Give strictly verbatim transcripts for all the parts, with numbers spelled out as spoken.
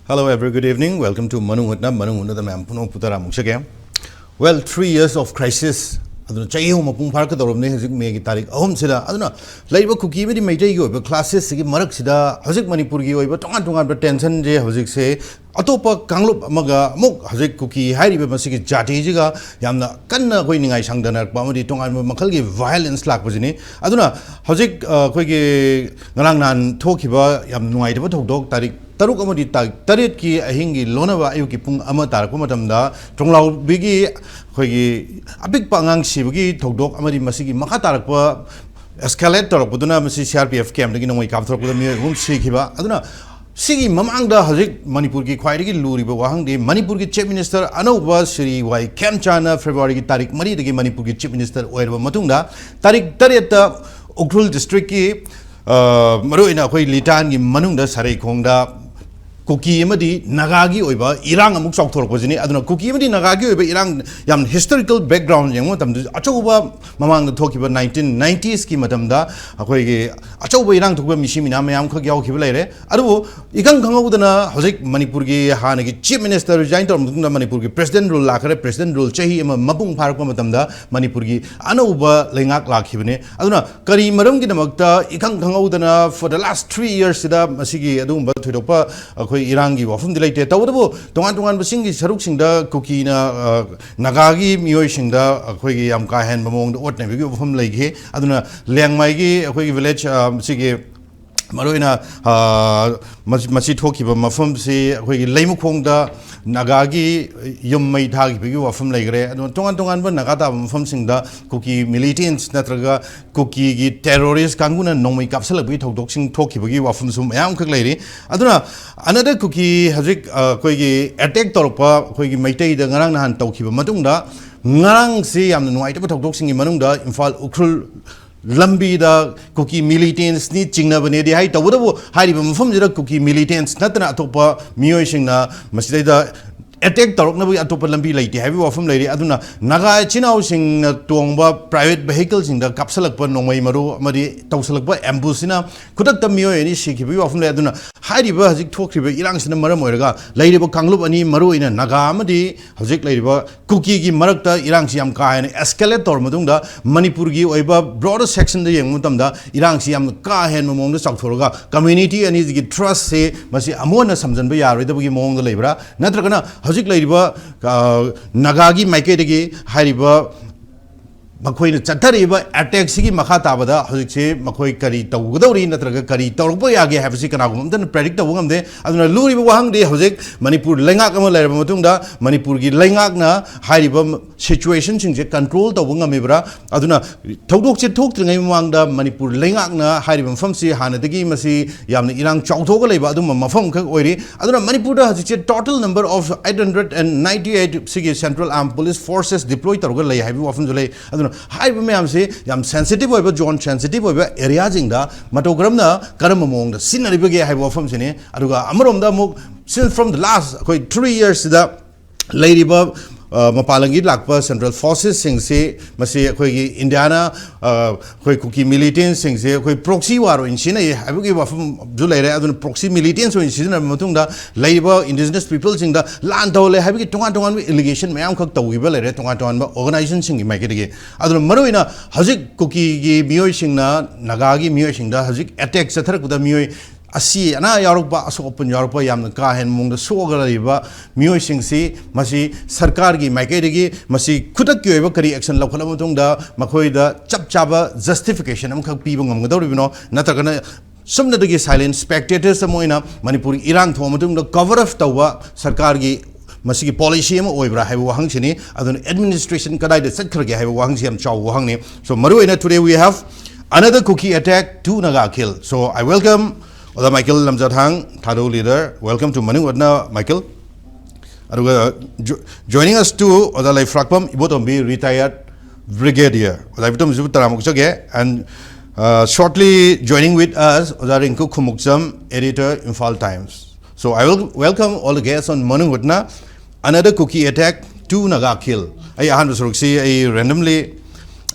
Hello, every good evening. Welcome to ꯃꯅꯨꯡ ꯍꯨꯠꯅ, ꯃꯅꯨꯡ ꯍꯨꯠꯅꯗ ꯃꯌꯥꯝ ꯄꯨꯝꯅꯃꯛꯄꯨ ꯇꯔꯥꯝꯅ ꯑꯣꯛꯆꯒꯦ꯫ Well, three years of crisis. ꯑꯗꯨꯅ ꯆꯍꯤ ꯑꯍꯨꯝ ꯃꯄꯨꯡ ꯐꯥꯔꯛꯀꯗꯧꯔꯕꯅꯤ ꯍꯧꯖꯤꯛ ꯃꯦꯒꯤ ꯇꯥꯔꯤꯛ ꯑꯍꯨꯝꯁꯤꯗ꯫ ꯑꯗꯨꯅ ꯂꯩꯔꯤꯕ ꯀꯨꯀꯤ ꯑꯃꯗꯤ ꯃꯩꯇꯩꯒꯤ ꯑꯣꯏꯕ clashes ꯁꯤꯒꯤ ꯃꯔꯛꯁꯤꯗ ꯍꯧꯖꯤꯛ ꯃꯅꯤꯄꯨꯔꯒꯤ ꯑꯣꯏꯕ ꯇꯣꯉꯥꯟ ꯇꯣꯉꯥꯟꯕ tension ꯁꯦ ꯍꯧꯖꯤꯛꯁꯦ ꯑꯇꯣꯞꯄ ꯀꯥꯡꯂꯨꯞ ꯑꯃꯒ ꯑꯃꯨꯛ ꯍꯧꯖꯤꯛ ꯀꯨꯀꯤ ꯍꯥꯏꯔꯤꯕ ꯃꯁꯤꯒꯤ ꯖꯥꯇꯤꯁꯤꯒ ꯌꯥꯝꯅ ꯀꯟꯅ ꯑꯩꯈꯣꯏ ꯅꯤꯡꯉꯥꯏ ꯁꯪꯗꯅꯔꯛꯄ ꯑꯃꯗꯤ ꯇꯣꯉꯥꯟꯕ ꯃꯈꯜꯒꯤ violence ꯂꯥꯛꯄꯁꯤꯅꯤ꯫ ꯑꯗꯨꯅ ꯍꯧꯖꯤꯛ, ꯑ, ꯑꯩꯈꯣꯏꯒꯤ ꯉꯔꯥꯡ ꯅꯍꯥꯟ ꯊꯣꯛꯈꯤꯕ ꯌꯥꯝꯅ ꯅꯨꯡꯉꯥꯏꯇꯕ ꯊꯧꯗꯣꯛ, ꯇꯥꯔꯤꯛ ꯇꯔꯨꯛ ꯑꯃꯗꯤ ꯇꯥꯔꯤꯛ ꯇꯔꯦꯠꯀꯤ ꯑꯍꯤꯡꯒꯤ ꯂꯣꯟꯅꯕ ꯑꯌꯨꯛꯀꯤ ꯄꯨꯡ ꯑꯃ ꯇꯥꯔꯛꯄ ꯃꯇꯝꯗ ꯊꯣꯡꯂꯥꯎꯕꯤꯒꯤ ꯑꯩꯈꯣꯏꯒꯤ ꯑꯄꯤꯛꯄ ꯑꯉꯥꯡ ꯁꯤꯕꯒꯤ ꯊꯧꯗꯣꯛ ꯑꯃꯗꯤ ꯃꯁꯤꯒꯤ ꯃꯈꯥ ꯇꯥꯔꯛꯄ escalate ꯇꯧꯔꯛꯄꯗꯨꯅ ꯃꯁꯤ C R P F camp ꯇꯒꯤ ꯅꯣꯡꯃꯩ ꯀꯥꯞꯊꯣꯔꯛꯄꯗ ꯃꯤꯑꯣꯏ ꯑꯍꯨꯝ ꯁꯤꯈꯤꯕ꯫ ꯑꯗꯨꯅ ꯁꯤꯒꯤ ꯃꯃꯥꯡꯗ ꯍꯧꯖꯤꯛ ꯃꯅꯤꯄꯨꯔꯒꯤ ꯈ꯭ꯋꯥꯏꯗꯒꯤ ꯂꯨꯔꯤꯕ ꯋꯥꯍꯪꯗꯤ ꯃꯅꯤꯄꯨꯔꯒꯤ Chief Minister ꯑꯅꯧꯕ ꯁ꯭ꯔꯤ ꯋꯥꯏ ꯈꯦꯝꯆꯥꯟꯅ February ꯒꯤ ꯇꯥꯔꯤꯛ ꯃꯔꯤꯗꯒꯤ ꯃꯅꯤꯄꯨꯔꯒꯤ Chief Minister ꯑꯣꯏꯔꯕ ꯃꯇꯨꯡꯗ ꯇꯥꯔꯤꯛ ꯇꯔꯦꯠꯇ ꯎꯈ꯭ꯔꯨꯜ district ꯀꯤ, ꯑ, ꯃꯔꯨꯑꯣꯏꯅ ꯑꯩꯈꯣꯏ ꯂꯤꯇꯥꯟꯒꯤ ꯃꯅꯨꯡꯗ ꯁꯔꯩꯈꯣꯡꯗ ꯀꯨꯀꯤ ꯑꯃꯗꯤ ꯅꯥꯒꯥꯒꯤ ꯑꯣꯏꯕ ꯏꯔꯥꯡ ꯑꯃꯨꯛ ꯆꯥꯎꯊꯣꯔꯛꯄꯁꯤꯅꯤ꯫ ꯑꯗꯨꯅ ꯀꯨꯀꯤ ꯑꯃꯗꯤ ꯅꯥꯒꯥꯒꯤ ꯑꯣꯏꯕ ꯏꯔꯥꯡ, ꯌꯥꯝ historical background ꯌꯦꯡꯕ ꯃꯇꯝꯗ, ꯑꯆꯧꯕ ꯃꯃꯥꯡꯗ ꯊꯣꯛꯈꯤꯕ nineteen nineties ꯀꯤ ꯃꯇꯝꯗ ꯑꯩꯈꯣꯏꯒꯤ ꯑꯆꯧꯕ ꯏꯔꯥꯡ ꯊꯣꯛꯄ ꯃꯤꯁꯤ ꯃꯤꯅꯥ ꯃꯌꯥꯝ ꯈꯛ ꯌꯥꯎꯈꯤꯕ ꯂꯩꯔꯦ꯫ ꯑꯗꯨꯕꯨ ꯏꯈꯪ ꯈꯪꯍꯧꯗꯅ ꯍꯧꯖꯤꯛ ꯃꯅꯤꯄꯨꯔꯒꯤ ꯍꯥꯟꯅꯒꯤ Chief Minister resign ꯇꯧꯔꯕ ꯃꯇꯨꯡꯗ ꯃꯅꯤꯄꯨꯔꯒꯤ President rule ꯂꯥꯛꯈ꯭ꯔꯦ꯫ President rule ꯆꯍꯤ ꯑꯃ ꯃꯄꯨꯡ ꯐꯥꯔꯛꯄ ꯃꯇꯝꯗ ꯃꯅꯤꯄꯨꯔꯒꯤ ꯑꯅꯧꯕ ꯂꯩꯉꯥꯛ ꯂꯥꯛꯈꯤꯕꯅꯤ꯫ ꯑꯗꯨꯅ ꯀꯔꯤ ꯃꯔꯝꯒꯤꯗꯃꯛꯇ ꯏꯈꯪ ꯈꯪꯍꯧꯗꯅ for the last three years ꯁꯤꯗ ꯃꯁꯤꯒꯤ ꯑꯗꯨꯒꯨꯝꯕ ꯊꯣꯏꯗꯣꯛꯄ ꯑꯩꯈꯣꯏ ꯏꯔꯥꯡꯒꯤ ꯋꯥꯐꯝꯗꯤ ꯂꯩꯇꯦ꯫ ꯇꯧꯕꯇꯕꯨ ꯇꯣꯉꯥꯟ ꯇꯣꯉꯥꯟꯕꯁꯤꯡꯒꯤ ꯁꯔꯨꯛꯁꯤꯡꯗ ꯀꯨꯀꯤꯅ, ꯑ, ꯅꯥꯒꯥꯒꯤ ꯃꯤꯑꯣꯏꯁꯤꯡꯗ ꯑꯩꯈꯣꯏꯒꯤ ꯌꯥꯝ ꯀꯥ ꯍꯦꯟꯕ ꯃꯑꯣꯡꯗ ꯑꯣꯠ ꯅꯩꯕꯒꯤ ꯋꯥꯐꯝ ꯂꯩꯈꯤ꯫ ꯑꯗꯨꯅ ꯂꯦꯡꯃꯥꯏꯒꯤ ꯑꯩꯈꯣꯏꯒꯤ village, ꯑ, ꯁꯤꯒꯤ ꯃꯔꯨꯑꯣꯏꯅ, ꯑ, ꯃꯁꯤ, ꯃꯁꯤ ꯊꯣꯛꯈꯤꯕ ꯃꯐꯝꯁꯤ ꯑꯩꯈꯣꯏꯒꯤ ꯂꯩꯃꯈꯣꯡꯗ ꯅꯥꯒꯥꯒꯤ ꯌꯨꯝ ꯃꯩ ꯊꯥꯈꯤꯕꯒꯤ ꯋꯥꯐꯝ ꯂꯩꯈ꯭ꯔꯦ꯫ ꯑꯗꯨꯒ ꯇꯣꯉꯥꯟ ꯇꯣꯉꯥꯟꯕ ꯅꯥꯒꯥ ꯇꯥꯕ ꯃꯐꯝꯁꯤꯡꯗ ꯀꯨꯀꯤ militants ꯅꯠꯇ꯭ꯔꯒ ꯀꯨꯀꯤꯒꯤ terrorist ꯀꯥꯡꯕꯨꯅ ꯅꯣꯡꯃꯩ ꯀꯥꯞꯁꯤꯜꯂꯛꯄꯒꯤ ꯊꯧꯗꯣꯛꯁꯤꯡ ꯊꯣꯛꯈꯤꯕꯒꯤ ꯋꯥꯐꯝꯁꯨ ꯃꯌꯥꯝ ꯑꯃꯈꯛ ꯂꯩꯔꯤ꯫ ꯑꯗꯨꯅ another ꯀꯨꯀꯤ ꯍꯧꯖꯤꯛ, ꯑ, ꯑꯩꯈꯣꯏꯒꯤ attack ꯇꯧꯔꯛꯄ ꯑꯩꯈꯣꯏꯒꯤ ꯃꯩꯇꯩꯗ ꯉꯔꯥꯡ ꯅꯍꯥꯟ ꯇꯧꯈꯤꯕ ꯃꯇꯨꯡꯗ, ꯉꯔꯥꯡꯁꯤ ꯌꯥꯝꯅ ꯅꯨꯡꯉꯥꯏꯇꯕ ꯊꯧꯗꯣꯛꯁꯤꯡꯒꯤ ꯃꯅꯨꯡꯗ ꯏꯝꯐꯥꯜ ꯎꯈ꯭ꯔꯨꯜ ꯂꯝꯕꯤꯗ ꯀꯨꯀꯤ militants ꯅꯤ ꯆꯤꯡꯅꯕꯅꯦꯗꯤ ꯍꯥꯏ, ꯇꯧꯕꯇꯕꯨ ꯍꯥꯏꯔꯤꯕ ꯃꯐꯝꯁꯤꯗ ꯀꯨꯀꯤ militants ꯅꯠꯇꯅ ꯑꯇꯣꯞꯄ ꯃꯤꯑꯣꯏꯁꯤꯡꯅ ꯃꯁꯤꯗꯩꯗ ꯑꯦꯇꯦꯛ ꯇꯧꯔꯛꯅꯕꯒꯤ ꯑꯇꯣꯞꯄ ꯂꯝꯕꯤ ꯂꯩꯇꯦ ꯍꯥꯏꯕꯒꯤ ꯋꯥꯐꯝ ꯂꯩꯔꯤ꯫ ꯑꯗꯨꯅ ꯅꯥꯒꯥ ꯏꯆꯤꯟ ꯏꯅꯥꯎꯁꯤꯡꯅ ꯇꯣꯡꯕ ꯄ꯭ꯔꯥꯏꯚꯦꯠ ꯚꯦꯍꯤꯀꯜꯁꯤꯡꯗ ꯀꯥꯞꯁꯤꯜꯂꯛꯄ ꯅꯣꯡꯃꯩ ꯃꯔꯨ ꯑꯃꯗꯤ ꯇꯧꯁꯤꯜꯂꯛꯄ ꯑꯦꯝꯕꯨꯁꯁꯤꯅ ꯈꯨꯗꯛꯇ ꯃꯤꯑꯣꯏ ꯑꯅꯤ ꯁꯤꯈꯤꯕꯒꯤ ꯋꯥꯐꯝ ꯂꯩ꯫ ꯑꯗꯨꯅ ꯍꯥꯏꯔꯤꯕ ꯍꯧꯖꯤꯛ ꯊꯣꯛꯈ꯭ꯔꯤꯕ ꯏꯔꯥꯡꯁꯤꯅ ꯃꯔꯝ ꯑꯣꯏꯔꯒ ꯂꯩꯔꯤꯕ ꯀꯥꯡꯂꯨꯞ ꯑꯅꯤ, ꯃꯔꯨꯑꯣꯏꯅ ꯅꯥꯒꯥ ꯑꯃꯗꯤ ꯍꯧꯖꯤꯛ ꯂꯩꯔꯤꯕ ꯀꯨꯀꯤꯒꯤ ꯃꯔꯛꯇ ꯏꯔꯥꯡꯁꯤ ꯌꯥꯝ ꯀꯥ ꯍꯦꯟꯅ ꯑꯦꯁꯀꯦꯂꯦꯠ ꯇꯧꯔ ꯃꯇꯨꯡꯗ ꯃꯅꯤꯄꯨꯔꯒꯤ ꯑꯣꯏꯕ ꯕ꯭ꯔꯣꯗꯔ ꯁꯦꯛꯁꯟꯗ ꯌꯦꯡꯕ ꯃꯇꯝꯗ ꯏꯔꯥꯡꯁꯤ ꯌꯥꯝ ꯀꯥ ꯍꯦꯟꯕ ꯃꯑꯣꯡꯗ ꯆꯥꯎꯊꯣꯔꯒ ꯀꯝꯃ꯭ꯌꯨꯅꯤꯇꯤ ꯑꯅꯤꯁꯤꯒꯤ ꯇ꯭ꯔꯁꯁꯤ ꯃꯁꯤ ꯑꯃꯨꯛ ꯍꯟꯅ ꯁꯝꯖꯟꯕ ꯌꯥꯔꯣꯏꯗꯕꯒꯤ ꯃꯑꯣꯡꯗ ꯂꯩꯕ꯭ꯔꯥ? ꯅꯠꯇ꯭ꯔꯒꯅ ꯍꯧꯖꯤꯛ ꯂꯩꯔꯤꯕ, ꯑ, ꯅꯥꯒꯥꯒꯤ ꯃꯥꯏꯀꯩꯗꯒꯤ ꯍꯥꯏꯔꯤꯕ ꯃꯈꯣꯏꯅ ꯆꯠꯊꯔꯤꯕ ꯑꯦꯇꯦꯛꯁꯤꯒꯤ ꯃꯈꯥ ꯇꯥꯕꯗ ꯍꯧꯖꯤꯛꯁꯤ ꯃꯈꯣꯏ ꯀꯔꯤ ꯇꯧꯒꯗꯧꯔꯤ ꯅꯠꯇ꯭ꯔꯒ ꯀꯔꯤ ꯇꯧꯔꯛꯄ ꯌꯥꯒꯦ ꯍꯥꯏꯕꯁꯤ ꯀꯅꯥꯒꯨꯝꯕ ꯑꯃꯠꯇꯅ ꯄ꯭ꯔꯦꯗꯤꯛ ꯇꯧꯕ ꯉꯝꯗꯦ꯫ ꯑꯗꯨꯅ ꯂꯨꯔꯤꯕ ꯋꯥꯍꯪꯗꯤ ꯍꯧꯖꯤꯛ ꯃꯅꯤꯄꯨꯔ ꯂꯩꯉꯥꯛ ꯑꯃ ꯂꯩꯔꯕ ꯃꯇꯨꯡꯗ ꯃꯅꯤꯄꯨꯔꯒꯤ ꯂꯩꯉꯥꯛꯅ ꯍꯥꯏꯔꯤꯕ ꯁꯤꯆꯨꯋꯦꯁꯟꯁꯤꯡꯁꯦ ꯀꯟꯇ꯭ꯔꯣꯜ ꯇꯧꯕ ꯉꯝꯃꯤꯕ꯭ꯔꯥ? ꯑꯗꯨꯅ ꯊꯧꯗꯣꯛꯁꯦ ꯊꯣꯛꯇ꯭ꯔꯤꯉꯩ ꯃꯃꯥꯡꯗ ꯃꯅꯤꯄꯨꯔ ꯂꯩꯉꯥꯛꯅ ꯍꯥꯏꯔꯤꯕ ꯃꯐꯝꯁꯤ ꯍꯥꯟꯅꯗꯒꯤ ꯃꯁꯤ ꯌꯥꯝꯅ ꯏꯔꯥꯡ ꯆꯥꯎꯊꯣꯛꯑꯒ ꯂꯩꯕ ꯑꯗꯨꯝꯕ ꯃꯐꯝ ꯑꯃꯈꯛ ꯑꯣꯏꯔꯤ꯫ ꯑꯗꯨꯅ ꯃꯅꯤꯄꯨꯔꯗ ꯍꯧꯖꯤꯛꯁꯦ total number of eight hundred and ninety eight ꯁꯤꯒꯤ Central Armed Police Forces deploy ꯇꯧꯔꯒ ꯂꯩ ꯍꯥꯏꯕꯒꯤ ꯋꯥꯐꯝꯁꯨ ꯂꯩ꯫ ꯑꯗꯨꯅ ꯍꯥꯏꯔꯤꯕ ꯃꯌꯥꯝꯁꯤ ꯌꯥꯝ ꯁꯦꯟꯁꯤꯇꯤꯚ ꯑꯣꯏꯕ ꯖꯣꯟ, ꯁꯦꯟꯁꯤꯇꯤꯚ ꯑꯣꯏꯕ ꯑꯦꯔꯤꯌꯥꯁꯤꯡꯗ ꯃꯇꯧ ꯀꯔꯝꯅ, ꯀꯔꯝꯕ ꯃꯑꯣꯡꯗ ꯁꯤꯖꯤꯟꯅꯔꯤꯕꯒꯦ ꯍꯥꯏꯕ ꯋꯥꯐꯝꯁꯤꯅꯤ꯫ ꯑꯗꯨꯒ ꯑꯃꯔꯣꯝꯗ ꯑꯃꯨꯛ since from the last ꯑꯩꯈꯣꯏ three yearsꯁꯤꯗ ꯂꯩꯔꯤꯕ, ꯑ, ꯃꯄꯥꯟ ꯂꯝꯒꯤ ꯂꯥꯛꯄ ꯁꯦꯟꯇ꯭ꯔꯦꯜ ꯐꯣꯔꯁꯦꯁꯁꯤꯡꯁꯤ ꯃꯁꯤ ꯑꯩꯈꯣꯏꯒꯤ ꯏꯟꯗꯤꯌꯥꯅ, ꯑ, ꯑꯩꯈꯣꯏ ꯀꯨꯀꯤ ꯃꯤꯂꯤꯇꯦꯟꯁꯁꯤꯡꯁꯦ ꯑꯩꯈꯣꯏ ꯄ꯭ꯔꯣꯛꯁꯤ ꯋꯥꯔ ꯑꯣꯏꯅ ꯁꯤꯖꯤꯟꯅꯩ ꯍꯥꯏꯕꯒꯤ ꯋꯥꯐꯝꯁꯨ ꯂꯩꯔꯦ꯫ ꯑꯗꯨꯅ ꯄ꯭ꯔꯣꯛꯁꯤ ꯃꯤꯂꯤꯇꯦꯟꯁ ꯑꯣꯏꯅ ꯁꯤꯖꯤꯟꯅꯔꯕ ꯃꯇꯨꯡꯗ ꯂꯩꯔꯤꯕ ꯏꯟꯗꯤꯖꯤꯅꯁ ꯄꯤꯄꯜꯁꯤꯡꯗ ꯂꯥꯟ ꯇꯧꯍꯜꯂꯦ ꯍꯥꯏꯕꯒꯤ ꯇꯣꯉꯥꯟ ꯇꯣꯉꯥꯟꯕ ꯑꯦꯂꯤꯒꯦꯁꯟ ꯃꯌꯥꯝꯈꯛ ꯇꯧꯈꯤꯕ ꯂꯩꯔꯦ ꯇꯣꯉꯥꯟ ꯇꯣꯉꯥꯟꯕ ꯑꯣꯔꯒꯅꯥꯏꯖꯦꯁꯟꯁꯤꯡꯒꯤ ꯃꯥꯏꯀꯩꯗꯒꯤ꯫ ꯑꯗꯨꯅ ꯃꯔꯨꯑꯣꯏꯅ ꯍꯧꯖꯤꯛ ꯀꯨꯀꯤꯒꯤ ꯃꯤꯑꯣꯏꯁꯤꯡꯅ ꯅꯥꯒꯥꯒꯤ ꯃꯤꯑꯣꯏꯁꯤꯡꯗ ꯍꯧꯖꯤꯛ ꯑꯦꯇꯦꯛ ꯆꯠꯊꯔꯛꯄꯗ ꯃꯤꯑꯣꯏ ꯑꯁꯤ ꯑꯅꯥ ꯌꯥꯎꯔꯛꯄ, ꯑꯁꯣꯛ ꯑꯄꯟ ꯌꯥꯎꯔꯛꯄ ꯌꯥꯝꯅ ꯀꯥ ꯍꯦꯟꯅ ꯃꯑꯣꯡꯗ ꯁꯣꯛꯑꯒ ꯂꯩꯔꯤꯕ ꯃꯤꯑꯣꯏꯁꯤꯡꯁꯤ ꯃꯁꯤ ꯁꯔꯀꯥꯔꯒꯤ ꯃꯥꯏꯀꯩꯗꯒꯤ ꯃꯁꯤ ꯈꯨꯗꯛꯀꯤ ꯑꯣꯏꯕ ꯀꯔꯤ ꯑꯦꯛꯁꯟ ꯂꯧꯈꯠꯂꯕ ꯃꯇꯨꯡꯗ ꯃꯈꯣꯏꯗ ꯆꯞ ꯆꯥꯕ ꯖꯁꯇꯤꯐꯤꯀꯦꯁꯟ ꯑꯃꯈꯛ ꯄꯤꯕ ꯉꯝꯒꯗꯧꯔꯤꯕꯅꯣ? ꯅꯠꯇ꯭ꯔꯒꯅ ꯁꯨꯞꯅꯇꯒꯤ ꯁꯥꯏꯂꯦꯟ ꯁ꯭ꯄꯦꯛꯇꯦꯇꯔꯁ ꯑꯃ ꯑꯣꯏꯅ ꯃꯅꯤꯄꯨꯔꯒꯤ ꯏꯔꯥꯡ ꯊꯣꯛꯑ ꯃꯇꯨꯡꯗ ꯀꯣꯚꯔ ꯑꯞ ꯇꯧꯕ ꯁꯔꯀꯥꯔꯒꯤ ꯃꯁꯤꯒꯤ ꯄꯣꯂꯤꯁꯤ ꯑꯃ ꯑꯣꯏꯕ꯭ꯔꯥ ꯍꯥꯏꯕ ꯋꯥꯍꯪꯁꯤꯅꯤ꯫ ꯑꯗꯨꯅ ꯑꯦꯗꯃꯤꯅꯤꯁꯇ꯭ꯔꯦꯁꯟ ꯀꯗꯥꯏꯗ ꯆꯠꯈ꯭ꯔꯒꯦ ꯍꯥꯏꯕ ꯋꯥꯍꯪꯁꯤ ꯌꯥꯝ ꯆꯥꯎꯕ ꯋꯥꯍꯪꯅꯤ꯫ So ꯃꯔꯨꯑꯣꯏꯅ today we have another Kuki attack, two Naga kill. So I welcome ꯑꯣꯖꯥ Michael ꯂꯝꯖꯥꯊꯥꯡ, Thadou leader. Welcome to ꯃꯅꯤꯡ ꯎꯠꯅ, ꯃꯥꯏꯀꯦꯜ꯫ ꯑꯗꯨꯒ jo-, joining us too ꯑꯣꯖꯥ ꯂꯩꯐ꯭ꯔꯥꯛꯄꯝ ꯏꯕꯣꯇꯣꯝꯕꯤ, retired brigadier. ꯑꯣꯖꯥ ꯏꯕꯣꯇꯣꯝꯕꯤꯁꯤꯕꯨ ꯇꯔꯥꯝꯅ ꯑꯣꯛꯆꯒꯦ꯫ And, uh, shortly joining with us ꯑꯣꯖꯥ ꯔꯤꯡꯀꯨ Khumukcham, editor, Imphal Times. So I will welcome all the guests on ꯃꯅꯤꯡ ꯎꯠꯅ. Another Kuki attack, two Naga kill. ꯑꯩ ꯑꯍꯥꯟꯕ ꯁꯔꯨꯛꯁꯤ ꯑꯩ randomly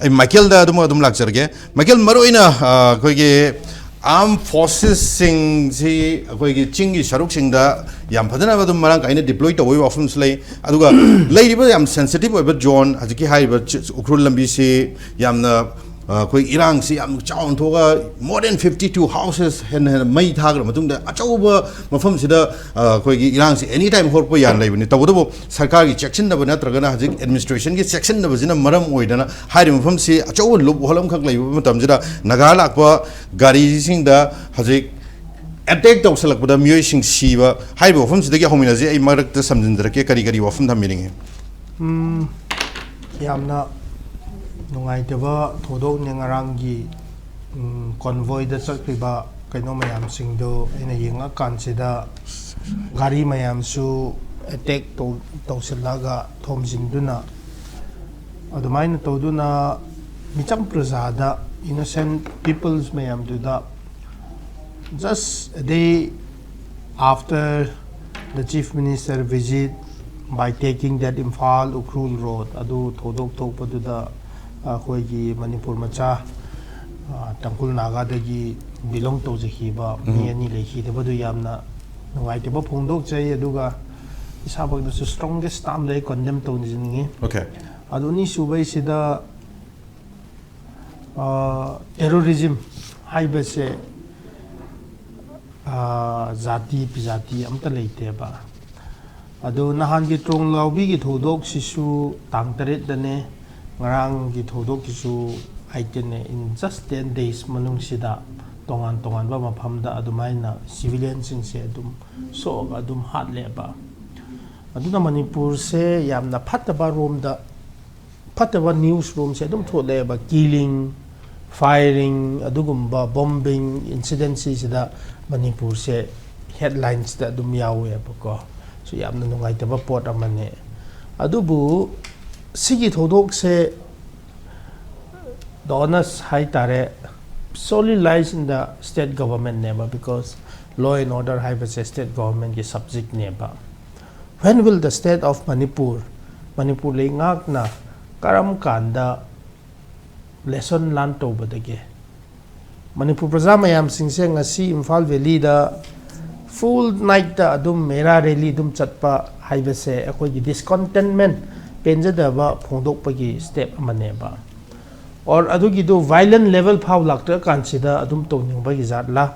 ꯑꯩ ꯃꯥꯏꯀꯦꯜꯗ ꯑꯗꯨꯝ ꯑꯗꯨꯝ ꯂꯥꯛꯆꯔꯒꯦ꯫ ꯃꯥꯏꯀꯦꯜ, ꯃꯔꯨꯑꯣꯏꯅ ꯑ, ꯑꯩꯈꯣꯏꯒꯤ armed forcesꯁꯤꯡꯁꯤ ꯑꯩꯈꯣꯏꯒꯤ ꯆꯤꯡꯒꯤ ꯁꯔꯨꯛꯁꯤꯡꯗ ꯌꯥꯝ ꯐꯖꯅ ꯑꯗꯨꯝ ꯃꯔꯥꯡ ꯀꯥꯏꯅ deploy ꯇꯧꯕꯒꯤ ꯋꯥꯐꯝꯁꯨ ꯂꯩ꯫ ꯑꯗꯨꯒ ꯂꯩꯔꯤꯕ ꯌꯥꯝ sensitive ꯑꯣꯏꯕ zone, ꯍꯧꯖꯤꯛꯀꯤ ꯍꯥꯏꯔꯤꯕ ꯆ- ꯎꯈ꯭ꯔꯨꯜ ꯂꯝꯕꯤꯁꯤ ꯌꯥꯝꯅ ꯑ, ꯑꯩꯈꯣꯏ ꯏꯔꯥꯡꯁꯤ ꯌꯥꯝ ꯆꯥꯎꯅ ꯊꯣꯛꯑꯒ more than fifty two houses ꯍꯦꯟꯅ ꯍꯦꯟꯅ ꯃꯩ ꯊꯥꯈ꯭ꯔ ꯃꯇꯨꯡꯗ ꯑꯆꯧꯕ ꯃꯐꯝꯁꯤꯗ ꯑ, ꯑꯩꯈꯣꯏꯒꯤ ꯏꯔꯥꯡꯁꯤ any time ꯍꯧꯔꯛꯄ ꯌꯥꯅ ꯂꯩꯕꯅꯤ꯫ ꯇꯧꯕꯇꯕꯨ ꯁꯔꯀꯥꯔꯒꯤ ꯆꯦꯛꯁꯤꯟꯗꯕ ꯅꯠꯇ꯭ꯔꯒꯅ ꯍꯧꯖꯤꯛ administrationꯒꯤ ꯆꯦꯛꯁꯤꯟꯗꯕꯁꯤꯅ ꯃꯔꯝ ꯑꯣꯏꯗꯅ ꯍꯥꯏꯔꯤꯕ ꯃꯐꯝꯁꯤ ꯑꯆꯧꯕ loophole ꯑꯃꯈꯛ ꯂꯩꯕ ꯃꯇꯝꯁꯤꯗ ꯅꯥꯒꯥ ꯂꯥꯛꯄ ꯒꯥꯔꯤꯁꯤꯡꯗ ꯍꯧꯖꯤꯛ attack ꯇꯧꯁꯜꯂꯛꯄꯗ ꯃꯤꯑꯣꯏꯁꯤꯡ ꯁꯤꯕ, ꯍꯥꯏꯔꯤꯕ ꯋꯥꯐꯝꯁꯤꯗꯒꯤ ꯍꯧꯃꯤꯟꯅꯁꯤ꯫ ꯑꯩ ꯃꯔꯛꯇ ꯁꯝꯖꯤꯟꯖꯔꯛꯀꯦ, ꯀꯔꯤ ꯀꯔꯤ ꯋꯥꯐꯝ ꯊꯝꯕꯤꯅꯤꯡꯉꯤ? ꯎꯝ, ꯌꯥꯝꯅ ꯅꯨꯡꯉꯥꯏꯇꯕ ꯊꯧꯗꯣꯛꯅꯤ ꯉꯔꯥꯡꯒꯤ, ꯎꯝ, convoyꯗ ꯆꯠꯈ꯭ꯔꯤꯕ ꯀꯩꯅꯣ ꯃꯌꯥꯝꯁꯤꯡꯗꯣ ꯑꯩꯅ ꯌꯦꯡꯉꯀꯥꯟꯁꯤꯗ ꯒꯥꯔꯤ ꯃꯌꯥꯝꯁꯨ attack ꯇꯧ-, ꯇꯧꯁꯤꯜꯂꯒ ꯊꯣꯝꯖꯤꯟꯗꯨꯅ ꯑꯗꯨꯃꯥꯏꯅ ꯇꯧꯗꯨꯅ ꯃꯤꯆꯝ ꯄ꯭ꯔꯖꯥꯗ, innocent peoples ꯃꯌꯥꯝꯗꯨꯗ just a day after the Chief Minister visit by taking that Imphal Ukhrul road, ꯑꯗꯨ ꯊꯧꯗꯣꯛ ꯊꯣꯛꯄꯗꯨꯗ ꯑꯩꯈꯣꯏꯒꯤ ꯃꯅꯤꯄꯨꯔ ꯃꯆꯥ, ꯑ, ꯇꯥꯡꯈꯨꯜ ꯅꯥꯒꯥꯗꯒꯤ belong ꯇꯧꯖꯈꯤꯕ ꯃꯤ ꯎꯝ꯫ ꯑꯅꯤ ꯂꯩꯈꯤꯗꯕꯗꯨ ꯌꯥꯝꯅ ꯅꯨꯡꯉꯥꯏꯇꯕ ꯐꯣꯡꯗꯣꯛꯆꯩ꯫ ꯑꯗꯨꯒ ꯏꯁꯥꯃꯛꯅꯁꯨ strongest termꯗ ꯑꯩ condemn ꯇꯧꯖꯅꯤꯡꯉꯤ꯫ Okay꯫ ꯑꯗꯨ ꯑꯅꯤꯁꯨꯕꯩꯁꯤꯗ ꯑ, terrorism ꯍꯥꯏꯕꯁꯦ, ꯑ, ꯖꯥꯇꯤ ꯕꯤꯖꯥꯇꯤ ꯑꯝꯇ ꯂꯩꯇꯦꯕ꯫ ꯑꯗꯣ ꯅꯍꯥꯟꯒꯤ ꯇ꯭ꯔꯣꯡꯂꯥꯎꯕꯤꯒꯤ ꯊꯧꯗꯣꯛꯁꯤꯁꯨ ꯇꯥꯡ ꯇꯔꯦꯠꯇꯅꯦ, ꯉꯔꯥꯡꯒꯤ ꯊꯧꯗꯣꯛꯀꯤꯁꯨ ꯑꯩꯠꯇꯅꯦ꯫ In just ten days ꯃꯅꯨꯡꯁꯤꯗ ꯇꯣꯉꯥꯟ ꯇꯣꯉꯥꯟꯕ ꯃꯐꯝꯗ ꯑꯗꯨꯃꯥꯏꯅ civilianꯁꯤꯡꯁꯦ ꯑꯗꯨꯝ ꯁꯣꯛꯑꯒ ꯑꯗꯨꯝ ꯍꯥꯠꯂꯦꯕ꯫ ꯑꯗꯨꯅ ꯃꯅꯤꯄꯨꯔꯁꯦ ꯌꯥꯝꯅ ꯐꯠꯇꯕ ꯔꯣꯝꯗ, ꯐꯠꯇꯕ news ꯔꯣꯝꯁꯦ ꯑꯗꯨꯝ ꯊꯣꯛꯂꯛꯑꯦꯕ꯫ Killing, firing, ꯑꯗꯨꯒꯨꯝꯕ bombing incidentsꯁꯤꯗ ꯃꯅꯤꯄꯨꯔꯁꯦ headlinesꯇ ꯑꯗꯨꯝ ꯌꯥꯎꯋꯦꯕꯀꯣ꯫ ꯁꯨ ꯌꯥꯝꯅ ꯅꯨꯡꯉꯥꯏꯇꯕ ꯄꯣꯠ ꯑꯃꯅꯦ꯫ ꯑꯗꯨꯕꯨ ꯁꯤꯒꯤ ꯊꯧꯗꯣꯛꯁꯦ the onus ꯍꯥꯏꯇꯥꯔꯦ, solely lies in the state governmentꯅꯦꯕ, because law and order ꯍꯥꯏꯕꯁꯦ state governmentꯀꯤ subjectꯅꯦꯕ꯫ When will the state of Manipur, Manipur ꯂꯩꯉꯥꯛꯅ ꯀꯔꯝ ꯀꯥꯟꯗ lesson learn ꯇꯧꯕꯗꯒꯦ? ꯃꯅꯤꯄꯨꯔ ꯄ꯭ꯔꯖꯥ ꯃꯌꯥꯝꯁꯤꯡꯁꯦ ꯉꯁꯤ ꯏꯝꯐꯥꯜ ꯚꯦꯂꯤꯗ full nightꯇ ꯑꯗꯨꯝ ꯃꯦꯔꯥ ꯔꯦꯂꯤ ꯑꯗꯨꯝ ꯆꯠꯄ ꯍꯥꯏꯕꯁꯦ ꯑꯩꯈꯣꯏꯒꯤ discontentment, ꯄꯦꯟꯖꯗꯕ ꯐꯣꯡꯗꯣꯛꯄꯒꯤ step ꯑꯃꯅꯦꯕ꯫ Or ꯑꯗꯨꯒꯤꯗꯨ violent level ꯐꯥꯎ ꯂꯥꯛꯇ꯭ꯔꯀꯥꯟꯁꯤꯗ ꯑꯗꯨꯝ ꯇꯧꯅꯤꯡꯕꯒꯤ ꯖꯥꯠꯂꯥ?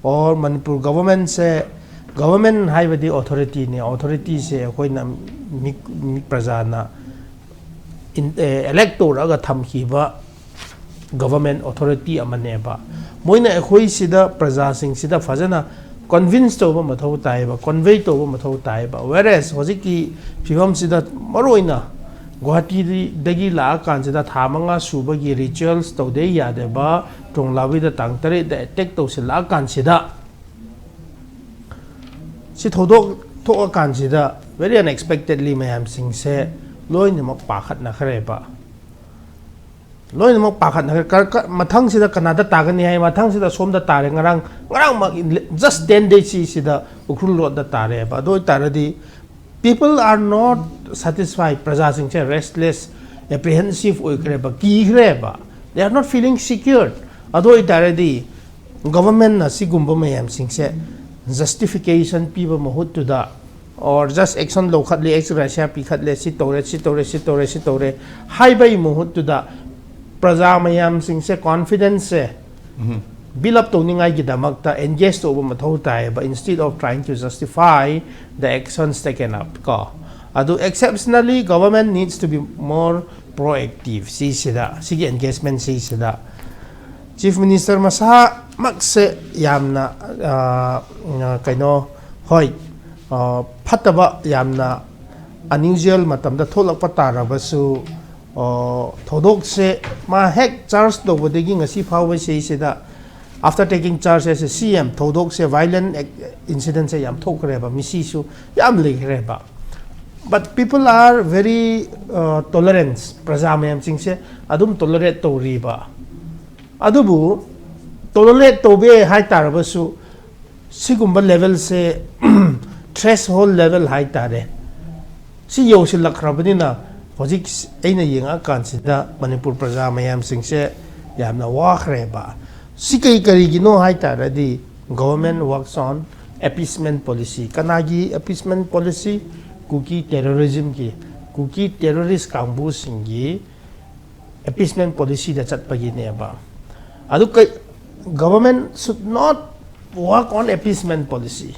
Or ꯃꯅꯤꯄꯨꯔ ꯒꯣꯚꯔꯟꯃꯦꯟꯁꯦ, ꯒꯣꯚꯔꯟꯃꯦꯟ ꯍꯥꯏꯕꯗꯤ ꯑꯣꯊꯣꯔꯤꯇꯤꯅꯤ, ꯑꯣꯊꯣꯔꯤꯇꯤꯁꯦ ꯑꯩꯈꯣꯏꯅ ꯃꯤ, ꯃꯤ ꯄ꯭ꯔꯖꯥꯅ ꯏꯂꯦꯛ ꯇꯧꯔꯛꯑꯒ ꯊꯝꯈꯤꯕ ꯒꯣꯚꯔꯟꯃꯦꯟ ꯑꯣꯊꯣꯔꯤꯇꯤ ꯑꯃꯅꯦꯕ꯫ ꯃꯣꯏꯅ ꯑꯩꯈꯣꯏꯁꯤꯗ, ꯄ꯭ꯔꯖꯥꯁꯤꯡꯁꯤꯗ ꯐꯖꯅ convince ꯇꯧꯕ ꯃꯊꯧ ꯇꯥꯏꯌꯦꯕ, convey ꯇꯧꯕ ꯃꯊꯧ ꯇꯥꯏꯌꯦꯕ꯫ Whereas ꯍꯧꯖꯤꯛꯀꯤ ꯐꯤꯕꯝꯁꯤꯗ ꯃꯔꯨꯑꯣꯏꯅ ꯒꯨꯍꯥꯇꯤꯗꯒꯤ ꯂꯥꯛꯑꯀꯥꯟꯁꯤꯗ ꯊꯥ ꯃꯉꯥ ꯁꯨꯕꯒꯤ rituals ꯇꯧꯗ ꯌꯥꯗꯕ ꯇꯣꯡꯂꯥꯕꯤꯗ ꯇꯥꯡ ꯇꯔꯦꯠꯇ attack ꯇꯧꯁꯤꯜꯂꯛꯑꯀꯥꯟꯁꯤꯗ, ꯁꯤ ꯊꯧꯗꯣꯛ ꯊꯣꯛꯑꯀꯥꯟꯁꯤꯗ very unexpectedly ꯃꯌꯥꯝꯁꯤꯡꯁꯦ ꯂꯣꯏꯅꯃꯛ ꯄꯥꯈꯠꯅꯈ꯭ꯔꯦꯕ꯫ ꯂꯣꯏꯅꯃꯛ ꯄꯥꯈꯠꯅꯈ꯭ꯔꯦ꯫ ꯀ-, ꯀ-, ꯃꯊꯪꯁꯤꯗ ꯀꯅꯥꯗ ꯇꯥꯒꯅꯤ ꯍꯥꯏ, ꯃꯊꯪꯁꯤꯗ ꯁꯣꯝꯗ ꯇꯥꯔꯦ꯫ ꯉꯔꯥꯡ, ꯉꯔꯥꯡꯃꯛ in just ten days ꯁꯤꯗ ꯎꯈ꯭ꯔꯨꯜ ꯔꯣꯗꯇ ꯇꯥꯔꯦꯕ꯫ ꯑꯗꯨ ꯑꯣꯏꯇꯥꯔꯗꯤ people are not satisfied, ꯄ꯭ꯔꯖꯥꯁꯤꯡꯁꯦ restless, apprehensive ꯑꯣꯏꯈ꯭ꯔꯦꯕ, ꯀꯤꯈ꯭ꯔꯦꯕ, they are not feeling secured꯫ ꯑꯗꯨ ꯑꯣꯏꯇꯥꯔꯗꯤ ꯒꯣꯚꯔꯟꯃꯦꯟꯅ ꯁꯤꯒꯨꯝꯕ ꯃꯌꯥꯝꯁꯤꯡꯁꯦ justification ꯄꯤꯕ ꯃꯍꯨꯠꯇꯨꯗ, or just action ꯂꯧꯈꯠꯂꯦ, ex gratia ꯄꯤꯈꯠꯂꯦ, ꯁꯤ ꯇꯧꯔꯦ, ꯁꯤ ꯇꯧꯔꯦ, ꯁꯤ ꯇꯧꯔꯦ, ꯁꯤ ꯇꯧꯔꯦ ꯍꯥꯏꯕꯒꯤ ꯃꯍꯨꯠꯇꯨꯗ ꯄ꯭ꯔꯖꯥ ꯃꯌꯥꯝꯁꯤꯡꯁꯦ confidenceꯁꯦ build up ꯇꯧꯅꯤꯡꯉꯥꯏꯒꯤꯗꯃꯛꯇ engage ꯇꯧꯕ ꯃꯊꯧ ꯇꯥꯏꯌꯦꯕ, instead of trying to justify the actions taken up ꯀꯣ꯫ ꯑꯗꯨ exceptionally government needs to be more proactive ꯁꯤꯁꯤꯗ, ꯁꯤꯒꯤ engagement ꯁꯤꯁꯤꯗ꯫ Chief Minister ꯃꯁꯥꯃꯛꯁꯦ ꯌꯥꯝꯅ, ꯑ, ꯀꯩꯅꯣ, ꯍꯣꯏ, ꯑ, ꯐꯠꯇꯕ, ꯌꯥꯝꯅ unusual ꯃꯇꯝꯗ ꯊꯣꯛꯂꯛꯄ ꯇꯥꯔꯕꯁꯨ, ꯑ, ꯊꯧꯗꯣꯛꯁꯦ ꯃꯥ ꯍꯦꯛ charge ꯇꯧꯕꯗꯒꯤ ꯉꯁꯤ ꯐꯥꯎꯕ ꯁꯤꯁꯤꯗ, after taking charge as a C M, ꯊꯧꯗꯣꯛꯁꯦ, violent incidentꯁꯦ ꯌꯥꯝ ꯊꯣꯛꯈ꯭ꯔꯦꯕ, ꯃꯤꯁꯤꯁꯨ ꯌꯥꯝ ꯂꯩꯈ꯭ꯔꯦꯕ꯫ But people are very, uh, tolerance, ꯄ꯭ꯔꯖꯥ ꯃꯌꯥꯝꯁꯤꯡꯁꯦ ꯑꯗꯨꯝ tolerate ꯇꯧꯔꯤꯕ꯫ ꯑꯗꯨꯕꯨ tolerate ꯇꯧꯕ ꯌꯥꯏ ꯍꯥꯏ ꯇꯥꯔꯕꯁꯨ, ꯁꯤꯒꯨꯝꯕ levelꯁꯦ threshold level ꯍꯥꯏ ꯇꯥꯔꯦ, ꯁꯤ ꯌꯧꯁꯤꯜꯂꯛꯈ꯭ꯔꯕꯅꯤꯅ ꯍꯧꯖꯤꯛ ꯑꯩꯅ ꯌꯦꯡꯉꯛꯑꯀꯥꯟꯁꯤꯗ ꯃꯅꯤꯄꯨꯔ ꯄ꯭ꯔꯖꯥ ꯃꯌꯥꯝꯁꯤꯡꯁꯦ ꯌꯥꯝꯅ ꯋꯥꯈ꯭ꯔꯦꯕ꯫ ꯁꯤ ꯀꯩ ꯀꯔꯤꯒꯤꯅꯣ ꯍꯥꯏ ꯇꯥꯔꯗꯤ, government works on appeasement policy꯫ ꯀꯅꯥꯒꯤ appeasement policy? ꯀꯨꯀꯤ terrorismꯒꯤ, ꯀꯨꯀꯤ terrorist ꯀꯥꯡꯕꯨꯁꯤꯡꯒꯤ appeasement policyꯗ ꯆꯠꯄꯒꯤꯅꯦꯕ꯫ ꯑꯗꯨ ꯀꯩ, government should not work on appeasement policy꯫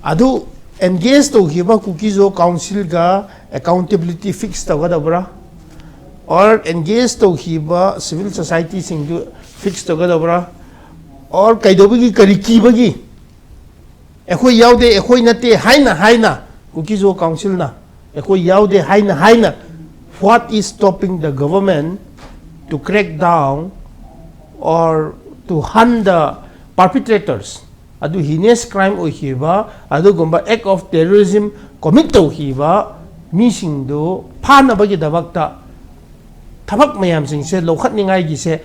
ꯑꯗꯨ engage ꯇꯧꯈꯤꯕ ꯀꯨꯀꯤꯖꯣ councilꯒ accountability fix ꯇꯧꯒꯗꯕ꯭ꯔꯥ? Or engage ꯇꯧꯈꯤꯕ civil societyꯁꯤꯡꯗꯨ fix ꯇꯧꯒꯗꯕ꯭ꯔꯥ? Or ꯀꯩꯗꯧꯕꯒꯤ, ꯀꯔꯤ ꯀꯤꯕꯒꯤ? ꯑꯩꯈꯣꯏ ꯌꯥꯎꯗꯦ, ꯑꯩꯈꯣꯏ ꯅꯠꯇꯦ ꯍꯥꯏꯅ ꯍꯥꯏꯅ, ꯀꯨꯀꯤꯖꯣ councilꯅ ꯑꯩꯈꯣꯏ ꯌꯥꯎꯗꯦ ꯍꯥꯏꯅ ꯍꯥꯏꯅ, what is stopping the government to crack down or to hunt the perpetrators? ꯑꯗꯨ heinous crime ꯑꯣꯏꯈꯤꯕ, ꯑꯗꯨꯒꯨꯝꯕ act of terrorism commit ꯇꯧꯈꯤꯕ ꯃꯤꯁꯤꯡꯗꯨ ꯐꯥꯅꯕꯒꯤꯗꯃꯛꯇ ꯊꯕꯛ ꯃꯌꯥꯝꯁꯤꯡꯁꯦ ꯂꯧꯈꯠꯅꯤꯡꯉꯥꯏꯒꯤꯁꯦ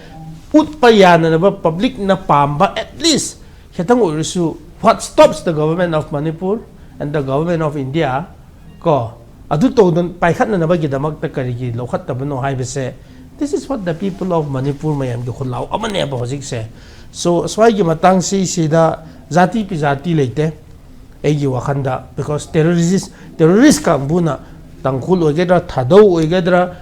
ꯎꯠꯄ ꯌꯥꯅꯅꯕ publicꯅ ꯄꯥꯝꯕ, at least ꯈꯤꯇꯪ ꯑꯣꯏꯔꯁꯨ, what stops the government of Manipur and the government of India, ꯀꯣ, ꯑꯗꯨ ꯇꯧꯗꯅ ꯄꯥꯏꯈꯠꯅꯅꯕꯒꯤꯗꯃꯛꯇ ꯀꯔꯤꯒꯤ ꯂꯧꯈꯠꯇꯕꯅꯣ ꯍꯥꯏꯕꯁꯦ, this is what the people of Manipur ꯃꯌꯥꯝꯒꯤ ꯈꯨꯜꯂꯥꯎ ꯑꯃꯅꯦꯕ ꯍꯧꯖꯤꯛꯁꯦ꯫ So, ꯁ꯭ꯋꯥꯏꯒꯤ ꯃꯇꯥꯡꯁꯤ ꯁꯤꯗ ꯖꯥꯇꯤ ꯄꯤꯖꯥꯇꯤ ꯂꯩꯇꯦ ꯑꯩꯒꯤ ꯋꯥꯈꯜꯗ, because terrorist, terrorist ꯀꯥꯡꯕꯨꯅ ꯇꯥꯡꯈꯨꯜ ꯑꯣꯏꯒꯗ꯭ꯔꯥ, ꯊꯥꯗꯧ ꯑꯣꯏꯒꯗ꯭ꯔꯥ,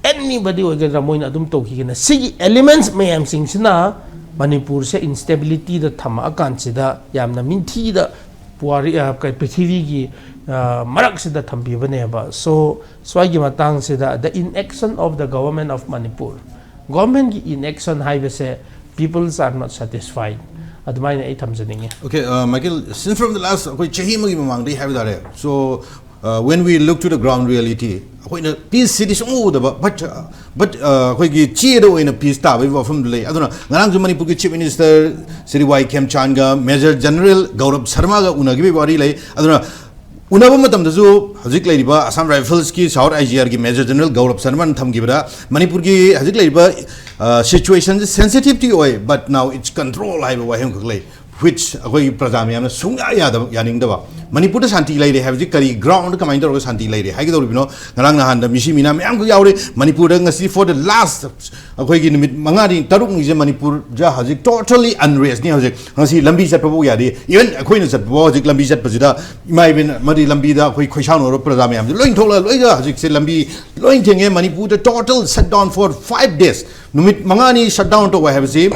anybody ꯑꯣꯏꯒꯗ꯭ꯔꯥ, ꯃꯣꯏꯅ ꯑꯗꯨꯝ ꯇꯧꯈꯤꯒꯅꯤ꯫ ꯁꯤꯒꯤ elements ꯃꯌꯥꯝꯁꯤꯡꯁꯤꯅ ꯃꯅꯤꯄꯨꯔꯁꯦ instabilityꯗ ꯊꯝꯃꯛꯑꯀꯥꯟꯁꯤꯗ ꯌꯥꯝꯅ ꯃꯤꯡꯊꯤꯗ ꯄꯨꯋꯥꯔꯤ, ꯑ, ꯀꯩ, ꯄ꯭ꯔꯤꯊꯤꯕꯤꯒꯤ, ꯑ, ꯃꯔꯛꯁꯤꯗ ꯊꯝꯕꯤꯕꯅꯦꯕ꯫ So, ꯁ꯭ꯋꯥꯏꯒꯤ ꯃꯇꯥꯡꯁꯤꯗ the inaction of the government of Manipur, governmentꯀꯤ inaction ꯍꯥꯏꯕꯁꯦ, peoples are not satisfied, ꯑꯗꯨꯃꯥꯏꯅ ꯑꯩ ꯊꯝꯖꯅꯤꯡꯉꯤ꯫ Okay, uh, Michael, since from the last, ꯑꯩꯈꯣꯏ ꯆꯍꯤ ꯑꯃꯒꯤ ꯃꯃꯥꯡꯗꯒꯤ ꯍꯥꯏꯕ ꯇꯥꯔꯦ, so, uh, when we look to the ground reality, ꯑꯩꯈꯣꯏꯅ peace ꯁꯤꯗꯤ ꯁꯨꯝ ꯎꯗꯕ, but, uh, but, uh, ꯑꯩꯈꯣꯏꯒꯤ ꯆꯦꯗ ꯑꯣꯏꯅ peace ꯇꯥꯕꯒꯤ ꯋꯥꯐꯝꯗꯨ ꯂꯩ꯫ ꯑꯗꯨꯅ ꯉꯔꯥꯡꯁꯨ ꯃꯅꯤꯄꯨꯔꯒꯤ Chief Minister ꯁ꯭ꯔꯤ ꯋꯥꯏ ꯈꯦꯝꯆꯥꯟꯒ Major General ꯒꯧꯔꯕ ꯁꯔꯃꯒ ꯎꯅꯈꯤꯕꯒꯤ ꯋꯥꯔꯤ ꯂꯩ꯫ ꯑꯗꯨꯅ ꯎꯅꯕ ꯃꯇꯝꯗꯁꯨ ꯍꯧꯖꯤꯛ ꯂꯩꯔꯤꯕ Assam Riflesꯀꯤ South IGRꯒꯤ Major General Gaurav Sharmana ꯊꯝꯈꯤꯕꯗ ꯃꯅꯤꯄꯨꯔꯒꯤ ꯍꯧꯖꯤꯛ ꯂꯩꯔꯤꯕ situationꯁꯦ sensitivity ꯑꯣꯏ, but now it's control ꯍꯥꯏꯕ ꯋꯥꯍꯩ ꯑꯃꯈꯛ ꯂꯩ, which ꯑꯩꯈꯣꯏꯒꯤ ꯄ꯭ꯔꯖꯥ ꯃꯌꯥꯝꯅ ꯁꯨꯡꯌꯥ ꯌꯥꯗꯕ, ꯌꯥꯅꯤꯡꯗꯕ꯫ ꯃꯅꯤꯄꯨꯔꯗ ꯁꯥꯟꯇꯤ ꯂꯩꯔꯦ ꯍꯥꯏꯕꯁꯤ ꯀꯔꯤ groundꯗ ꯀꯃꯥꯏꯅ ꯇꯧꯔꯒ ꯁꯥꯟꯇꯤ ꯂꯩꯔꯦ ꯍꯥꯏꯒꯗꯧꯔꯤꯕꯅꯣ? ꯉꯔꯥꯡ ꯅꯍꯥꯟꯗ ꯃꯤꯁꯤ ꯃꯤꯅꯥ ꯃꯌꯥꯝꯈꯛ ꯌꯥꯎꯔꯦ꯫ ꯃꯅꯤꯄꯨꯔꯗ ꯉꯁꯤ for the last ꯑꯩꯈꯣꯏꯒꯤ ꯅꯨꯃꯤꯠ ꯃꯉꯥꯅꯤ ꯇꯔꯨꯛꯅꯤꯁꯦ ꯃꯅꯤꯄꯨꯔꯗ ꯍꯧꯖꯤꯛ totally unrestꯅꯤ꯫ ꯍꯧꯖꯤꯛ ꯉꯁꯤ ꯂꯝꯕꯤ ꯆꯠꯄꯐꯥꯎ ꯌꯥꯗꯦ꯫ Even ꯑꯩꯈꯣꯏꯅ ꯆꯠꯄꯐꯥꯎ ꯍꯧꯖꯤꯛ ꯂꯝꯕꯤ ꯆꯠꯄꯁꯤꯗ ꯏꯃꯥ ꯏꯕꯦꯟ ꯑꯃꯗꯤ ꯂꯝꯕꯤꯗ ꯑꯩꯈꯣꯏ ꯈꯣꯏꯁꯥꯎꯅꯔꯕ ꯄ꯭ꯔꯖꯥ ꯃꯌꯥꯝꯁꯦ ꯂꯣꯏ ꯊꯣꯛꯂꯒ ꯂꯣꯏꯅ ꯍꯧꯖꯤꯛꯁꯦ ꯂꯝꯕꯤ ꯂꯣꯏ ꯊꯤꯡꯉꯦ꯫ ꯃꯅꯤꯄꯨꯔꯗ total shutdown for five days, ꯅꯨꯃꯤꯠ ꯃꯉꯥꯅꯤ shutdown ꯇꯧꯕ ꯍꯥꯏꯕꯁꯤ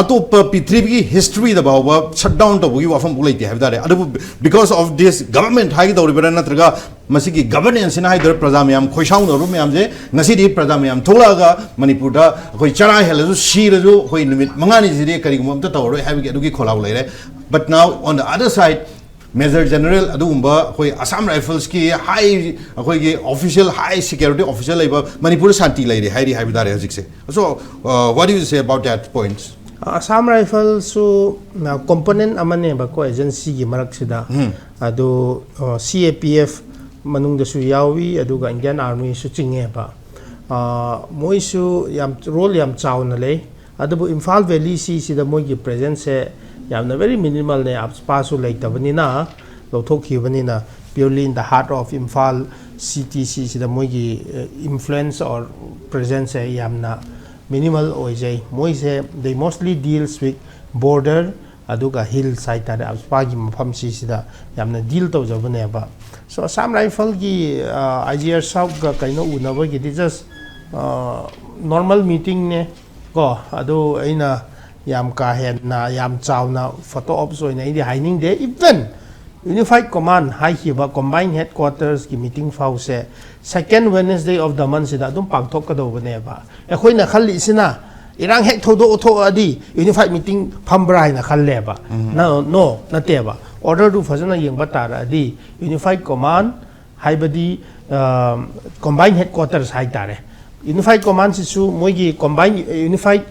ꯑꯇꯣꯞꯄ ꯄ꯭ꯔꯤꯊꯤꯕꯤꯒꯤ historyꯗ ꯐꯥꯎꯕ shutdown ꯇꯧꯕꯒꯤ ꯋꯥꯐꯝꯐꯥꯎ ꯂꯩꯇꯦ ꯍꯥꯏꯕ ꯇꯥꯔꯦ꯫ ꯑꯗꯨꯕꯨ because of this government ꯍꯥꯏꯒꯗꯧꯔꯤꯕ꯭ꯔꯥ ꯅꯠꯇ꯭ꯔꯒ ꯃꯁꯤꯒꯤ governanceꯅ ꯍꯥꯏꯗꯣꯏꯔꯥ, ꯄ꯭ꯔꯖꯥ ꯃꯌꯥꯝ ꯈꯣꯏꯁꯥꯎꯅꯔꯕ ꯃꯌꯥꯝꯁꯦ ꯉꯁꯤꯗꯤ ꯄ꯭ꯔꯖꯥ ꯃꯌꯥꯝ ꯊꯣꯛꯂꯛꯑꯒ ꯃꯅꯤꯄꯨꯔꯗ ꯑꯩꯈꯣꯏ ꯆꯔꯥ ꯍꯦꯜꯂꯁꯨ ꯁꯤꯔꯁꯨ ꯑꯩꯈꯣꯏ ꯅꯨꯃꯤꯠ ꯃꯉꯥꯅꯤꯁꯤꯗꯤ ꯀꯔꯤꯒꯨꯝꯕ ꯑꯝꯇ ꯇꯧꯔꯔꯣꯏ ꯍꯥꯏꯕꯒꯤ ꯑꯗꯨꯒꯤ ꯈꯣꯜꯂꯥꯎ ꯂꯩꯔꯦ꯫ But now on the other side, Major General ꯑꯗꯨꯒꯨꯝꯕ ꯑꯩꯈꯣꯏ Assam Riflesꯀꯤ high, ꯑꯩꯈꯣꯏꯒꯤ official, high security official ꯂꯩꯕ ꯃꯅꯤꯄꯨꯔꯗ ꯁꯥꯟꯇꯤ ꯂꯩꯔꯦ ꯍꯥꯏꯔꯤ ꯍꯥꯏꯕ ꯇꯥꯔꯦ ꯍꯧꯖꯤꯛꯁꯦ꯫ So, uh, what do you say about that point? Assam Riflesꯁꯨ component ꯑꯃꯅꯦꯕꯀꯣ agencyꯒꯤ ꯃꯔꯛꯁꯤꯗ꯫ ꯑꯗꯨ CAPF ꯃꯅꯨꯡꯗꯁꯨ ꯌꯥꯎꯏ, ꯑꯗꯨꯒ Indian Armyꯁꯨ ꯆꯤꯡꯉꯦꯕ꯫ ꯃꯣꯏꯁꯨ ꯌꯥꯝ role ꯌꯥꯝ ꯆꯥꯎꯅ ꯂꯩ꯫ ꯑꯗꯨꯕꯨ ꯏꯝꯐꯥꯜ ꯚꯦꯂꯤꯁꯤꯁꯤꯗ ꯃꯣꯏꯒꯤ presenceꯁꯦ ꯌꯥꯝꯅ very minimalꯅꯦ꯫ AFSPAꯁꯨ ꯂꯩꯇꯕꯅꯤꯅ, ꯂꯧꯊꯣꯛꯈꯤꯕꯅꯤꯅ, purely in the heart of Imphal cityꯁꯤꯁꯤꯗ ꯃꯣꯏꯒꯤ influence or presenceꯁꯦ ꯌꯥꯝꯅ minimal ꯑꯣꯏꯖꯩ꯫ ꯃꯣꯏꯁꯦ they mostly deals with border ꯑꯗꯨꯒ hills ꯍꯥꯏꯇꯥꯔꯦ, AFSPAꯒꯤ ꯃꯐꯝꯁꯤꯁꯤꯗ ꯌꯥꯝꯅ deal ꯇꯧꯖꯕꯅꯦꯕ꯫ So Assam Riflesꯀꯤ IGR Southꯀ ꯀꯩꯅꯣ ꯎꯅꯕꯒꯤꯗꯤ just normal meetingꯅꯦ ꯀꯣ꯫ ꯑꯗꯨ ꯑꯩꯅ ꯌꯥꯝ ꯀꯥ ꯍꯦꯟꯅ ꯌꯥꯝ ꯆꯥꯎꯅ photo ops ꯑꯣꯏꯅ ꯑꯩꯗꯤ ꯍꯥꯏꯅꯤꯡꯗꯦ꯫ Even Unified Command ꯍꯥꯏꯈꯤꯕ combined headquartersꯀꯤ meeting ꯐꯥꯎꯁꯦ second Wednesday of the monthꯁꯤꯗ ꯑꯗꯨꯝ ꯄꯥꯡꯊꯣꯛꯀꯗꯧꯕꯅꯦꯕ꯫ ꯑꯩꯈꯣꯏꯅ ꯈꯜꯂꯤꯁꯤꯅ ꯏꯔꯥꯡ ꯍꯦꯛ ꯊꯧꯗꯣꯛ ꯊꯣꯛꯑꯗꯤ unified meeting ꯐꯝꯕ꯭ꯔꯥ ꯍꯥꯏꯅ ꯈꯜꯂꯦꯕ꯫ No, no, ꯅꯠꯇꯦꯕ꯫ Orderꯗꯨ ꯐꯖꯅ ꯌꯦꯡꯕ ꯇꯥꯔꯗꯤ Unified Command ꯍꯥꯏꯕꯗꯤ combined headquarters ꯍꯥꯏꯇꯥꯔꯦ꯫ Unified Commandꯁꯤꯁꯨ ꯃꯣꯏꯒꯤ combined unified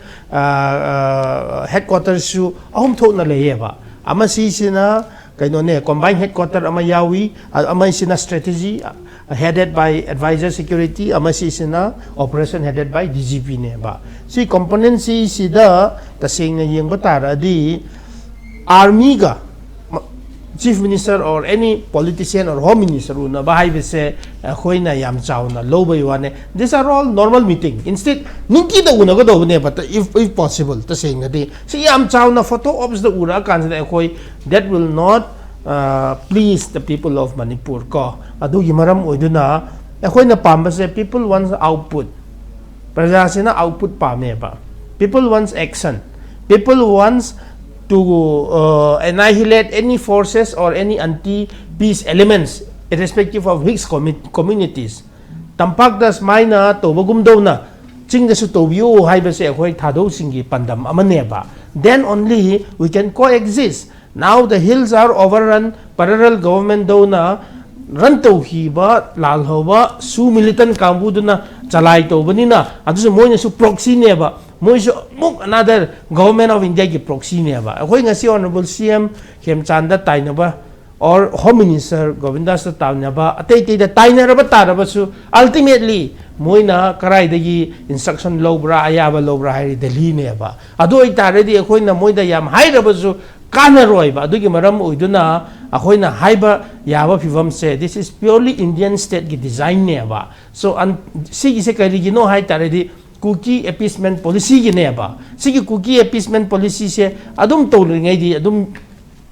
headquartersꯁꯨ ꯑꯍꯨꯝ ꯊꯣꯛꯅ ꯂꯩꯌꯦꯕ꯫ ꯑꯃꯁꯤꯁꯤꯅ ꯀꯩꯅꯣꯅꯦ, combined headquarter ꯑꯃ ꯌꯥꯎꯏ꯫ ꯑ-, ꯑꯃꯁꯤꯅ strategy, uh, headed by advisor security, ꯑꯃꯁꯤꯁꯤꯅ operation headed by D G P ꯅꯦꯕ꯫ ꯁꯤ component ꯁꯤꯁꯤꯗ ꯇꯁꯦꯡꯅ ꯌꯦꯡꯕ ꯇꯥꯔꯗꯤ army ꯒ chief minister or any politician or home minister ꯎꯅꯕ ꯍꯥꯏꯕꯁꯦ ꯑꯩꯈꯣꯏꯅ ꯌꯥꯝ ꯆꯥꯎꯅ ꯂꯧꯕꯩ ꯋꯥꯅꯦ꯫ These are all normal meeting. Instead, ꯅꯨꯡꯇꯤꯗ ꯎꯅꯒꯗꯧꯕꯅꯦꯕ, if, if possible, ꯇꯁꯦꯡꯅꯗꯤ꯫ ꯁꯤ ꯌꯥꯝ ꯆꯥꯎꯅ photo ops ꯗ ꯎꯔꯛꯑꯀꯥꯟꯁꯤꯗ ꯑꯩꯈꯣꯏ, that will not, uh, please the people of Manipur ꯀꯣ꯫ ꯑꯗꯨꯒꯤ ꯃꯔꯝ ꯑꯣꯏꯗꯨꯅ ꯑꯩꯈꯣꯏꯅ ꯄꯥꯝꯕꯁꯦ, people wants output꯫ ꯄ꯭ꯔꯖꯥꯁꯤꯅ output ꯄꯥꯝꯃꯦꯕ꯫ People wants action. People wants to, uh, annihilate any forces or any anti-peace elements, irrespective of which commu-, communities. ꯇꯝꯄꯥꯛꯇ ꯁꯨꯃꯥꯏꯅ ꯇꯧꯕꯒꯨꯝꯗꯧꯅ ꯆꯤꯡꯗꯁꯨ ꯇꯧꯕꯤꯌꯨ ꯍꯥꯏꯕꯁꯦ ꯑꯩꯈꯣꯏ ꯊꯥꯗꯧꯁꯤꯡꯒꯤ ꯄꯥꯟꯗꯝ ꯑꯃꯅꯦꯕ꯫ Then only we can coexist. Now the hills are overrun, parallel government ꯗꯧꯅ run ꯇꯧꯈꯤꯕ ꯂꯥꯜꯍꯧꯕ ꯁꯨ militant ꯀꯥꯡꯕꯨꯗꯨꯅ ꯆꯂꯥꯏ ꯇꯧꯕꯅꯤꯅ, ꯑꯗꯨꯁꯨ ꯃꯣꯏꯅꯁꯨ proxy ꯅꯦꯕ, ꯃꯣꯏꯁꯨ ꯑꯃꯨꯛ another Government of India ꯒꯤ proxy ꯅꯦꯕ꯫ ꯑꯩꯈꯣꯏ ꯉꯁꯤ Honourable C M ꯈꯦꯝꯆꯥꯟꯗ ꯇꯥꯏꯅꯕ or Home Minister ꯒꯣꯕꯤꯟꯗꯥꯁꯇ ꯇꯥꯏꯅꯕ, ꯑꯇꯩ ꯑꯇꯩꯗ ꯇꯥꯏꯅꯔꯕ ꯇꯥꯔꯕꯁꯨ, ultimately ꯃꯣꯏꯅ ꯀꯔꯥꯏꯗꯒꯤ instruction ꯂꯧꯕ꯭ꯔꯥ, ꯑꯌꯥꯕ ꯂꯧꯕ꯭ꯔꯥ ꯍꯥꯏꯔꯗꯤ ꯗꯦꯜꯂꯤꯅꯦꯕ꯫ ꯑꯗꯨ ꯑꯣꯏꯇꯥꯔꯗꯤ ꯑꯩꯈꯣꯏꯅ ꯃꯣꯏꯗ ꯌꯥꯝ ꯍꯥꯏꯔꯕꯁꯨ ꯀꯥꯟꯅꯔꯣꯏꯕ꯫ ꯑꯗꯨꯒꯤ ꯃꯔꯝ ꯑꯣꯏꯗꯨꯅ ꯑꯩꯈꯣꯏꯅ ꯍꯥꯏꯕ ꯌꯥꯕ ꯐꯤꯕꯝꯁꯦ, this is purely Indian state ꯀꯤ design ꯅꯦꯕ꯫ So, ꯑꯟ-, ꯁꯤꯒꯤꯁꯦ ꯀꯔꯤꯒꯤꯅꯣ ꯍꯥꯏ ꯇꯥꯔꯗꯤ, ꯀꯨꯀꯤ appeasement policy ꯒꯤꯅꯦꯕ꯫ ꯁꯤꯒꯤ ꯀꯨꯀꯤ appeasement policy ꯁꯦ ꯑꯗꯨꯝ ꯇꯧꯔꯤꯉꯩꯗꯤ ꯑꯗꯨꯝ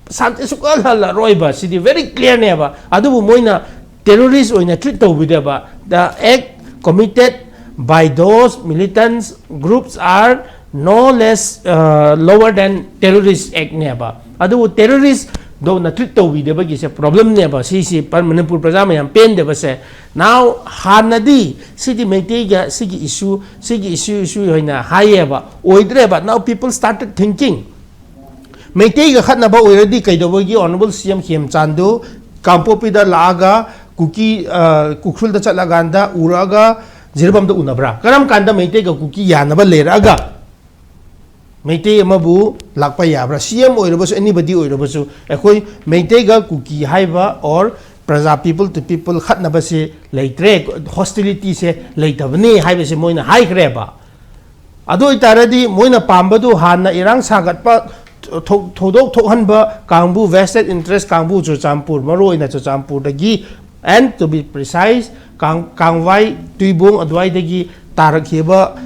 ꯁꯥꯟꯇꯤ ꯁꯨꯡꯍꯜ ꯍꯜꯂꯔꯣꯏꯕ꯫ ꯁꯤꯗꯤ very clear ꯅꯦꯕ꯫ ꯑꯗꯨꯕꯨ ꯃꯣꯏꯅ terrorist ꯑꯣꯏꯅ treat ꯇꯧꯕꯤꯗꯦꯕ꯫ The act committed by those militants groups are no less, uh, lower than terrorist act ꯅꯦꯕ꯫ ꯑꯗꯨꯕꯨ terrorist ꯗꯧꯅ treat ꯇꯧꯕꯤꯗꯕꯒꯤꯁꯦ problem ꯅꯦꯕ꯫ ꯁꯤꯁꯤ ꯄ-, ꯃꯅꯤꯄꯨꯔ ꯄ꯭ꯔꯖꯥ ꯃꯌꯥꯝ ꯄꯦꯟꯗꯕꯁꯦ꯫ Now, ꯍꯥꯟꯅꯗꯤ ꯁꯤꯗꯤ ꯃꯩꯇꯩꯒ ꯁꯤꯒꯤ issue, ꯁꯤꯒꯤ issue, issue ꯑꯣꯏꯅ ꯍꯥꯏꯌꯦꯕ꯫ ꯑꯣꯏꯗ꯭ꯔꯦꯕ꯫ Now people started thinking, ꯃꯩꯇꯩꯒ ꯈꯠꯅꯕ ꯑꯣꯏꯔꯗꯤ ꯀꯩꯗꯧꯕꯒꯤ Honourable C M ꯈꯦꯝꯆꯥꯟꯗꯨ ꯀꯥꯡꯄꯣꯛꯄꯤꯗ ꯂꯥꯛꯑꯒ ꯀꯨꯀꯤ, ꯑ, ꯎꯈ꯭ꯔꯨꯜꯗ ꯆꯠꯂꯀꯥꯟꯗ ꯎꯔꯛꯑꯒ ꯖꯤꯔꯤꯕꯥꯝꯗ ꯎꯅꯕ꯭ꯔꯥ? ꯀꯔꯝ ꯀꯥꯟꯗ ꯃꯩꯇꯩꯒ ꯀꯨꯀꯤ ꯌꯥꯅꯕ ꯂꯩꯔꯛꯑꯒ ꯃꯩꯇꯩ ꯑꯃꯕꯨ ꯂꯥꯛꯄ ꯌꯥꯕ꯭ꯔꯥ? ꯁꯤ ꯑꯦꯝ ꯑꯣꯏꯔꯕꯁꯨ, ꯑꯦꯅꯤꯕꯗꯤ ꯑꯣꯏꯔꯕꯁꯨ, ꯑꯩꯈꯣꯏ ꯃꯩꯇꯩꯒ ꯀꯨꯀꯤ ꯍꯥꯏꯕ ꯑꯣꯔ ꯄ꯭ꯔꯖꯥ, ꯄꯤꯄꯜ ꯇꯨ ꯄꯤꯄꯜ ꯈꯠꯅꯕꯁꯦ ꯂꯩꯇ꯭ꯔꯦ, ꯍꯣꯁꯇꯤꯂꯤꯇꯤꯁꯦ ꯂꯩꯇꯕꯅꯤ ꯍꯥꯏꯕꯁꯦ ꯃꯣꯏꯅ ꯍꯥꯏꯈ꯭ꯔꯦꯕ꯫ ꯑꯗꯨ ꯑꯣꯏꯇꯥꯔꯗꯤ ꯃꯣꯏꯅ ꯄꯥꯝꯕꯗꯨ ꯍꯥꯟꯅ ꯏꯔꯥꯡ ꯁꯥꯒꯠꯄ, ꯊꯧ-, ꯊꯧꯗꯣꯛ ꯊꯣꯛꯍꯟꯕ ꯀꯥꯡꯕꯨ, vested interest ꯀꯥꯡꯕꯨ, ꯆꯨꯔꯆꯥꯟꯄꯨꯔ, ꯃꯔꯨ ꯑꯣꯏꯅ ꯆꯨꯔꯆꯥꯟꯄꯨꯔꯗꯒꯤ, and to be precise, ꯀꯥꯡ-, ꯀꯥꯡꯋꯥꯏ, ꯇꯨꯏꯕꯣꯡ ꯑꯗꯨꯋꯥꯏꯗꯒꯤ ꯇꯥꯔꯛꯈꯤꯕ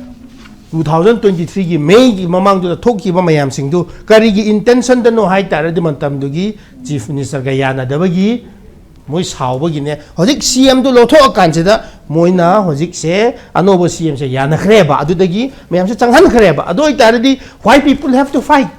two thousand twenty three ꯒꯤ ꯃꯦꯒꯤ ꯃꯃꯥꯡꯗꯨꯗ ꯊꯣꯛꯈꯤꯕ ꯃꯌꯥꯝꯁꯤꯡꯗꯨ ꯀꯔꯤꯒꯤ intention ꯗꯅꯣ ꯍꯥꯏ ꯇꯥꯔꯗꯤ, ꯃꯇꯝꯗꯨꯒꯤ chief minister ꯒ ꯌꯥꯅꯗꯕꯒꯤ ꯃꯣꯏ ꯁꯥꯎꯕꯒꯤꯅꯦ꯫ ꯍꯧꯖꯤꯛ ꯁꯤ ꯑꯦꯝ ꯗꯨ ꯂꯧꯊꯣꯛꯑꯀꯥꯟꯁꯤꯗ ꯃꯣꯏꯅ ꯍꯧꯖꯤꯛꯁꯦ ꯑꯅꯧꯕ ꯁꯤ ꯑꯦꯝ ꯁꯦ ꯌꯥꯅꯈ꯭ꯔꯦꯕ, ꯑꯗꯨꯗꯒꯤ ꯃꯌꯥꯝꯁꯦ ꯆꯪꯍꯟꯈ꯭ꯔꯦꯕ꯫ ꯑꯗꯨ ꯑꯣꯏꯇꯥꯔꯗꯤ, why people have to fight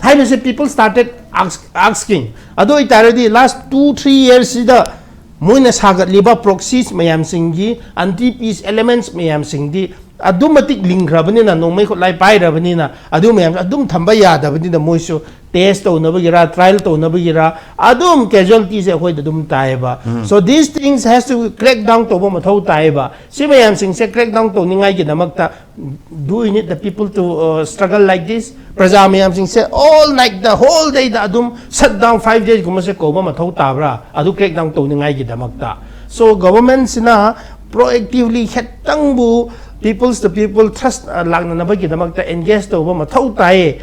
ꯍꯥꯏꯕꯁꯦ people started ask-, asking꯫ ꯑꯗꯨ ꯑꯣꯏꯇꯥꯔꯗꯤ, last two three years ꯁꯤꯗ ꯃꯣꯏꯅ ꯁꯥꯒꯠꯂꯤꯕ proxies ꯃꯌꯥꯝꯁꯤꯡꯒꯤ, anti peace elements ꯃꯌꯥꯝꯁꯤꯡꯗꯤ ꯑꯗꯨ ꯃꯇꯤꯛ ꯂꯤꯡꯈ꯭ꯔꯕꯅꯤꯅ, ꯅꯣꯡꯃꯩ ꯈꯨꯠꯂꯥꯏ ꯄꯥꯏꯔꯕꯅꯤꯅ, ꯑꯗꯨ ꯃꯌꯥꯝꯁꯨ ꯑꯗꯨꯝ ꯊꯝꯕ ꯌꯥꯗꯕꯅꯤꯅ, ꯃꯣꯏꯁꯨ test ꯇꯧꯅꯕꯒꯤꯔ, trial ꯇꯧꯅꯕꯒꯤꯔ, ꯑꯗꯨꯝ casualty ꯁꯦ ꯑꯩꯈꯣꯏꯗ ꯑꯗꯨꯝ ꯇꯥꯏꯌꯦꯕ꯫ So these things has to crack down ꯇꯧꯕ ꯃꯊꯧ ꯇꯥꯏꯌꯦꯕ꯫ ꯁꯤ ꯃꯌꯥꯝꯁꯤꯡꯁꯦ crack down ꯇꯧꯅꯤꯡꯉꯥꯏꯒꯤꯗꯃꯛꯇ, do we need the people to, uh, struggle like this? ꯄ꯭ꯔꯖꯥ ꯃꯌꯥꯝꯁꯤꯡꯁꯦ all night, the whole day ꯗ ꯑꯗꯨꯝ shut down five days ꯒꯨꯝꯕꯁꯦ ꯀꯧꯕ ꯃꯊꯧ ꯇꯥꯕ꯭ꯔꯥ, ꯑꯗꯨ crack down ꯇꯧꯅꯤꯡꯉꯥꯏꯒꯤꯗꯃꯛꯇ? So government ꯁꯤꯅ proactively ꯈꯤꯇꯪꯕꯨ peoples to people trust, ꯑ, ꯂꯥꯛꯅꯅꯕꯒꯤꯗꯃꯛꯇ engage ꯇꯧꯕ ꯃꯊꯧ ꯇꯥꯏꯌꯦ꯫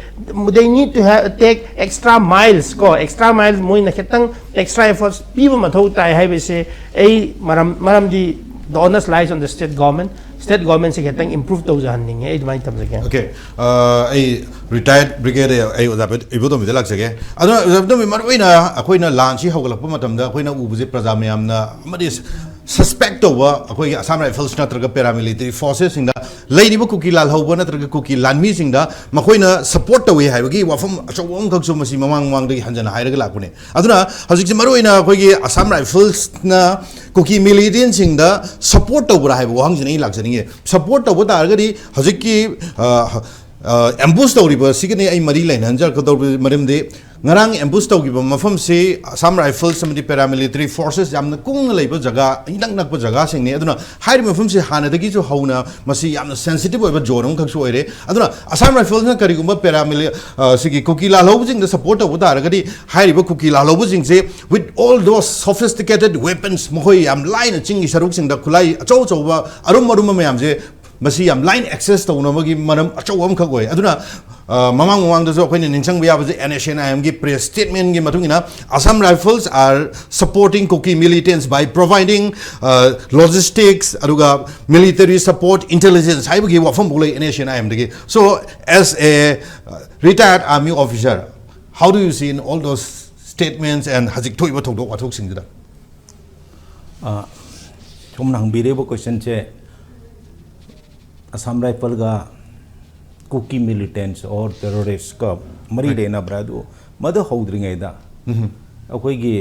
They need to have, take extra miles ꯀꯣ, extra miles, ꯃꯣꯏꯅ ꯈꯤꯇꯪ extra efforts ꯄꯤꯕ ꯃꯊꯧ ꯇꯥꯏ ꯍꯥꯏꯕꯁꯦ ꯑꯩ ꯃꯔꯝ, ꯃꯔꯝꯗꯤ the onus lies on the state government꯫ State government ꯁꯦ ꯈꯤꯇꯪ improve ꯇꯧꯖꯍꯟꯅꯤꯡꯉꯦ, ꯑꯩ ꯑꯗꯨꯃꯥꯏꯅ ꯊꯝꯖꯒꯦ꯫ Okay, ꯑ, ꯑꯩ retired brigadier, ꯑꯩ ꯑꯣꯖꯥ ꯏꯕꯣꯇꯣꯝꯕꯤꯗ ꯂꯥꯛꯆꯒꯦ꯫ ꯑꯗꯣ ꯑꯣꯖꯥ ꯏꯕꯣꯇꯣꯝꯕꯤ, ꯃꯔꯨꯑꯣꯏꯅ ꯑꯩꯈꯣꯏꯅ ꯂꯥꯟꯁꯤ ꯍꯧꯒꯠꯂꯛꯄ ꯃꯇꯝꯗ ꯑꯩꯈꯣꯏꯅ ꯎꯕꯁꯦ, ꯄ꯭ꯔꯖꯥ ꯃꯌꯥꯝꯅ ꯑꯃꯗꯤ suspect ꯇꯧꯕ ꯑꯩꯈꯣꯏꯒꯤ Assam Rifles ꯅꯠꯇ꯭ꯔꯒ paramilitary forces ꯁꯤꯡꯗ, ꯂꯩꯔꯤꯕ ꯀꯨꯀꯤ ꯂꯥꯜꯍꯧꯕ ꯅꯠꯇ꯭ꯔꯒ ꯀꯨꯀꯤ ꯂꯥꯟꯃꯤꯁꯤꯡꯗ ꯃꯈꯣꯏꯅ support ꯇꯧꯏ ꯍꯥꯏꯕꯒꯤ ꯋꯥꯐꯝ ꯑꯆꯧꯕ ꯑꯃꯈꯛꯁꯨ ꯃꯁꯤ ꯃꯃꯥꯡ ꯃꯃꯥꯡꯗꯒꯤ ꯍꯟꯖꯅ ꯍꯥꯏꯔꯒ ꯂꯥꯛꯄꯅꯦ꯫ ꯑꯗꯨꯅ ꯍꯧꯖꯤꯛꯁꯦ ꯃꯔꯨꯑꯣꯏꯅ ꯑꯩꯈꯣꯏꯒꯤ Assam Rifles ꯅ ꯀꯨꯀꯤ militant ꯁꯤꯡꯗ support ꯇꯧꯕ꯭ꯔꯥ ꯍꯥꯏꯕ ꯋꯥꯍꯪꯁꯤꯅ ꯑꯩ ꯂꯥꯛꯆꯅꯤꯡꯉꯦ꯫ Support ꯇꯧꯕ ꯇꯥꯔꯒꯗꯤ ꯍꯧꯖꯤꯛꯀꯤ, ꯑ, ꯑ, ambush ꯇꯧꯔꯤꯕ ꯁꯤꯒꯅꯤ ꯑꯩ ꯃꯔꯤ ꯂꯩꯅꯍꯟꯖꯔꯛꯀꯗꯧꯔꯤꯕ, ꯃꯔꯝꯗꯤ ꯉꯔꯥꯡ ꯑꯦꯝꯕꯨꯁ ꯇꯧꯈꯤꯕ ꯃꯐꯝꯁꯤ ꯑꯁꯥꯝ ꯔꯥꯏꯐꯜꯁ ꯑꯃꯗꯤ ꯄꯦꯔꯥꯃꯤꯂꯤꯇꯔꯤ ꯐꯣꯔꯁꯦꯁ ꯌꯥꯝꯅ ꯀꯨꯡꯅ ꯂꯩꯕ ꯖꯒꯥ, ꯏꯅꯛ ꯅꯛꯄ ꯖꯒꯥꯁꯤꯡꯅꯤ꯫ ꯑꯗꯨꯅ ꯍꯥꯏꯔꯤꯕ ꯃꯐꯝꯁꯤ ꯍꯥꯟꯅꯗꯒꯤꯁꯨ ꯍꯧꯅ ꯃꯁꯤ ꯌꯥꯝꯅ ꯁꯦꯟꯁꯤꯇꯤꯚ ꯑꯣꯏꯕ ꯖꯣꯟ ꯑꯃꯈꯛꯁꯨ ꯑꯣꯏꯔꯦ꯫ ꯑꯗꯨꯅ ꯑꯁꯥꯝ ꯔꯥꯏꯐꯜꯁꯅ ꯀꯔꯤꯒꯨꯝꯕ ꯄꯦꯔꯥꯃꯤꯂꯤ ꯑ, ꯁꯤꯒꯤ ꯀꯨꯀꯤ ꯂꯥꯜꯍꯧꯕꯁꯤꯡꯗ ꯁꯄꯣꯔꯠ ꯇꯧꯕ ꯇꯥꯔꯒꯗꯤ, ꯍꯥꯏꯔꯤꯕ ꯀꯨꯀꯤ ꯂꯥꯜꯍꯧꯕꯁꯤꯡꯁꯦ with all those sophisticated weapons, ꯃꯈꯣꯏ ꯌꯥꯝ ꯂꯥꯏꯅ ꯆꯤꯡꯒꯤ ꯁꯔꯨꯛꯁꯤꯡꯗ ꯈꯨꯠꯂꯥꯏ ꯑꯆꯧ ꯑꯆꯧꯕ, ꯑꯔꯨꯝ ꯑꯔꯨꯝꯕ ꯃꯌꯥꯝꯁꯦ, ꯃꯁꯤ ꯌꯥꯝ ꯂꯥꯏꯅ ꯑꯦꯛꯁꯦꯁ ꯇꯧꯅꯕꯒꯤ ꯃꯔꯝ ꯑꯆꯧꯕ ꯑꯃꯈꯛ ꯑꯣꯏ꯫ ꯑꯗꯨꯅ, ꯑ, ꯃꯃꯥꯡ ꯃꯃꯥꯡꯗꯁꯨ ꯑꯩꯈꯣꯏꯅ ꯅꯤꯡꯁꯤꯡꯕ ꯌꯥꯕꯁꯦ, ꯑꯦꯟ ꯑꯦꯁ ꯑꯦꯟ ꯑꯥꯏ ꯑꯦꯝꯒꯤ ꯄ꯭ꯔꯦꯁ ꯁ꯭ꯇꯦꯠꯃꯦꯟꯒꯤ ꯃꯇꯨꯡ ꯏꯟꯅ, "Assam Rifles are supporting Kuki militants by providing, uh, logistics, ꯑꯗꯨꯒ military support, intelligence" ꯍꯥꯏꯕꯒꯤ ꯋꯥꯐꯝ ꯐꯥꯎ ꯂꯩ ꯑꯦꯟ ꯑꯦꯁ ꯑꯦꯟ ꯑꯥꯏ ꯑꯦꯝꯗꯒꯤ꯫ So, as a, uh, retired army officer, how do you see in all those statements and ꯍꯧꯖꯤꯛ ꯊꯣꯛꯏꯕ ꯊꯧꯗꯣꯛ ꯋꯥꯊꯣꯛꯁꯤꯡꯁꯤꯗ? ꯑ, ꯁꯣꯝꯅ ꯍꯪꯕꯤꯔꯤꯕ ꯀꯣꯏꯁꯟꯁꯦ ꯑꯁꯥꯝ ꯔꯥꯏꯐꯜꯒ ꯀꯨꯀꯤ ꯃꯤꯂꯤꯇꯦꯟꯁ ꯑꯣꯔ ꯇꯦꯔꯣꯔꯤꯁꯀ ꯃꯔꯤ ꯂꯩꯅꯕ꯭ꯔꯥ? ꯑꯗꯨ ꯃꯗꯨ ꯍꯧꯗ꯭ꯔꯤꯉꯩꯗ ꯑꯩꯈꯣꯏꯒꯤ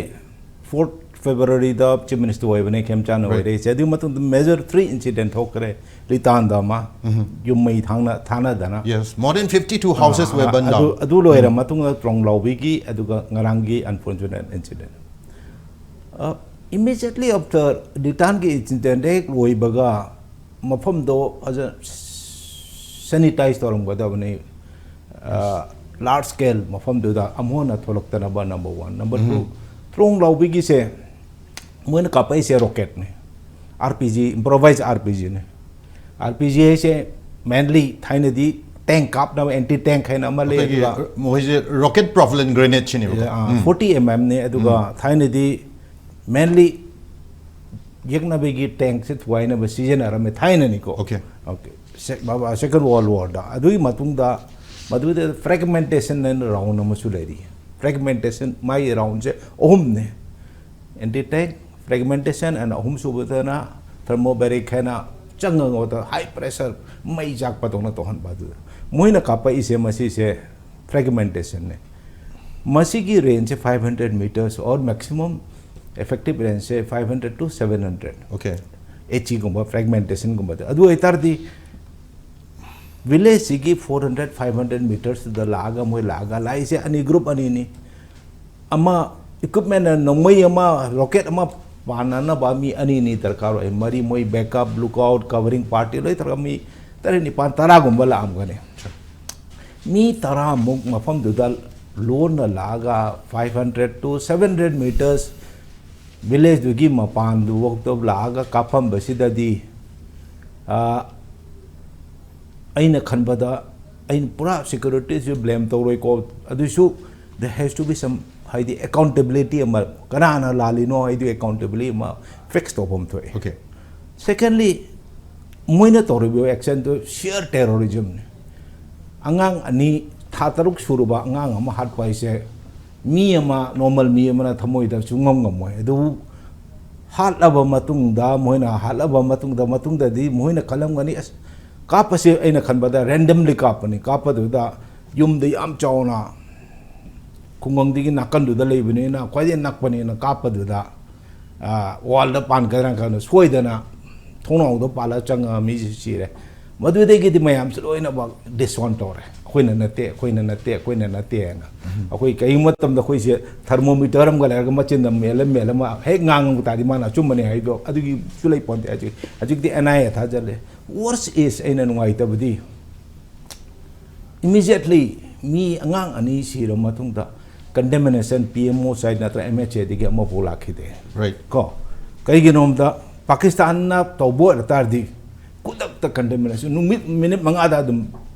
ꯐꯣꯔꯠ ꯐꯦꯕ꯭ꯔꯨꯋꯥꯔꯤꯗ ꯆꯤꯐ ꯃꯤꯅꯤꯁꯇꯔ ꯑꯣꯏꯕꯅꯦ ꯈꯦꯝꯆꯥꯟ ꯑꯣꯏꯔꯛꯏꯁꯦ꯫ ꯑꯗꯨꯒꯤ ꯃꯇꯨꯡꯗ ꯃꯦꯖꯔ ꯊ꯭ꯔꯤ ꯏꯟꯁꯤꯗꯦꯟꯠ ꯊꯣꯛꯈ꯭ꯔꯦ꯫ ꯂꯤꯇꯥꯟꯗ ꯑꯃ, ꯌꯨꯝ ꯃꯩ ꯊꯥꯡꯅ ꯊꯥꯅꯗꯅ꯫ Yes, more than fifty-two houses were burned ꯑꯗꯨ down. ꯑꯗꯨ ꯂꯣꯏꯔ ꯃꯇꯨꯡꯗ ꯇ꯭ꯔꯣꯡꯂꯥꯎꯕꯤꯒꯤ, ꯑꯗꯨꯒ ꯉꯔꯥꯡꯒꯤ ꯑꯟꯐꯣꯔꯆꯨꯅꯦꯠ ꯏꯟꯁꯤꯗꯦꯟꯠ꯫ Immediately after ꯂꯤꯇꯥꯟꯒꯤ ꯏꯟꯁꯤꯗꯦꯟꯠ ꯍꯦꯛ ꯂꯣꯏꯕꯒ ꯃꯐꯝꯗꯣ ꯐꯖꯅ ꯁꯦꯅꯤꯇꯥꯏꯁ ꯇꯧꯔꯝꯒꯗꯕꯅꯤ꯫ ꯂꯥꯔꯖ ꯁ꯭ꯀꯦꯜ ꯃꯐꯝꯗꯨꯗ ꯑꯃꯨꯛ ꯍꯟꯅ ꯊꯣꯛꯂꯛꯇꯅꯕ꯫ Number one. ꯅꯝꯕꯔ ꯇꯨ, ꯇ꯭ꯔꯣꯡꯂꯥꯎꯕꯤꯒꯤꯁꯦ ꯃꯣꯏꯅ ꯀꯥꯞꯄꯛꯏꯁꯦ ꯔꯣꯀꯦꯠꯅꯤ, R P G, improvise R P ꯖꯤꯅꯤ꯫ ꯑꯥꯔ ꯄꯤ ꯖꯤ ꯍꯥꯏꯁꯦ ꯃꯦꯟꯂꯤ ꯊꯥꯏꯅꯗꯤ ꯇꯦꯡ ꯀꯥꯞꯅꯕ ꯑꯦꯟꯇꯤ ꯇꯦꯡ ꯍꯥꯏꯅ ꯑꯃ ꯂꯩ꯫ ꯑꯩꯈꯣꯏꯒꯤ ꯑꯗꯨꯒ ꯃꯣꯏꯁꯦ ꯔꯣꯀꯦꯠ ꯄ꯭ꯔꯣꯄꯦꯂꯦꯟ ꯒ꯭ꯔꯦꯅꯦꯗ ꯁꯤꯅꯦꯕꯀꯣ꯫ ꯐꯣꯔꯇꯤ ꯑꯦꯝ ꯑꯦꯝꯅꯤ꯫ ꯑꯗꯨꯒ ꯊꯥꯏꯅꯗꯤ ꯃꯦꯟꯂꯤ ꯌꯦꯛꯅꯕꯒꯤ ꯇꯦꯡꯁꯦ ꯊꯨꯒꯥꯏꯅꯕ ꯁꯤꯖꯤꯟꯅꯔꯝꯃꯦ ꯊꯥꯏꯅꯅꯤꯀꯣ꯫ Okay. Okay. ꯁꯦꯀꯦꯟ ꯋꯥꯔꯜ ꯋꯥꯔꯗ꯫ ꯑꯗꯨꯒꯤ ꯃꯇꯨꯡꯗ ꯃꯗꯨꯗ ꯐ꯭ꯔꯦꯒꯃꯦꯟꯇꯦꯁꯟ ꯍꯥꯏꯅ ꯔꯥꯎꯟ ꯑꯃꯁꯨ ꯂꯩꯔꯤ꯫ ꯐ꯭ꯔꯦꯒꯃꯦꯟꯇꯦꯁꯟ ꯃꯥꯒꯤ ꯔꯥꯎꯟꯁꯦ ꯑꯍꯨꯝꯅꯦ꯫ ꯑꯦꯟꯇꯤ ꯇꯦꯡ, ꯐ꯭ꯔꯦꯒꯃꯦꯟꯇꯦꯁꯟ ꯑꯦꯟ ꯑꯍꯨꯝꯁꯨꯕꯗꯅ ꯊꯔꯃꯣꯕꯦꯔꯤꯛ ꯍꯥꯏꯅ ꯆꯪꯉꯒ ꯍꯥꯏ ꯄ꯭ꯔꯦꯁꯔ ꯃꯩ ꯆꯥꯛꯄꯗꯧꯅ ꯇꯧꯍꯟꯕ꯫ ꯑꯗꯨꯗ ꯃꯣꯏꯅ ꯀꯥꯞꯄꯛꯏꯁꯦ ꯃꯁꯤꯁꯦ ꯐ꯭ꯔꯦꯒꯃꯦꯟꯇꯦꯁꯟꯅꯦ꯫ ꯃꯁꯤꯒꯤ ꯔꯦꯟꯖꯁꯦ five hundred meters or maximum effective rangeꯁꯦ five hundred to seven hundred꯫ Okay. ꯑꯦꯆꯤꯒꯨꯝꯕ ꯐ꯭ꯔꯦꯒꯃꯦꯟꯇꯦꯁꯟꯒꯨꯝꯕꯗ꯫ ꯑꯗꯨ ꯑꯣꯏꯇꯥꯔꯗꯤ ꯚꯤꯂꯦꯖꯁꯤꯒꯤ ꯐꯣꯔ ꯍꯟꯗ꯭ꯔꯦꯠ ꯐꯥꯏꯚ ꯍꯟꯗ꯭ꯔꯦꯠ ꯃꯤꯇꯔꯁꯇꯨꯗ ꯂꯥꯛꯑꯒ ꯃꯣꯏ ꯂꯥꯛꯑꯒ ꯂꯥꯛꯏꯁꯦ ꯑꯅꯤ, ꯒ꯭ꯔꯨꯞ ꯑꯅꯤꯅꯤ꯫ ꯑꯃ ꯏꯀ꯭ꯋꯤꯞꯃꯦꯟ, ꯅꯣꯡꯃꯩ ꯑꯃ, ꯔꯣꯀꯦꯠ ꯑꯃ ꯄꯥꯟꯅꯅꯕ ꯃꯤ ꯑꯅꯤꯅꯤ ꯗꯔꯀꯥꯔ ꯑꯣꯏ꯫ ꯃꯔꯤ ꯃꯣꯏ ꯕꯦꯛꯑꯞ, ꯂꯨꯛꯑꯥꯎꯠ, ꯀꯚꯔꯤꯡ ꯄꯥꯔꯇꯤ ꯂꯣꯏ ꯇꯧꯔꯒ ꯃꯤ ꯇꯔꯦꯠ, ꯅꯤꯄꯥꯟ, ꯇꯔꯥꯒꯨꯝꯕ ꯂꯥꯛꯑꯝꯒꯅꯤ꯫ ꯃꯤ ꯇꯔꯥꯃꯨꯛ ꯃꯐꯝꯗꯨꯗ ꯂꯣꯟꯅ ꯂꯥꯛꯑꯒ five hundred to seven hundred meters ꯚꯤꯂꯦꯖꯇꯨꯒꯤ ꯃꯄꯥꯟꯗꯨꯐꯥꯎꯗ ꯂꯥꯛꯑꯒ ꯀꯥꯞꯐꯝꯕꯁꯤꯗꯗꯤ, ꯑ, ꯑꯩꯅ ꯈꯟꯕꯗ ꯑꯩꯅ ꯄꯨꯔꯥ ꯁꯦꯀ꯭ꯌꯨꯔꯤꯇꯤꯁꯨ ꯕ꯭ꯂꯦꯝ ꯇꯧꯔꯣꯏꯀꯣ꯫ ꯑꯗꯨꯁꯨ there has to be some, ꯍꯥꯏꯗꯤ, ꯑꯦꯀꯥꯎꯟꯇꯦꯕꯤꯂꯤꯇꯤ ꯑꯃ, ꯀꯅꯥꯅ ꯂꯥꯜꯂꯤꯅꯣ ꯍꯥꯏꯗꯨ ꯑꯦꯀꯥꯎꯟꯇꯦꯕꯤꯂꯤꯇꯤ ꯑꯃ ꯐꯤꯛꯁ ꯇꯧꯐꯝ ꯊꯣꯛꯑꯦ꯫ Okay. Secondly, ꯃꯣꯏꯅ ꯇꯧꯔꯤꯕ ꯑꯦꯛꯁꯟꯗꯨ ꯁꯤꯌꯔ ꯇꯦꯔꯣꯔꯤꯖꯝꯅꯤ꯫ ꯑꯉꯥꯡ ꯑꯅꯤ, ꯊꯥ ꯇꯔꯨꯛ ꯁꯨꯔꯕ ꯑꯉꯥꯡ ꯑꯃ ꯍꯥꯠꯄ ꯍꯥꯏꯁꯦ, ꯃꯤ ꯑꯃ, ꯅꯣꯔꯃꯦꯜ ꯃꯤ ꯑꯃꯅ ꯊꯃꯣꯏꯗ ꯁꯨꯡꯉꯝ ꯉꯝꯃꯣꯏ꯫ ꯑꯗꯨꯕꯨ ꯍꯥꯠꯂꯕ ꯃꯇꯨꯡꯗ, ꯃꯣꯏꯅ ꯍꯥꯠꯂꯕ ꯃꯇꯨꯡꯗ, ꯃꯇꯨꯡꯗꯗꯤ ꯃꯣꯏꯅ ꯈꯜꯂꯝꯒꯅꯤ, "ꯑꯁ, ꯀꯥꯞꯄꯁꯦ, ꯑꯩꯅ ꯈꯟꯕꯗ ꯔꯦꯟꯗꯝꯂꯤ ꯀꯥꯞꯄꯅꯤ, ꯀꯥꯞꯄꯗꯨꯗ ꯌꯨꯝꯗ ꯌꯥꯝ ꯆꯥꯎꯅ ꯈꯨꯡꯒꯪꯗꯒꯤ ꯅꯥꯀꯟꯗꯨꯗ ꯂꯩꯕꯅꯤꯅ, ꯈ꯭ꯋꯥꯏꯗꯒꯤ ꯅꯛꯄꯅꯤꯅ ꯀꯥꯞꯄꯗꯨꯗ, ꯑ, ꯋꯥꯜꯗ ꯄꯥꯟꯒꯗ꯭ꯔꯥ ꯈꯟꯕ, ꯁꯣꯏꯗꯅ ꯊꯣꯡꯅꯥꯎꯗ ꯄꯥꯜꯂꯒ ꯆꯪꯉꯒ ꯃꯤꯁꯤ ꯁꯤꯔꯦ꯫ ꯃꯗꯨꯗꯒꯤꯗꯤ ꯃꯌꯥꯝꯁꯦ ꯂꯣꯏꯅꯃꯛ ꯗꯤꯁꯑꯣꯟ ꯇꯧꯔꯦ, "ꯑꯩꯈꯣꯏꯅ ꯅꯠꯇꯦ, ꯑꯩꯈꯣꯏꯅ ꯅꯠꯇꯦ, ꯑꯩꯈꯣꯏꯅ ꯅꯠꯇꯦ" ꯍꯥꯏꯅ꯫ ꯑꯩꯈꯣꯏ ꯀꯔꯤꯒꯨꯝꯕ ꯃꯇꯝꯗ ꯑꯩꯈꯣꯏꯁꯦ ꯊꯔꯃꯣꯃꯤꯇꯔ ꯑꯃꯒ ꯂꯩꯔꯒ ꯃꯆꯤꯟꯗ ꯃꯦꯜꯂ ꯃꯦꯜꯂ ꯑꯃ ꯍꯦꯛ ꯉꯥꯡꯕ ꯇꯥꯔꯗꯤ ꯃꯥꯅ ꯑꯆꯨꯝꯕꯅꯦ ꯍꯥꯏꯗꯣ, ꯑꯗꯨꯒꯤ ꯁꯨ ꯂꯩ ꯄꯣꯟꯇꯦ꯫ ꯍꯧꯖꯤꯛ, ꯍꯧꯖꯤꯛꯇꯤ ꯑꯦꯟ ꯑꯥꯏ ꯑꯦ ꯊꯥꯖꯜꯂꯦ꯫ Worst is, ꯑꯩꯅ ꯅꯨꯡꯉꯥꯏꯇꯕꯗꯤ, ꯏꯃꯤꯗꯤꯌꯦꯠꯂꯤ ꯃꯤ ꯑꯉꯥꯡ ꯑꯅꯤ ꯁꯤꯔꯕ ꯃꯇꯨꯡꯗ ꯀꯟꯗꯦꯃꯤꯅꯦꯁꯟ ꯄꯤ ꯑꯦꯝ ꯑꯣ ꯁꯥꯏꯠ ꯅꯠꯇ꯭ꯔꯒ ꯑꯦꯝ ꯑꯩꯆ ꯑꯦꯗꯒꯤ ꯑꯃꯐꯥꯎ ꯂꯥꯛꯈꯤꯗꯦ꯫ Right. ꯀꯣ, ꯀꯩꯒꯤꯅꯣꯗ, ꯄꯥꯀꯤꯁꯇꯥꯟꯅ ꯇꯧꯕ ꯑꯣꯏꯔ ꯇꯥꯔꯗꯤ ꯈꯨꯗꯛꯇ ꯀꯟꯗꯦꯃꯤꯅꯦꯁꯟ, ꯅꯨꯃꯤꯠ, ꯃꯤꯅꯤꯠ ꯃꯉꯥꯗ ꯑꯗꯨꯝ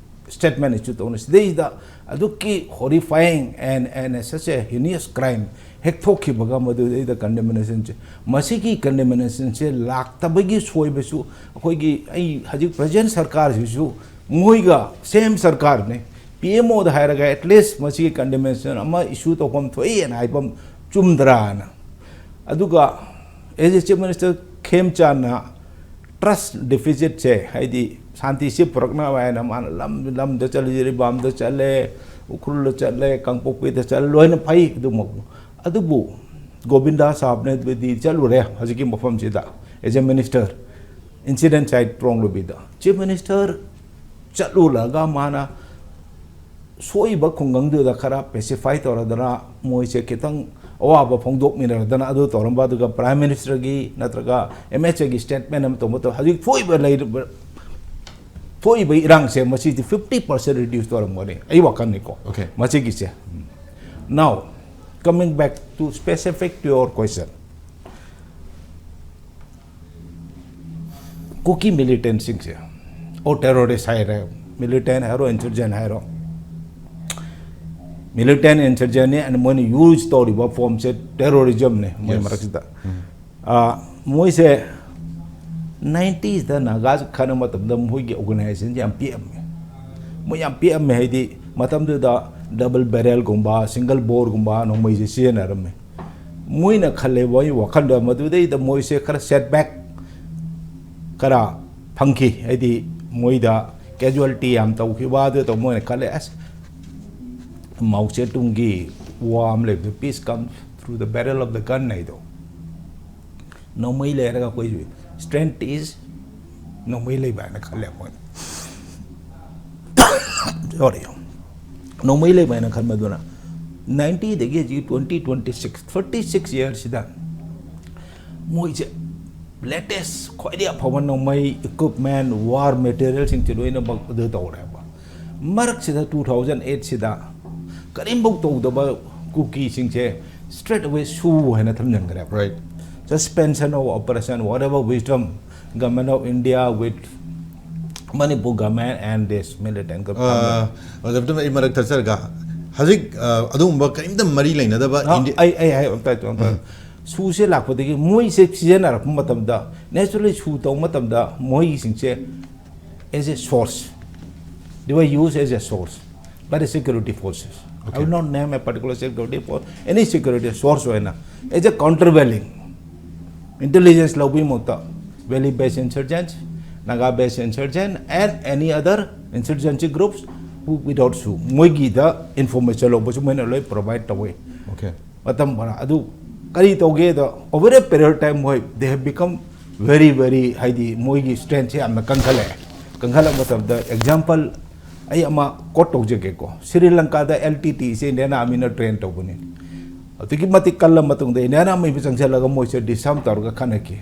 ꯁ꯭ꯇꯦꯠꯃꯦꯟ ꯏꯁꯨ ꯇꯧꯅꯤ꯫ ꯁꯤꯗꯩꯁꯤꯗ ꯑꯗꯨꯛꯀꯤ ꯍꯣꯔꯤꯐꯥꯏꯌꯤꯡ and, and such a heinous crime ꯍꯦꯛ ꯊꯣꯛꯈꯤꯕꯒ ꯃꯗꯨꯗꯩꯗ ꯀꯟꯗꯦꯃꯤꯅꯦꯁꯟꯁꯦ, ꯃꯁꯤꯒꯤ ꯀꯟꯗꯦꯃꯤꯅꯦꯁꯟꯁꯦ ꯂꯥꯛꯇꯕꯒꯤ ꯁꯣꯏꯕꯁꯨ ꯑꯩꯈꯣꯏꯒꯤ, ꯑꯩ ꯍꯧꯖꯤꯛ ꯄ꯭ꯔꯖꯦꯟ ꯁꯔꯀꯥꯔꯁꯤꯁꯨ ꯃꯣꯏꯒ ꯁꯦꯝ ꯁꯔꯀꯥꯔꯅꯤ꯫ ꯄꯤ ꯑꯦꯝ ꯑꯣꯗ ꯍꯥꯏꯔꯒ ꯑꯦꯠꯂꯤꯁ ꯃꯁꯤꯒꯤ ꯀꯟꯗꯦꯃꯤꯅꯦꯁꯟ ꯑꯃ ꯏꯁꯨ ꯇꯧꯐꯝ ꯊꯣꯛꯏꯅ ꯍꯥꯏꯐꯝ ꯆꯨꯝꯗ꯭ꯔꯥꯅ꯫ ꯑꯗꯨꯒ as a chief minister ꯈꯦꯝꯆꯥꯟꯅ ꯇ꯭ꯔꯁ ꯗꯤꯐꯤꯁꯤꯠꯁꯦ, ꯍꯥꯏꯗꯤ ꯁꯥꯟꯇꯤꯁꯦ ꯄꯨꯔꯛꯅꯕ ꯍꯥꯏꯅ ꯃꯥꯅ ꯂꯝ ꯂꯝꯗ ꯆꯠꯂꯤ, ꯖꯤꯔꯤꯕꯥꯝꯗ ꯆꯠꯂꯦ, ꯎꯈ꯭ꯔꯨꯜꯗ ꯆꯠꯂꯦ, ꯀꯥꯡꯄꯣꯛꯄꯤꯗ ꯆꯠꯂꯦ, ꯂꯣꯏꯅ ꯐꯩ ꯑꯗꯨꯃꯛ꯫ ꯑꯗꯨꯕꯨ ꯒꯣꯕꯤꯟꯗꯥ ꯁꯥꯍꯕꯅꯗꯤ ꯆꯠꯂꯨꯔꯦ ꯍꯧꯖꯤꯛꯀꯤ ꯃꯐꯝꯁꯤꯗ as a minister, incident site ꯇ꯭ꯔꯣꯡꯂꯨꯕꯤꯗ꯫ Chief minister ꯆꯠꯂꯨꯔꯒ ꯃꯥꯅ ꯁꯣꯛꯏꯕ ꯈꯨꯡꯒꯪꯗꯨꯗ ꯈꯔ ꯄꯦꯁꯤꯐꯥꯏ ꯇꯧꯔꯗꯅ, ꯃꯣꯏꯁꯦ ꯈꯤꯇꯪ ꯑꯋꯥꯕ ꯐꯣꯡꯗꯣꯛꯃꯤꯟꯅꯔꯗꯅ ꯑꯗꯨ ꯇꯧꯔꯝꯕ, ꯑꯗꯨꯒ ꯄ꯭ꯔꯥꯏꯝ ꯃꯤꯅꯤꯁꯇꯔꯒꯤ ꯅꯠꯇ꯭ꯔꯒ ꯑꯦꯝ ꯑꯦꯁ ꯑꯦꯒꯤ ꯁ꯭ꯇꯦꯠꯃꯦꯟ ꯑꯃ ꯇꯧꯕ ꯃꯇꯝꯗ ꯍꯧꯖꯤꯛ ꯊꯣꯛꯏꯕ ꯂꯩꯔꯤꯕ, ꯊꯣꯛꯏꯕ ꯏꯔꯥꯡꯁꯦ ꯃꯁꯤꯗꯤ fifty percent reduce ꯇꯧꯔꯝꯒꯅꯤ, ꯑꯩ ꯋꯥꯈꯜꯅꯤꯀꯣ꯫ Okay. ꯃꯁꯤꯒꯤꯁꯦ Now, coming back to specific to your question, ꯀꯨꯀꯤ ꯃꯤꯂꯤꯇꯦꯟꯁꯤꯡꯁꯦ, ꯑꯣ, ꯇꯦꯔꯣꯔꯤꯁ ꯍꯥꯏꯔꯦ, ꯃꯤꯂꯤꯇꯦꯟ ꯍꯥꯏꯔꯣ, ꯏꯟꯁꯔꯖꯦꯟ ꯍꯥꯏꯔꯣ, ꯃꯤꯂꯤꯇꯦꯟ ꯏꯟꯁꯔꯖꯦꯟꯅꯤ, and ꯃꯣꯏꯅ ꯌꯨꯖ ꯇꯧꯔꯤꯕ ꯐꯣꯝꯁꯦ ꯇꯦꯔꯣꯔꯤꯖꯝꯅꯤ ꯃꯣꯏ Yes. ꯃꯔꯛꯁꯤꯗ꯫ ꯑ, ꯃꯣꯏꯁꯦ ꯅꯥꯏꯟꯇꯤꯁꯇ ꯅꯥꯒꯥ ꯈꯠꯅꯕ ꯃꯇꯝꯗ ꯃꯣꯏꯒꯤ ꯑꯣꯔꯒꯅꯥꯏꯖꯦꯁꯟꯁꯦ ꯌꯥꯝ ꯄꯤꯛꯑꯝꯃꯦ꯫ ꯃꯣꯏ ꯌꯥꯝ ꯄꯤꯛꯑꯝꯃꯦ ꯍꯥꯏꯗꯤ, ꯃꯇꯝꯗꯨꯗ ꯗꯕꯜ ꯕꯦꯔꯦꯜꯒꯨꯝꯕ, ꯁꯤꯡꯒꯜ ꯕꯣꯔꯒꯨꯝꯕ ꯅꯣꯡꯃꯩꯁꯦ ꯁꯤꯖꯤꯟꯅꯔꯝꯃꯦ꯫ ꯃꯣꯏꯅ ꯈꯜꯂꯦ, ꯃꯣꯏ ꯋꯥꯈꯜꯗ ꯃꯗꯨꯗꯩꯗ ꯃꯣꯏꯁꯦ ꯈꯔ ꯁꯦꯠꯕꯦꯛ ꯈꯔ ꯐꯪꯈꯤ, ꯍꯥꯏꯗꯤ ꯃꯣꯏꯗ ꯀꯦꯖꯨꯋꯦꯂꯤꯇꯤ ꯌꯥꯝ ꯇꯧꯈꯤꯕ, ꯑꯗꯨꯗ ꯃꯣꯏꯅ ꯈꯜꯂꯦ, ꯑꯁ, ꯃꯥꯎ ꯖꯦ ꯇꯨꯡꯒꯤ ꯋꯥ ꯑꯃ ꯂꯩꯕꯗꯣ, "Peace comes through the barrel of the gun" ꯍꯥꯏꯗꯣ, ꯅꯣꯡꯃꯩ ꯂꯩꯔꯒ ꯑꯩꯈꯣꯏꯁꯨ, "Strength is ꯅꯣꯡꯃꯩ ꯂꯩꯕ" ꯍꯥꯏꯅ ꯈꯜꯂꯦ ꯑꯩꯈꯣꯏꯅ꯫ Sorry, ꯅꯣꯡꯃꯩ ꯂꯩꯕ ꯍꯥꯏꯅ ꯈꯟꯕꯗꯨꯅ ꯅꯥꯏꯟꯇꯤꯗꯒꯤ ꯍꯧꯖꯤꯛ twenty twenty six, thirty six ꯏꯌꯔꯁꯤꯗ ꯃꯣꯏꯁꯦ ꯂꯦꯇꯦꯁ, ꯈ꯭ꯋꯥꯏꯗꯒꯤ ꯑꯐꯕ ꯅꯣꯡꯃꯩ, ꯏꯀ꯭ꯋꯤꯞꯃꯦꯟ, ꯋꯥꯔ ꯃꯦꯇꯦꯔꯤꯌꯦꯜꯁꯤꯡꯁꯦ ꯂꯣꯏꯅꯃꯛ ꯑꯗꯨ ꯇꯧꯔꯦꯕ꯫ ꯃꯔꯛꯁꯤꯗ ꯇꯨ ꯊꯥꯎꯖꯟ ꯑꯩꯠꯁꯤꯗ ꯀꯔꯤꯝꯐꯧ ꯇꯧꯗꯕ ꯀꯨꯀꯤꯁꯤꯡꯁꯦ straight away ꯁꯨ ꯍꯥꯏꯅ ꯊꯝꯖꯤꯟꯈ꯭ꯔꯦꯕ꯫ Right. Suspension of operation, whatever wisdom, Government of India with Manipur government and this militant government. ꯑ, ꯑꯣꯖꯥ ꯕꯤꯇꯝ, ꯑꯩ ꯃꯔꯛ ꯊꯠꯆꯔꯒ, ꯍꯧꯖꯤꯛ ꯑ, ꯑꯗꯨꯒꯨꯝꯕ ꯀꯔꯤꯝꯇ ꯃꯔꯤ ꯂꯩꯅꯗꯕ ꯑ, ꯏꯟꯗꯤ- ꯑꯩ ꯑꯩ ꯍꯥꯏ ꯑꯝꯇ ꯑꯝꯇ ꯁꯨꯁꯦ ꯂꯥꯛꯄꯗꯒꯤ ꯃꯣꯏꯁꯦ ꯁꯤꯖꯤꯟꯅꯔꯛꯄ ꯃꯇꯝꯗ, naturally ꯁꯨ ꯇꯧꯕ ꯃꯇꯝꯗ ꯃꯣꯏꯁꯤꯡꯁꯦ as a source, they were used as a source by the security forces. I will not name a particular security force, any security source ꯑꯣꯏꯅ, as a countervailing intelligence ꯂꯧꯕꯒꯤ ꯃꯍꯨꯠꯇ, valley based insurgents, Naga based insurgent and any other insurgency groups who without SoO, ꯃꯣꯏꯒꯤꯗ information ꯂꯧꯕꯁꯨ ꯃꯣꯏꯅ ꯂꯣꯏ provide ꯇꯧꯋꯤ꯫ Okay. ꯃꯇꯝ ꯈꯔ ꯑꯗꯨ ꯀꯔꯤ ꯇꯧꯒꯦꯗ, over a period time ꯃꯣꯏ they have become very very, ꯍꯥꯏꯗꯤ ꯃꯣꯏꯒꯤ strengthꯁꯦ ꯌꯥꯝꯅ ꯀꯟꯈꯠꯂꯛꯑꯦ꯫ ꯀꯟꯈꯠꯂꯛꯄ ꯃꯇꯝꯗ ꯑꯦꯛꯖꯥꯝꯄꯜ ꯑꯩ ꯑꯃ ꯀꯣꯠ ꯇꯧꯖꯒꯦꯀꯣ꯫ ꯁ꯭ꯔꯤ ꯂꯪꯀꯥꯗ ꯑꯦꯜ ꯇꯤ ꯇꯤ ꯁꯦ ꯏꯟꯗꯤꯌꯥꯟ ꯑꯥꯔꯃꯤꯅ ꯇ꯭ꯔꯦꯟ ꯇꯧꯕꯅꯤ꯫ ꯑꯗꯨꯛꯀꯤ ꯃꯇꯤꯛ ꯀꯜꯂ ꯃꯇꯨꯡꯗ ꯏꯟꯗꯤꯌꯥꯟ ꯑꯥꯔꯃꯤ ꯆꯪꯁꯤꯜꯂꯒ ꯃꯣꯏꯁꯦ ꯗꯤꯁꯥꯔꯝ ꯇꯧꯔꯒ ꯈꯠꯅꯈꯤ꯫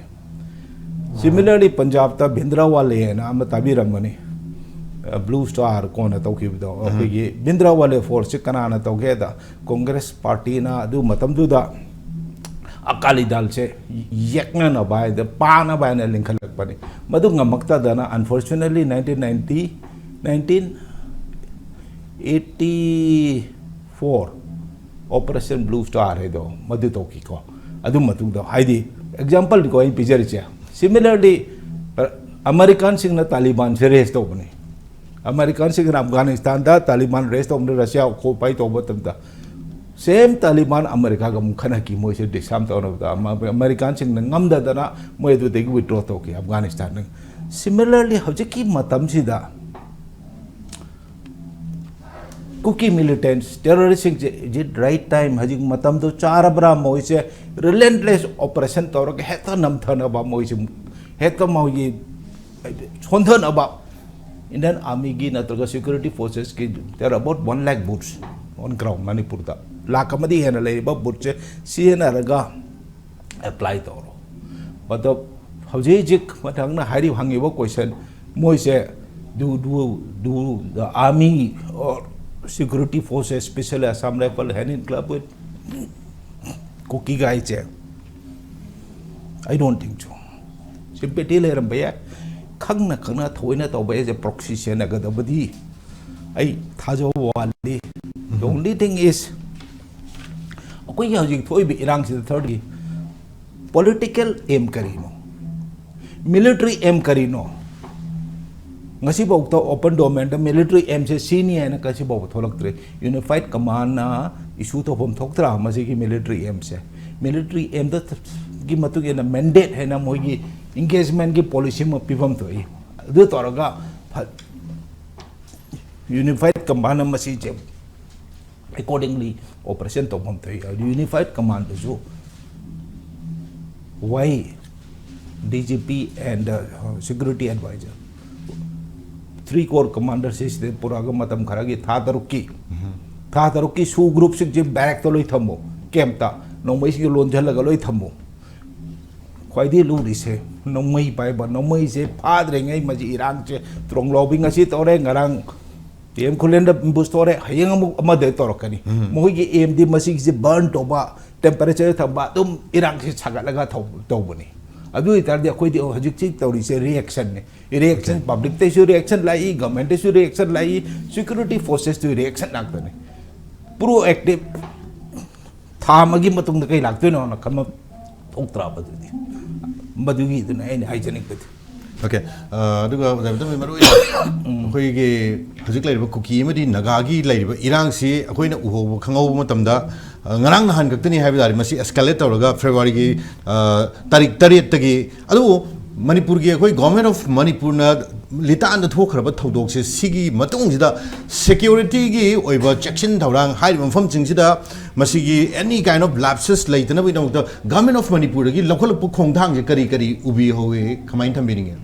ꯁꯤꯃꯤꯂꯔꯂꯤ ꯄꯟꯖꯥꯕꯇ ꯚꯤꯟꯗ꯭ꯔꯥꯋꯥꯂꯦ ꯍꯥꯏꯅ ꯑꯃ ꯇꯥꯕꯤꯔꯝꯒꯅꯤ, ꯕ꯭ꯂꯨ ꯁ꯭ꯇꯥꯔ ꯀꯣꯟꯅ ꯇꯧꯈꯤꯕꯗꯣ꯫ ꯑꯩꯈꯣꯏꯒꯤ ꯚꯤꯟꯗ꯭ꯔꯥꯋꯥꯂꯦ ꯐꯣꯔꯁꯁꯦ ꯀꯅꯥꯅ ꯇꯧꯒꯦꯗ, ꯀꯣꯡꯒ꯭ꯔꯦꯁ ꯄꯥꯔꯇꯤꯅ ꯑꯗꯨ ꯃꯇꯝꯗꯨꯗ ꯑꯀꯥꯂꯤ ꯗꯜꯁꯦ ꯌꯦꯛꯅꯅꯕ ꯍꯥꯏꯗ, ꯄꯥꯅꯕ ꯍꯥꯏꯅ ꯂꯤꯡꯈꯠꯂꯛꯄꯅꯤ꯫ ꯃꯗꯨ ꯉꯝꯃꯛꯇꯗꯅ, unfortunately, nineteen ninety, nineteen eighty four Operation Blue Star ꯍꯥꯏꯗꯣ ꯃꯗꯨ ꯇꯧꯈꯤꯀꯣ꯫ ꯑꯗꯨ ꯃꯇꯨꯡꯗ, ꯍꯥꯏꯗꯤ, ꯑꯦꯛꯖꯥꯝꯄꯜꯅꯤꯀꯣ ꯑꯩꯅ ꯄꯤꯖꯔꯤꯁꯦ꯫ ꯁꯤꯃꯤꯂꯔꯂꯤ, ꯑꯃꯦꯔꯤꯀꯥꯟꯁꯤꯡꯅ ꯇꯥꯂꯤꯕꯥꯟꯁꯦ ꯔꯦꯁ ꯇꯧꯕꯅꯤ꯫ ꯑꯃꯦꯔꯤꯀꯥꯟꯁꯤꯡꯅ ꯑꯐꯒꯥꯅꯤꯁꯇꯥꯟꯗ ꯇꯥꯂꯤꯕꯥꯟ ꯔꯦꯁ ꯇꯧꯕꯅꯤ, ꯔꯁꯤꯌꯥ ꯑꯣꯀꯨꯄꯥꯏ ꯇꯧꯕ ꯃꯇꯝꯗ, ꯁꯦꯝ ꯇꯥꯂꯤꯕꯥꯟ ꯑꯃꯦꯔꯤꯀꯥꯒ ꯑꯃꯨꯛ ꯈꯠꯅꯈꯤ, ꯃꯣꯏꯁꯦ ꯗꯤꯁꯥꯔꯝ ꯇꯧꯅꯕꯗ꯫ ꯑꯃ-, ꯑꯃꯦꯔꯤꯀꯥꯟꯁꯤꯡꯅ ꯉꯝꯗꯗꯅ ꯃꯣꯏ ꯑꯗꯨꯗꯒꯤ ꯋꯤꯗ꯭ꯔꯣ ꯇꯧꯈꯤ ꯑꯐꯒꯥꯅꯤꯁꯇꯥꯟꯅ꯫ ꯁꯤꯃꯤꯂꯔꯂꯤ ꯍꯧꯖꯤꯛꯀꯤ ꯃꯇꯝꯁꯤꯗ ꯀꯨꯀꯤ ꯃꯤꯂꯤꯇꯦꯟꯠꯁ, ꯇꯦꯔꯣꯔꯤꯁꯁꯤꯡꯁꯦ, is it right time? ꯍꯧꯖꯤꯛ ꯃꯇꯝꯗꯣ ꯆꯥꯔꯕ꯭ꯔꯥ? ꯃꯣꯏꯁꯦ ꯔꯤꯂꯦꯟꯠꯂꯦꯁ ꯑꯣꯄꯔꯦꯁꯟ ꯇꯧꯔꯒ ꯍꯦꯛꯇ ꯅꯝꯊꯅꯕ, ꯃꯣꯏꯁꯦ ꯍꯦꯛꯇ ꯃꯣꯏꯒꯤ ꯁꯣꯟꯊꯅꯕ꯫ ꯏꯟꯗꯤꯌꯟ ꯑꯥꯔꯃꯤꯒꯤ ꯅꯠꯇ꯭ꯔꯒ security ꯐꯣꯔꯁꯦꯁꯀꯤ, there are about one lakh boots on ground ꯃꯅꯤꯄꯨꯔꯗ꯫ ꯂꯥꯛ ꯑꯃꯗꯤ ꯍꯦꯟꯅ ꯂꯩꯔꯤꯕ ꯕꯨꯠꯁꯦ ꯁꯤꯖꯤꯟꯅꯔꯒ ꯑꯦꯄ꯭ꯂꯥꯏ ꯇꯧꯔꯣ꯫ ꯑꯗꯣ ꯍꯧꯖꯤꯛ ꯍꯧꯖꯤꯛ ꯃꯊꯪꯅ ꯍꯥꯏꯔꯤꯕ, ꯍꯪꯉꯤꯕ ꯀꯣꯏꯁꯟ, ꯃꯣꯏꯁꯦ, do, do, do the army or security forces, specially Assam Rifle, hand in glove with Kuki guy say? I don't think so. ꯁꯤꯝꯄꯦꯇꯤ ꯂꯩꯔꯝꯕ ꯌꯥꯏ, ꯈꯪꯅ ꯈꯪꯅ ꯊꯑꯣꯏꯅ ꯇꯧꯕ ꯌꯥꯏꯁꯦ, ꯄ꯭ꯔꯣꯛꯁꯤ ꯁꯦꯟꯅꯒꯗꯕꯗꯤ ꯑꯩ ꯊꯥꯖꯕ ꯋꯥꯠꯂꯤ꯫ The only thing is, ꯑꯩꯈꯣꯏꯒꯤ ꯍꯧꯖꯤꯛ ꯊꯣꯛꯏꯕ ꯏꯔꯥꯡꯁꯤꯗ ꯊꯔꯗꯤ ꯄꯣꯂꯤꯇꯤꯀꯦꯜ ꯑꯦꯝ ꯀꯔꯤꯅꯣ? ꯃꯤꯂꯤꯇꯔꯤ ꯑꯦꯝ ꯀꯔꯤꯅꯣ? ꯉꯁꯤꯐꯥꯎꯗ ꯑꯣꯄꯟ ꯗꯣꯀꯨꯃꯦꯟꯗ ꯃꯤꯂꯤꯇꯔꯤ ꯑꯦꯝꯁꯦ ꯁꯤꯅꯤ ꯍꯥꯏꯅ ꯉꯁꯤꯐꯥꯎꯕ ꯊꯣꯛꯂꯛꯇ꯭ꯔꯤ꯫ ꯌꯨꯅꯤꯐꯥꯏꯠ ꯀꯃꯥꯟꯅ ꯏꯁꯨ ꯇꯧꯐꯝ ꯊꯣꯛꯇ꯭ꯔꯥ ꯃꯁꯤꯒꯤ ꯃꯤꯂꯤꯇꯔꯤ ꯑꯦꯝꯁꯦ? ꯃꯤꯂꯤꯇꯔꯤ ꯑꯦꯝꯗ ꯒꯤ ꯃꯇꯨꯡ ꯏꯟꯅ ꯃꯦꯟꯗꯦꯠ ꯍꯥꯏꯅ ꯃꯣꯏꯒꯤ ꯏꯟꯒꯦꯖꯃꯦꯟꯒꯤ ꯄꯣꯂꯤꯁꯤ ꯑꯃ ꯄꯤꯐꯝ ꯊꯣꯛꯏ꯫ ꯑꯗꯨ ꯇꯧꯔꯒ ꯐ-, ꯌꯨꯅꯤꯐꯥꯏꯠ ꯀꯃꯥꯟꯅ ꯃꯁꯤꯁꯦ ꯑꯦꯀꯣꯔꯗꯤꯡꯂꯤ ꯑꯣꯄꯔꯦꯁꯟ ꯇꯧꯐꯝ ꯊꯣꯛꯏ꯫ ꯑꯗꯨ ꯌꯨꯅꯤꯐꯥꯏꯠ ꯀꯃꯥꯟꯗꯁꯨ why D G P and, uh, security advisor, three corps ꯀꯃꯥꯟꯗꯔꯁꯤ ꯁꯤꯗ ꯄꯨꯔꯛꯑꯒ ꯃꯇꯝ ꯈꯔꯒꯤ ꯊꯥ ꯇꯔꯨꯛꯀꯤ, ꯊꯥ ꯇꯔꯨꯛꯀꯤ ꯁꯨ ꯒ꯭ꯔꯨꯞꯁꯤꯡꯁꯤ ꯕꯦꯔꯦꯛꯇ ꯂꯣꯏ ꯊꯝꯃꯨ, ꯀꯦꯝꯞꯇ ꯅꯣꯡꯃꯩꯁꯤꯡꯁꯦ ꯂꯣꯟꯁꯤꯜꯂꯒ ꯂꯣꯏ ꯊꯝꯃꯨ꯫ ꯈ꯭ꯋꯥꯏꯗꯒꯤ ꯂꯨꯔꯤꯁꯦ ꯅꯣꯡꯃꯩ ꯄꯥꯏꯕ, ꯅꯣꯡꯃꯩꯁꯦ ꯐꯥꯗ꯭ꯔꯤꯉꯩ ꯃꯁꯤ ꯏꯔꯥꯡꯁꯦ ꯇ꯭ꯔꯣꯡ ꯂꯥꯎꯕꯤ ꯉꯁꯤ ꯇꯧꯔꯦ, ꯉꯔꯥꯡ ꯄꯤ ꯑꯦꯝ ꯈꯨꯂꯦꯟꯗ ꯑꯦꯝꯕꯨꯁ ꯇꯧꯔꯦ, ꯍꯌꯦꯡ ꯑꯃꯨꯛ ꯑꯃꯗ ꯇꯧꯔꯛꯀꯅꯤ꯫ ꯃꯈꯣꯏꯒꯤ ꯑꯦꯝꯗꯤ ꯃꯁꯤꯒꯤꯁꯦ ꯕꯔꯟ ꯇꯧꯕ, ꯇꯦꯝꯄꯔꯦꯆꯔ ꯊꯝꯕ, ꯑꯗꯨꯝ ꯏꯔꯥꯡꯁꯤ ꯁꯥꯒꯠꯂꯒ ꯇꯧ-, ꯇꯧꯕꯅꯤ꯫ ꯑꯗꯨ ꯑꯣꯏꯇꯥꯔꯗꯤ ꯑꯩꯈꯣꯏꯗꯤ ꯍꯧꯖꯤꯛꯁꯤ ꯇꯧꯔꯤꯁꯦ ꯔꯤꯑꯦꯛꯁꯟꯅꯤ꯫ ꯔꯤꯑꯦꯛꯁꯟ, ꯄꯕ꯭ꯂꯤꯛꯇꯩꯁꯨ ꯔꯤꯑꯦꯛꯁꯟ ꯂꯥꯛꯏ, ꯒꯚꯔꯟꯃꯦꯟꯠꯇꯁꯨ ꯔꯤꯑꯦꯛꯁꯟ ꯂꯥꯛꯏ, ꯁꯦꯀ꯭ꯌꯨꯔꯤꯇꯤ ꯐꯣꯔꯁꯦꯁꯇꯨ ꯔꯤꯑꯦꯛꯁꯟ ꯉꯥꯛꯇꯅꯤ꯫ ꯄ꯭ꯔꯣ ꯑꯦꯛꯇꯤꯚ ꯊꯥ ꯑꯃꯒꯤ ꯃꯇꯨꯡꯗ ꯀꯩ ꯂꯥꯛꯇꯣꯏꯅꯣꯅ ꯈꯟꯕ ꯊꯣꯛꯇ꯭ꯔꯕ ꯑꯗꯨꯗꯤ꯫ ꯃꯗꯨꯒꯤꯗꯨꯅ ꯑꯩꯅ ꯍꯥꯏꯖꯅꯤꯡꯕꯗꯤ꯫ ꯑꯣꯀꯦ꯫ ꯑ, ꯑꯗꯨꯒ ꯑꯣꯖꯥ ꯕꯤꯇꯝꯒꯤ ꯃꯔꯨ ꯑꯣꯏꯅ ꯑꯩꯈꯣꯏꯒꯤ ꯍꯧꯖꯤꯛ ꯂꯩꯔꯤꯕ ꯀꯨꯀꯤ ꯑꯃꯗꯤ ꯅꯥꯒꯥꯒꯤ ꯂꯩꯔꯤꯕ ꯏꯔꯥꯡꯁꯤ ꯑꯩꯈꯣꯏꯅ ꯎꯍꯧꯕ, ꯈꯪꯍꯧꯕ ꯃꯇꯝꯗ, ꯑ, ꯉꯔꯥꯡ ꯅꯍꯥꯟ ꯈꯛꯇꯅꯤ ꯍꯥꯏꯕ ꯇꯥꯔꯦ, ꯃꯁꯤ ꯑꯦꯁꯀꯦꯂꯦꯠ ꯇꯧꯔꯒ ꯐꯦꯕ꯭ꯔꯨꯋꯥꯔꯤꯒꯤ, ꯑ, ꯇꯥꯔꯤꯛ ꯇꯔꯦꯠꯇꯒꯤ꯫ ꯑꯗꯨꯕꯨ ꯃꯅꯤꯄꯨꯔꯒꯤ ꯑꯩꯈꯣꯏ ꯒꯣꯔꯃꯦꯟ ꯑꯣꯐ ꯃꯅꯤꯄꯨꯔꯅ ꯂꯤꯇꯥꯟꯗ ꯊꯣꯛꯈ꯭ꯔꯕ ꯊꯧꯗꯣꯛꯁꯦ, ꯁꯤꯒꯤ ꯃꯇꯨꯡꯁꯤꯗ ꯁꯦꯀ꯭ꯌꯨꯔꯤꯇꯤꯒꯤ ꯑꯣꯏꯕ ꯆꯦꯛꯁꯤꯟ ꯊꯧꯔꯥꯡ ꯍꯥꯏꯔꯤꯕ ꯃꯐꯝꯁꯤꯡꯁꯤꯗ ꯃꯁꯤꯒꯤ ꯑꯦꯅꯤ ꯀꯥꯏꯟ ꯑꯣꯐ ꯂꯦꯞꯁꯦꯁ ꯂꯩꯇꯅꯕꯒꯤꯗꯃꯛꯇ ꯒꯣꯔꯃꯦꯟ ꯑꯣꯐ ꯃꯅꯤꯄꯨꯔꯗꯒꯤ ꯂꯧꯈꯠꯂꯛꯄ ꯈꯣꯡꯊꯥꯡꯁꯦ ꯀꯔꯤ ꯀꯔꯤ ꯎꯕꯤꯍꯧꯋꯤ, ꯀꯃꯥꯏꯅ ꯊꯝꯕꯤꯅꯤꯡꯉꯤ?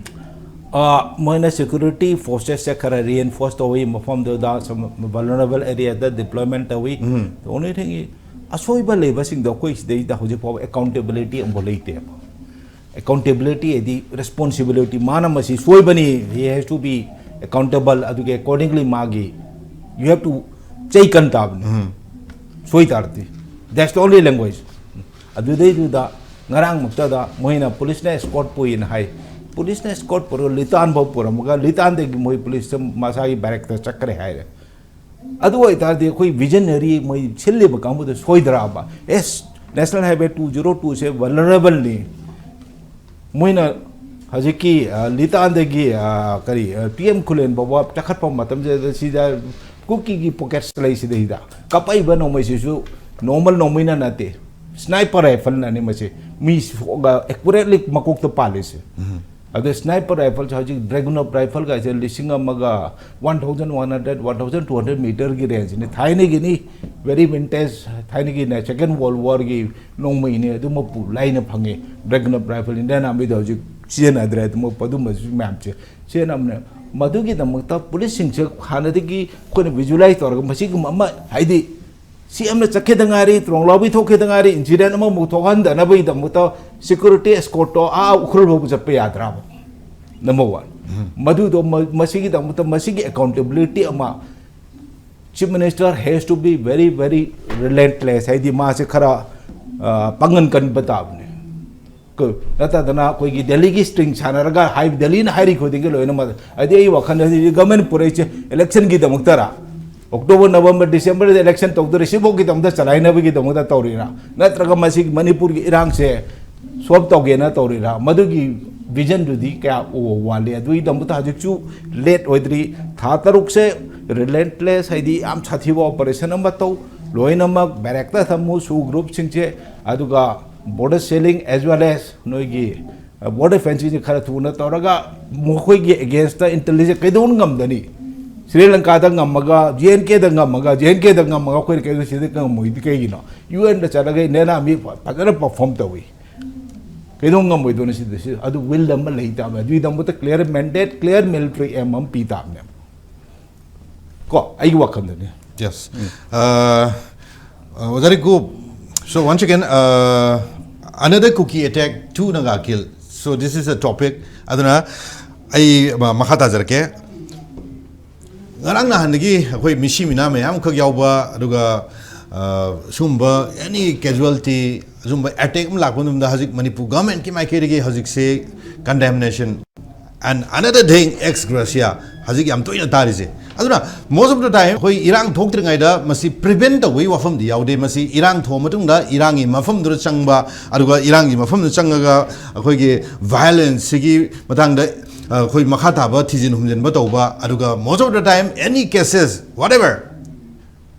ꯑ, ꯃꯣꯏꯅ ꯁꯦꯀ꯭ꯌꯨꯔꯤꯇꯤ ꯐꯣꯔꯁꯦꯁꯁꯦ ꯈꯔ ꯔꯤꯑꯦꯟꯐꯣꯔꯁ ꯇꯧꯏ, ꯃꯐꯝꯗꯨꯗ ꯁꯨꯝ ꯚꯜꯅꯔꯦꯕꯜ ꯑꯦꯔꯤꯌꯥꯗ ꯗꯤꯄ꯭ꯂꯣꯏꯃꯦꯟ ꯇꯧꯏ꯫ ꯎꯝ꯫ ꯑꯣꯡꯂꯤ ꯊꯤꯡ, ꯑꯁꯣꯏꯕ ꯂꯩꯕꯁꯤꯡꯗꯣ ꯑꯩꯈꯣꯏ ꯁꯤꯗꯩꯗ ꯍꯧꯖꯤꯛ ꯐꯥꯎꯕ ꯑꯦꯀꯥꯎꯟꯇꯦꯕꯤꯂꯤꯇꯤ ꯑꯃꯐꯥꯎ ꯂꯩꯇꯦꯕ꯫ ꯑꯦꯀꯥꯎꯟꯇꯦꯕꯤꯂꯤꯇꯤ ꯍꯥꯏꯗꯤ ꯔꯦꯁꯄꯣꯟꯁꯤꯕꯤꯂꯤꯇꯤ, ꯃꯥꯅ ꯃꯁꯤ ꯁꯣꯏꯕꯅꯤ, he has to be accountable, ꯑꯗꯨꯒꯤ ꯑꯦꯀꯣꯔꯗꯤꯡꯂꯤ ꯃꯥꯒꯤ you have to ꯆꯩ ꯀꯟ ꯇꯥꯕꯅꯤ꯫ ꯎꯝ꯫ ꯁꯣꯏ ꯇꯥꯔꯗꯤ, that's the only language꯫ ꯑꯗꯨꯗꯩꯗꯨꯗ ꯉꯔꯥꯡꯃꯛꯇꯗ ꯃꯣꯏꯅ ꯄꯨꯂꯤꯁꯅ ꯑꯦꯁꯀꯣꯔꯠ ꯄꯨꯏꯅ ꯍꯥꯏ꯫ ꯄꯨꯂꯤꯁꯅ ꯑꯦꯁꯀꯣꯔꯠ ꯄꯨꯔ ꯂꯤꯇꯥꯟ ꯐꯥꯎ ꯄꯨꯔꯝꯃꯒ ꯂꯤꯇꯥꯟꯗꯒꯤ ꯃꯣꯏ ꯄꯨꯂꯤꯁꯇ ꯃꯁꯥꯒꯤ ꯕꯦꯔꯦꯛꯇ ꯆꯠꯈ꯭ꯔꯦ ꯍꯥꯏꯔꯦ꯫ ꯑꯗꯨ ꯑꯣꯏꯇꯥꯔꯗꯤ ꯑꯩꯈꯣꯏ ꯚꯤꯖꯟꯅꯔꯤ ꯃꯣꯏ ꯁꯤꯜꯂꯤꯕ ꯀꯥꯡꯕꯨꯗꯣ ꯁꯣꯏꯗ꯭ꯔꯕ? ꯑꯦꯁ, ꯅꯦꯁꯅꯦꯜ ꯍꯥꯏꯋꯦ ꯇꯨ ꯖꯤꯔꯣ ꯇꯨꯁꯦ ꯚꯜꯅꯔꯦꯕꯜꯅꯤ꯫ ꯃꯣꯏꯅ ꯍꯧꯖꯤꯛꯀꯤ, ꯑ, ꯂꯤꯇꯥꯟꯗꯒꯤ, ꯑ, ꯀꯔꯤ, ꯑ, ꯄꯤ ꯑꯦꯝ ꯈꯨꯂꯦꯟ ꯐꯥꯎꯕ ꯆꯈꯠꯄ ꯃꯇꯝꯁꯤꯗ ꯁꯤꯗ ꯀꯨꯀꯤꯒꯤ ꯄꯣꯀꯦꯠꯁ ꯂꯩꯁꯤꯗꯩꯗ ꯀꯥꯞꯄꯛꯏꯕ ꯅꯣꯡꯃꯩꯁꯤꯁꯨ ꯅꯣꯔꯃꯦꯜ ꯅꯣꯡꯃꯩꯅ ꯅꯠꯇꯦ, ꯁ꯭ꯅꯥꯏꯄꯔ ꯔꯥꯏꯐꯜꯅꯅꯤ ꯃꯁꯤ꯫ ꯃꯤ ꯁꯣꯛꯑꯒ ꯑꯦꯀꯨꯔꯦꯠꯂꯤ ꯃꯀꯣꯛꯇ ꯄꯥꯜꯂꯤꯁꯦ꯫ ꯑꯗꯣ ꯁ꯭ꯅꯥꯏꯄꯔ ꯔꯥꯏꯐꯜꯁꯦ ꯍꯧꯖꯤꯛ ꯗ꯭ꯔꯦꯒꯟ ꯑꯣꯐ ꯔꯥꯏꯐꯜꯒꯥꯏꯁꯦ ꯂꯤꯁꯤꯡ ꯑꯃꯒ, one thousand one hundred, one thousand two hundred ꯃꯤꯇꯔꯒꯤ ꯔꯦꯟꯖꯅꯤ꯫ ꯊꯥꯏꯅꯒꯤꯅꯤ, ꯚꯦꯔꯤ ꯚꯤꯟꯇꯦꯖ, ꯊꯥꯏꯅꯒꯤꯅꯦ, ꯁꯦꯀꯦꯟ ꯋꯥꯔꯜ ꯋꯥꯔꯒꯤ ꯅꯣꯡꯃꯩꯅꯤ꯫ ꯑꯗꯨꯃꯛꯄꯨ ꯂꯥꯏꯅ ꯐꯪꯉꯦ꯫ ꯗ꯭ꯔꯦꯒꯟ ꯑꯣꯐ ꯔꯥꯏꯐꯜ ꯏꯟꯗꯤꯌꯥꯟ ꯑꯥꯔꯃꯤꯗ ꯍꯧꯖꯤꯛ ꯁꯤꯖꯤꯟꯅꯗ꯭ꯔꯦ꯫ ꯑꯗꯨꯃꯛ, ꯑꯗꯨꯝꯕꯁꯨ ꯃꯌꯥꯝꯁꯦ ꯁꯤꯖꯤꯟꯅꯕꯅꯦ꯫ ꯃꯗꯨꯒꯤꯗꯃꯛꯇ ꯄꯨꯂꯤꯁꯁꯤꯡꯁꯦ ꯍꯥꯟꯅꯗꯒꯤ ꯑꯩꯈꯣꯏꯅ ꯚꯤꯖꯨꯋꯦꯂꯥꯏꯁ ꯇꯧꯔꯒ, ꯃꯁꯤꯒꯨꯝꯕ ꯑꯃ, ꯍꯥꯏꯗꯤ, ꯁꯤ ꯑꯦꯝꯅ ꯆꯠꯈꯤꯗ ꯉꯥꯏꯔꯤ, ꯇ꯭ꯔꯣꯡꯂꯥꯎꯕꯤ ꯊꯣꯛꯈꯤꯗ ꯉꯥꯏꯔꯤ, ꯏꯟꯁꯤꯗꯦꯟ ꯑꯃꯃꯨꯛ ꯊꯣꯛꯍꯟꯗꯅꯕꯒꯤꯗꯃꯛꯇ ꯁꯦꯀ꯭ꯌꯨꯔꯤꯇꯤ ꯑꯦꯁꯀꯣꯔꯠꯇꯣ ꯑꯥ ꯎꯈ꯭ꯔꯨꯜ ꯐꯥꯎꯕ ꯆꯠꯄ ꯌꯥꯗ꯭ꯔꯕ? Number one. ꯃꯗꯨꯗꯣ ꯃ-, ꯃꯁꯤꯒꯤꯗꯃꯛꯇ, ꯃꯁꯤꯒꯤ ꯑꯦꯀꯥꯎꯟꯇꯦꯕꯤꯂꯤꯇꯤ ꯑꯃ, Chief Minister has to be very, very relentless, ꯍꯥꯏꯗꯤ ꯃꯥꯁꯦ ꯈꯔ, ꯑ, ꯄꯥꯡꯒꯟ ꯀꯟꯕ ꯇꯥꯕꯅꯦ꯫ ꯀꯣ, ꯅꯠꯇꯗꯅ ꯑꯩꯈꯣꯏꯒꯤ ꯗꯦꯜꯂꯤꯒꯤ ꯁ꯭ꯇ꯭ꯔꯤꯡ ꯁꯥꯟꯅꯔꯒ ꯍꯥꯏ-, ꯗꯦꯜꯂꯤꯅ ꯍꯥꯏꯔꯤ ꯈꯨꯗꯤꯡꯒꯤ ꯂꯣꯏꯅꯃꯛ, ꯍꯥꯏꯗꯤ ꯑꯩ ꯋꯥꯈꯜꯗꯗꯤ ꯒꯃꯦꯟ ꯄꯨꯔꯛꯏꯁꯦ ꯏꯂꯦꯛꯁꯟꯒꯤꯗꯃꯛꯇꯔꯥ? ꯑꯣꯛꯇꯣꯕꯔ, ꯅꯕꯦꯝꯕꯔ, ꯗꯤꯁꯦꯝꯕꯔꯗ ꯏꯂꯦꯛꯁꯟ ꯇꯧꯗꯣꯔꯤ, ꯁꯤꯐꯥꯎꯒꯤꯗꯃꯛꯇ ꯆꯂꯥꯏꯅꯕꯒꯤꯗꯃꯛꯇ ꯇꯧꯔꯤꯔꯥ? ꯅꯠꯇ꯭ꯔꯒ ꯃꯁꯤꯒꯤ ꯃꯅꯤꯄꯨꯔꯒꯤ ꯏꯔꯥꯡꯁꯦ ꯁꯣꯜꯕ ꯇꯧꯒꯦꯅ ꯇꯧꯔꯤꯔꯥ? ꯃꯗꯨꯒꯤ ꯚꯤꯖꯟꯗꯨꯗꯤ ꯀꯌꯥ ꯎ-, ꯋꯥꯠꯂꯤ꯫ ꯑꯗꯨꯒꯤꯗꯃꯛꯇ ꯍꯧꯖꯤꯛꯁꯨ ꯂꯦꯠ ꯑꯣꯏꯗ꯭ꯔꯤ꯫ ꯊꯥ ꯇꯔꯨꯛꯁꯦ ꯔꯤꯂꯦꯟꯠꯂꯦꯁ, ꯍꯥꯏꯗꯤ ꯌꯥꯝ ꯁꯥꯊꯤꯕ ꯑꯣꯄꯔꯦꯁꯟ ꯑꯃ ꯇꯧ, ꯂꯣꯏꯅꯃꯛ ꯕꯦꯔꯦꯛꯇ ꯊꯝꯃꯨ, ꯁꯨ ꯒ꯭ꯔꯨꯞꯁꯤꯡꯁꯦ, ꯑꯗꯨꯒ border sealing as well as ꯅꯣꯏꯒꯤ ꯕꯣꯔꯗꯔ ꯐꯦꯟꯁꯤꯡꯁꯦ ꯈꯔ ꯊꯨꯅ ꯇꯧꯔꯒ ꯃꯈꯣꯏꯒꯤ ꯑꯦꯒꯦꯟꯁꯇ ꯏꯟꯇꯦꯂꯤꯖꯦꯟꯁ ꯀꯩꯗꯧꯅ ꯉꯝꯗꯅꯤ? ꯁ꯭ꯔꯤ ꯂꯪꯀꯥꯗ ꯉꯝꯃꯒ, ꯖꯦ ꯑꯦꯟ ꯀꯦꯗ ꯉꯝꯃꯒ, ꯖꯦ ꯑꯦꯟ ꯀꯦꯗ ꯉꯝꯃꯒ ꯑꯩꯈꯣꯏꯅ ꯀꯩꯗꯧ ꯁꯤꯗ ꯉꯝꯃꯣꯏꯗꯤ ꯀꯩꯒꯤꯅꯣ? ꯌꯨ ꯑꯦꯟꯗ ꯆꯠꯂꯒ ꯏꯟꯗꯤꯌꯥꯟ ꯑꯥꯔꯃꯤ ꯐꯖꯅ ꯄꯔꯐꯣꯔꯝ ꯇꯧꯏ꯫ ꯀꯩꯗꯧ ꯉꯝꯃꯣꯏꯗꯣꯏꯅꯣ ꯁꯤꯗ? ꯁꯤ, ꯑꯗꯨ ꯋꯤꯜ ꯑꯃ ꯂꯩ ꯇꯥꯕꯅꯦ꯫ ꯑꯗꯨꯒꯤꯗꯃꯛꯇ clear mandate, clear military M ꯑꯃ ꯄꯤ ꯇꯥꯕꯅꯦꯕ꯫ ꯀꯣ, ꯑꯩꯒꯤ ꯋꯥꯈꯜꯗꯅꯤ꯫ Yes. Uh, uh, ꯑꯣꯖꯥ ꯔꯤꯀꯨ, so once again, uh, another Kuki attack, two Naga kill. So this is a topic. ꯑꯗꯨꯅ ꯑꯩ ꯃ-, ꯃꯈꯥ ꯇꯥꯖꯔꯛꯀꯦ꯫ ꯉꯔꯥꯡ ꯅꯍꯥꯟꯗꯒꯤ ꯑꯩꯈꯣꯏ ꯃꯤꯁꯤ ꯃꯤꯅꯥ ꯃꯌꯥꯝ ꯑꯃꯈꯛ ꯌꯥꯎꯕ, ꯑꯗꯨꯒ, ꯑ, ꯁꯨꯝꯕ any casualty, ꯑꯁꯨꯝꯕ ꯑꯦꯇꯦꯛ ꯑꯃ ꯂꯥꯛꯄ ꯃꯇꯝꯗ ꯍꯧꯖꯤꯛ ꯃꯅꯤꯄꯨꯔ ꯒꯚꯔꯟꯃꯦꯟꯠꯀꯤ ꯃꯥꯏꯀꯩꯗꯒꯤ ꯍꯧꯖꯤꯛꯁꯦ condemnation and another thing, ex gratia ꯍꯧꯖꯤꯛ ꯌꯥꯝ ꯇꯣꯏꯅ ꯇꯥꯔꯤꯁꯦ꯫ ꯑꯗꯨꯅ most of the time ꯑꯩꯈꯣꯏ ꯏꯔꯥꯡ ꯊꯣꯛꯇ꯭ꯔꯤꯉꯩꯗ ꯃꯁꯤ ꯄ꯭ꯔꯤꯚꯦꯟꯠ ꯇꯧꯕꯒꯤ ꯋꯥꯐꯝꯗꯤ ꯌꯥꯎꯗꯦ꯫ ꯃꯁꯤ ꯏꯔꯥꯡ ꯊꯣꯛꯑ ꯃꯇꯨꯡꯗ ꯏꯔꯥꯡꯒꯤ ꯃꯐꯝꯗꯨꯗ ꯆꯪꯕ, ꯑꯗꯨꯒ ꯏꯔꯥꯡꯒꯤ ꯃꯐꯝꯗꯨꯗ ꯆꯪꯉꯒ ꯑꯩꯈꯣꯏꯒꯤ ꯚꯥꯏꯑꯣꯂꯦꯟꯁꯁꯤꯒꯤ ꯃꯇꯥꯡꯗ, ꯑ, ꯑꯩꯈꯣꯏ ꯃꯈꯥ ꯇꯥꯕ ꯊꯤꯖꯤꯟ ꯍꯨꯝꯖꯤꯟꯕ ꯇꯧꯕ, ꯑꯗꯨꯒ most of the time any cases, whatever,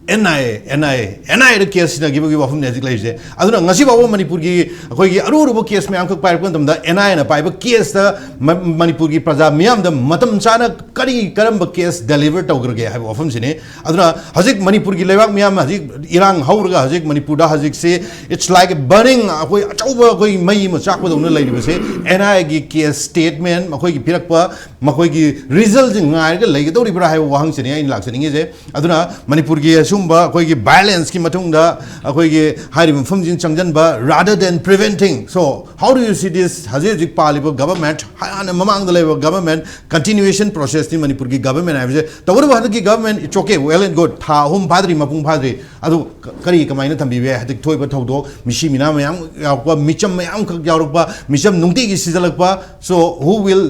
N I A, N I A, N I ꯑꯦꯗ ꯀꯦꯁ ꯁꯤꯟꯅꯈꯤꯕꯒꯤ ꯋꯥꯐꯝꯅꯤ ꯍꯧꯖꯤꯛ ꯂꯩꯔꯤꯁꯦ꯫ ꯑꯗꯨꯅ ꯉꯁꯤ ꯐꯥꯎꯕ ꯃꯅꯤꯄꯨꯔꯒꯤ ꯑꯩꯈꯣꯏꯒꯤ ꯑꯔꯨ ꯑꯔꯨꯕ ꯀꯦꯁ ꯃꯌꯥꯝꯈꯛ ꯄꯥꯏꯔꯛꯄ ꯃꯇꯝꯗ ꯑꯦꯟ ꯑꯥꯏ ꯑꯦꯅ ꯄꯥꯏꯕ ꯀꯦꯁꯇ ꯃ-, ꯃꯅꯤꯄꯨꯔꯒꯤ ꯄ꯭ꯔꯖꯥ ꯃꯤꯌꯥꯝꯗ ꯃꯇꯝ ꯆꯥꯅ ꯀꯔꯤ ꯀꯔꯝꯕ ꯀꯦꯁ ꯗꯦꯂꯤꯚꯔ ꯇꯧꯈ꯭ꯔꯒꯦ ꯍꯥꯏꯕ ꯋꯥꯐꯝꯁꯤꯅꯤ꯫ ꯑꯗꯨꯅ ꯍꯧꯖꯤꯛ ꯃꯅꯤꯄꯨꯔꯒꯤ ꯂꯩꯕꯥꯛ ꯃꯤꯌꯥꯝ ꯍꯧꯖꯤꯛ ꯏꯔꯥꯡ ꯍꯧꯔꯒ ꯍꯧꯖꯤꯛ ꯃꯅꯤꯄꯨꯔꯗ ꯍꯧꯖꯤꯛꯁꯤ it's like a burning, ꯑꯩꯈꯣꯏ ꯑꯆꯧꯕ ꯑꯩꯈꯣꯏ ꯃꯩ ꯑꯃ ꯆꯥꯛꯄꯗꯧꯅ ꯂꯩꯔꯤꯕꯁꯦ ꯑꯦꯟ ꯑꯥꯏ ꯑꯦꯒꯤ ꯀꯦꯁ ꯁ꯭ꯇꯦꯠꯃꯦꯟ, ꯃꯈꯣꯏꯒꯤ ꯄꯤꯔꯛꯄ ꯃꯈꯣꯏꯒꯤ ꯔꯤꯖꯜꯁꯤꯡ ꯉꯥꯏꯔꯒ ꯂꯩꯒꯗꯧꯔꯤꯕ꯭ꯔꯥ ꯍꯥꯏꯕ ꯋꯥꯍꯪꯁꯤꯅꯤ ꯑꯩꯅ ꯂꯥꯛꯆꯅꯤꯡꯉꯤꯁꯦ꯫ ꯑꯗꯨꯅ ꯃꯅꯤꯄꯨꯔꯒꯤ ꯑꯁꯤꯒꯨꯝꯕ ꯑꯩꯈꯣꯏꯒꯤ ꯚꯥꯏꯂꯦꯟꯁꯀꯤ ꯃꯇꯨꯡꯗ ꯑꯩꯈꯣꯏꯒꯤ ꯍꯥꯏꯔꯤꯕ ꯃꯐꯝꯁꯤꯡ ꯆꯪꯁꯤꯟꯕ, rather than preventing, so how do you see this? ꯍꯧꯖꯤꯛ ꯍꯧꯖꯤꯛ ꯄꯥꯜꯂꯤꯕ ꯒꯚꯔꯟꯃꯦꯟꯠ, ꯍꯥꯟꯅ ꯃꯃꯥꯡꯗ ꯂꯩꯕ ꯒꯚꯔꯟꯃꯦꯟꯠ ꯀꯟꯇꯤꯅ꯭ꯌꯨꯑꯦꯁꯟ ꯄ꯭ꯔꯣꯁꯦꯁꯅꯤ ꯃꯅꯤꯄꯨꯔꯒꯤ ꯒꯚꯔꯟꯃꯦꯟꯠ ꯍꯥꯏꯕꯁꯦ꯫ ꯇꯧꯒꯗꯕ ꯍꯟꯗꯛꯀꯤ government, it's okay, well and good, ꯊꯥ ꯑꯍꯨꯝ ꯐꯥꯗ꯭ꯔꯤ, ꯃꯄꯨꯡ ꯐꯥꯗ꯭ꯔꯤ, ꯑꯗꯨ ꯀ-, ꯀꯔꯤ ꯀꯃꯥꯏꯅ ꯊꯝꯕꯤꯕ ꯌꯥꯏ? ꯍꯧꯖꯤꯛ ꯊꯣꯛꯏꯕ ꯊꯧꯗꯣꯛ, ꯃꯤꯁꯤ ꯃꯤꯅꯥ ꯃꯌꯥꯝ ꯌꯥꯎꯔꯛꯄ, ꯃꯤꯆꯝ ꯃꯌꯥꯝꯈꯛ ꯌꯥꯎꯔꯛꯄ, ꯃꯤꯆꯝ ꯅꯨꯡꯇꯤꯒꯤ ꯁꯤꯖꯜꯂꯛꯄ, so who will,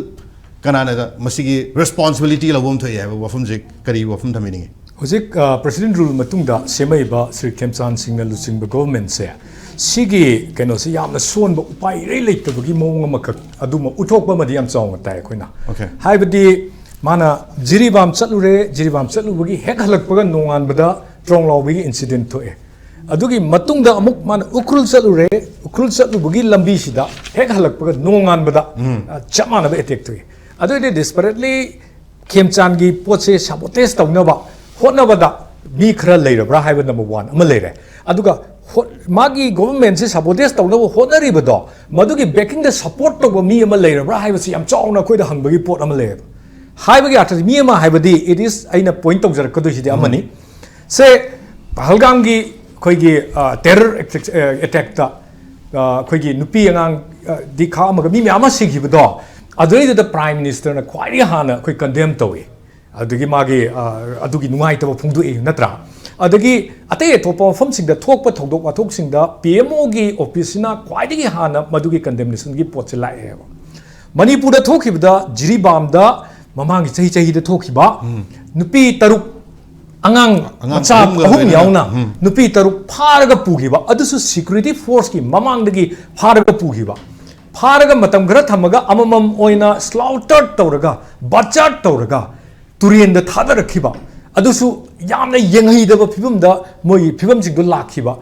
ꯀꯅꯥꯅ ꯃꯁꯤꯒꯤ ꯔꯦꯁꯄꯣꯟꯁꯤꯕꯤꯂꯤꯇꯤ ꯂꯧꯕ ꯑꯃ ꯊꯣꯛꯏ ꯍꯥꯏꯕ ꯋꯥꯐꯝꯁꯦ ꯀꯔꯤ ꯋꯥꯐꯝ ꯊꯝꯕꯤꯅꯤꯡꯉꯤ? ꯍꯧꯖꯤꯛ ꯄ꯭ꯔꯁꯤꯗꯦꯟꯠ ꯔꯨꯜ ꯃꯇꯨꯡꯗ ꯁꯦꯝꯃꯛꯏꯕ ꯁ꯭ꯔꯤ ꯈꯦꯝꯆꯥꯟ ꯁꯤꯡꯅ ꯂꯨꯆꯤꯡꯕ ꯒꯣꯚꯔꯟꯃꯦꯟꯠꯁꯦ, ꯁꯤꯒꯤ ꯀꯩꯅꯣꯁꯤ ꯌꯥꯝꯅ ꯁꯣꯟꯕ, ꯎꯄꯥꯏ ꯏꯔꯩ ꯂꯩꯇꯕꯒꯤ ꯃꯑꯣꯡ ꯑꯃꯈꯛ ꯑꯗꯨꯃ ꯎꯠꯊꯣꯛꯄ ꯑꯃꯗꯤ ꯌꯥꯝ ꯆꯥꯎꯅ ꯇꯥꯏ ꯑꯩꯈꯣꯏꯅ꯫ Okay. ꯍꯥꯏꯕꯗꯤ ꯃꯥꯅ ꯖꯤꯔꯤꯕꯥꯝ ꯆꯠꯂꯨꯔꯦ, ꯖꯤꯔꯤꯕꯥꯝ ꯆꯠꯂꯨꯕꯒꯤ ꯍꯦꯛ ꯍꯜꯂꯛꯄꯒ ꯅꯣꯡꯉꯥꯟꯕꯗ ꯇ꯭ꯔꯣꯡ ꯂꯥꯎꯕꯒꯤ ꯏꯟꯁꯤꯗꯦꯟꯠ ꯊꯣꯛꯑꯦ꯫ ꯑꯗꯨꯒꯤ ꯃꯇꯨꯡꯗ ꯑꯃꯨꯛ ꯃꯥꯅ ꯎꯈ꯭ꯔꯨꯜ ꯆꯠꯂꯨꯔꯦ, ꯎꯈ꯭ꯔꯨꯜ ꯆꯠꯂꯨꯕꯒꯤ ꯂꯝꯕꯤꯁꯤꯗ ꯍꯦꯛ ꯍꯜꯂꯛꯄꯒ ꯅꯣꯡꯉꯥꯟꯕꯗ, ꯎꯝ꯫ ꯑ, ꯆꯞ ꯃꯥꯟꯅꯕ ꯑꯦꯇꯦꯛ ꯊꯣꯛꯏ꯫ ꯑꯗꯨ ꯑꯣꯏꯔꯗꯤ ꯗꯤꯁꯄꯦꯔꯦꯠꯂꯤ ꯈꯦꯝꯆꯥꯟꯒꯤ ꯄꯣꯠꯁꯦ ꯁꯥꯕꯣꯇꯦꯖ ꯇꯧꯅꯕ ꯍꯣꯠꯅꯕꯗ ꯃꯤ ꯈꯔ ꯂꯩꯔꯕ꯭ꯔꯥ ꯍꯥꯏꯕ ꯅꯝꯕꯔ ꯋꯥꯟ ꯑꯃ ꯂꯩꯔꯦ꯫ ꯑꯗꯨꯒ ꯍꯣ-, ꯃꯥꯒꯤ ꯒꯣꯚꯔꯟꯃꯦꯟꯠꯁꯦ ꯁꯥꯕꯣꯇꯦꯖ ꯇꯧꯅꯕ ꯍꯣꯠꯅꯔꯤꯕꯗꯣ, ꯃꯗꯨꯒꯤ ꯕꯦꯀꯤꯡꯗ ꯁꯄꯣꯔꯠ ꯇꯧꯕ ꯃꯤ ꯑꯃ ꯂꯩꯔꯕ꯭ꯔꯥ ꯍꯥꯏꯕꯁꯤ ꯌꯥꯝ ꯆꯥꯎꯅ ꯑꯩꯈꯣꯏꯗ ꯍꯪꯕꯒꯤ ꯄꯣꯠ ꯑꯃ ꯂꯩꯌꯦꯕ꯫ ꯍꯥꯏꯕꯒꯤ ꯑꯥꯔꯊꯁꯤ ꯃꯤ ꯑꯃ ꯍꯥꯏꯕꯗꯤ, it is, ꯑꯩꯅ ꯄꯣꯏꯟꯠ ꯇꯧꯖꯔꯛꯀꯗꯣꯏꯁꯤꯗꯤ ꯎꯝ꯫ ꯑꯃꯅꯤ꯫ ꯁꯦ, ꯄꯍꯜꯒꯥꯝꯒꯤ ꯑꯩꯈꯣꯏꯒꯤ, ꯑ, ꯇꯦꯔꯔ ꯑꯦꯇꯦꯛ-, ꯑ, ꯑꯦꯇꯦꯛꯇ, ꯑ, ꯑꯩꯈꯣꯏꯒꯤ ꯅꯨꯄꯤ ꯑꯉꯥꯡ, ꯑ, ꯗꯤ ꯈꯥꯛꯑꯝꯃꯒ ꯃꯤ ꯃꯌꯥꯝ ꯑꯃ ꯁꯤꯈꯤꯕꯗꯣ, ꯑꯗꯨꯗꯩꯗꯨꯗ ꯄ꯭ꯔꯥꯏꯝ ꯃꯤꯅꯤꯁꯇꯔꯅ ꯈ꯭ꯋꯥꯏꯗꯒꯤ ꯍꯥꯟꯅ ꯑꯩꯈꯣꯏ ꯀꯟꯗꯦꯝ ꯇꯧꯏ꯫ ꯑꯗꯨꯗꯒꯤ ꯃꯥꯒꯤ, ꯑ, ꯑꯗꯨꯒꯤ ꯅꯨꯡꯉꯥꯏꯇꯕ ꯐꯣꯡꯗꯣꯛꯏ, ꯅꯠꯇ꯭ꯔꯥ? ꯑꯗꯒꯤ ꯑꯇꯩ ꯑꯇꯣꯞꯄ ꯃꯐꯝꯁꯤꯡꯗ ꯊꯣꯛꯄ ꯊꯧꯗꯣꯛ ꯋꯥꯊꯣꯛꯁꯤꯡꯗ ꯄꯤ ꯑꯦꯝ ꯑꯣꯒꯤ ꯑꯣꯐꯤꯁꯁꯤꯅ ꯈ꯭ꯋꯥꯏꯗꯒꯤ ꯍꯥꯟꯅ ꯃꯗꯨꯒꯤ ꯀꯟꯗꯦꯝꯅꯦꯁꯟꯒꯤ ꯄꯣꯠꯁꯦ ꯂꯥꯛꯑꯦꯕ꯫ ꯃꯅꯤꯄꯨꯔꯗ ꯊꯣꯛꯈꯤꯕꯗ ꯖꯤꯔꯤꯕꯥꯝꯗ ꯃꯃꯥꯡꯒꯤ ꯆꯍꯤ ꯆꯍꯤꯗ ꯊꯣꯛꯈꯤꯕ ꯎꯝ꯫ ꯅꯨꯄꯤ ꯇꯔꯨꯛ, ꯑꯉꯥꯡ ꯑꯉꯥꯡ ꯃꯆꯥ ꯑꯍꯨꯝꯒ ꯑꯍꯨꯝ ꯂꯣꯏꯅꯅ꯫ ꯌꯥꯎꯅ ꯎꯝ꯫ ꯅꯨꯄꯤ ꯇꯔꯨꯛ ꯐꯥꯔꯒ ꯄꯨꯈꯤꯕ, ꯑꯗꯨꯁꯨ ꯁꯤꯀ꯭ꯌꯨꯔꯤꯇꯤ ꯐꯣꯔꯁꯀꯤ ꯃꯃꯥꯡꯗꯒꯤ ꯐꯥꯔꯒ ꯄꯨꯈꯤꯕ꯫ ꯐꯥꯔꯒ ꯃꯇꯝ ꯈꯔ ꯊꯝꯃꯒ ꯑꯃꯃꯝ ꯑꯣꯏꯅ ꯁ꯭ꯂꯥꯎꯇꯔ ꯇꯧꯔꯒ, ꯕꯆꯔ ꯇꯧꯔꯒ ꯇꯨꯔꯦꯟꯗ ꯊꯥꯗꯔꯛꯈꯤꯕ, ꯑꯗꯨꯁꯨ ꯌꯥꯝꯅ ꯌꯦꯡꯍꯩꯗꯕ ꯐꯤꯕꯝꯗ ꯃꯣꯏꯒꯤ ꯐꯤꯕꯝꯁꯤꯡꯗꯣ ꯂꯥꯛꯈꯤꯕ꯫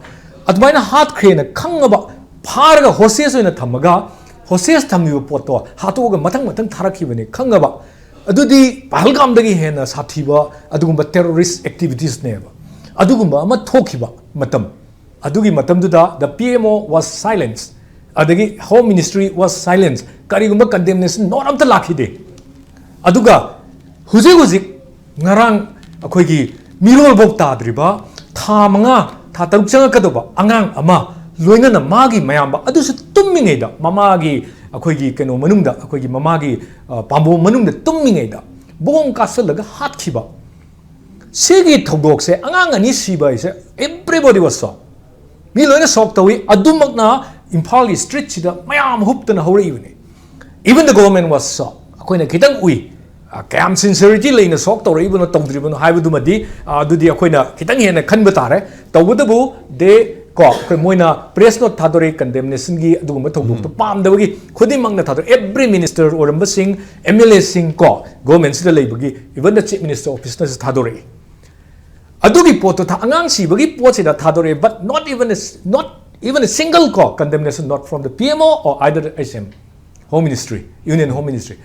ꯑꯗꯨꯃꯥꯏꯅ ꯍꯥꯠꯈ꯭ꯔꯦꯅ ꯈꯪꯉꯕ, ꯐꯥꯔꯒ ꯍꯣꯁꯇꯦꯖ ꯑꯣꯏꯅ ꯊꯝꯃꯒ, ꯍꯣꯁꯇꯦꯖ ꯊꯝꯃꯤꯕ ꯄꯣꯠꯇꯣ ꯍꯥꯠꯇꯣꯛꯑꯒ ꯃꯊꯪ ꯃꯊꯪ ꯊꯥꯔꯛꯈꯤꯕꯅꯤ ꯈꯪꯉꯕ, ꯑꯗꯨꯗꯤ ꯄꯍꯜꯒꯥꯝꯗꯒꯤ ꯍꯦꯟꯅ ꯁꯥꯊꯤꯕ ꯑꯗꯨꯒꯨꯝꯕ terrorist activitiesꯅꯦꯕ꯫ ꯑꯗꯨꯒꯨꯝꯕ ꯑꯃ ꯊꯣꯛꯈꯤꯕ ꯃꯇꯝ, ꯑꯗꯨꯒꯤ ꯃꯇꯝꯗꯨꯗ the P M O was silence, ꯑꯗꯒꯤ Home Ministry was silence, ꯀꯔꯤꯒꯨꯝꯕ condemnation note ꯑꯝꯇ ꯂꯥꯛꯈꯤꯗꯦ꯫ ꯑꯗꯨꯒ ꯍꯧꯖꯤꯛ ꯍꯧꯖꯤꯛ ꯉꯔꯥꯡ ꯑꯩꯈꯣꯏꯒꯤ ꯃꯤꯔꯣꯜꯐꯧ ꯇꯥꯗ꯭ꯔꯤꯕ ꯊꯥ ꯃꯉꯥ, ꯊꯥ ꯇꯔꯨꯛ ꯆꯪꯉꯛꯀꯗꯧꯕ ꯑꯉꯥꯡ ꯑꯃ, ꯂꯣꯏꯅꯅ ꯃꯥꯒꯤ ꯃꯌꯥꯝꯕ ꯑꯗꯨꯁꯨ ꯇꯨꯝꯃꯤꯉꯩꯗ, ꯃꯃꯥꯒꯤ ꯑꯩꯈꯣꯏꯒꯤ ꯀꯩꯅꯣ ꯃꯅꯨꯡꯗ, ꯑꯩꯈꯣꯏꯒꯤ ꯃꯃꯥꯒꯤ, ꯑ, ꯄꯥꯝꯕꯣꯝ ꯃꯅꯨꯡꯗ ꯇꯨꯝꯃꯤꯉꯩꯗ ꯕꯣꯝ ꯀꯥꯞꯁꯤꯜꯂꯒ ꯍꯥꯠꯈꯤꯕ꯫ ꯁꯤꯒꯤ ꯊꯧꯗꯣꯛꯁꯦ, ꯑꯉꯥꯡ ꯑꯅꯤ ꯁꯤꯕ ꯍꯥꯏꯁꯦ, everybody was shocked꯫ ꯃꯤ ꯂꯣꯏꯅ shock ꯇꯧꯏ꯫ ꯑꯗꯨꯃꯛꯅ ꯏꯝꯐꯥꯜꯒꯤ streetꯁꯤꯗ ꯃꯌꯥꯝ ꯍꯨꯞꯇꯅ ꯍꯧꯔꯛꯏꯕꯅꯤ꯫ Even the government was shocked꯫ ꯑꯩꯈꯣꯏꯅ ꯈꯤꯇꯪ ꯎꯏ꯫ ꯑ, ꯀꯌꯥꯝ sincerity ꯂꯩꯅ shock ꯇꯧꯔꯛꯏꯕꯅꯣ, ꯇꯧꯗ꯭ꯔꯤꯕꯅꯣ ꯍꯥꯏꯕꯗꯨꯃꯗꯤ, ꯑ, ꯑꯗꯨꯗꯤ ꯑꯩꯈꯣꯏꯅ ꯈꯤꯇꯪ ꯍꯦꯟꯅ ꯈꯟꯕ ꯇꯥꯔꯦ꯫ ꯇꯧꯕꯇꯕꯨ they, ꯀꯣ, ꯑꯩꯈꯣꯏ ꯃꯣꯏꯅ press note ꯊꯥꯗꯣꯔꯛꯏ, condemnationꯒꯤ ꯑꯗꯨꯒꯨꯝꯕ ꯊꯧꯗꯣꯛꯇꯣ ꯄꯥꯝꯗꯕꯒꯤ꯫ ꯈꯨꯗꯤꯡꯃꯛꯅ ꯊꯥꯗꯣꯔꯛꯏ꯫ Every minister ꯑꯣꯏꯔꯝꯕꯁꯤꯡ, M L Aꯁꯤꯡ, ꯀꯣ, governmentꯁꯤꯗ ꯂꯩꯕꯒꯤ, even the Chief Minister officeꯅꯁꯨ ꯊꯥꯗꯣꯔꯛꯏ꯫ ꯑꯗꯨꯒꯤ ꯄꯣꯠꯇꯣ ꯊꯥ-, ꯑꯉꯥꯡ ꯁꯤꯕꯒꯤ ꯄꯣꯠꯁꯤꯗ ꯊꯥꯗꯣꯔꯛꯑꯦ, but not even a, not even a single, ꯀꯣ, condemnation note from the P M O or either the H M, Home Ministry, Union Home Ministry꯫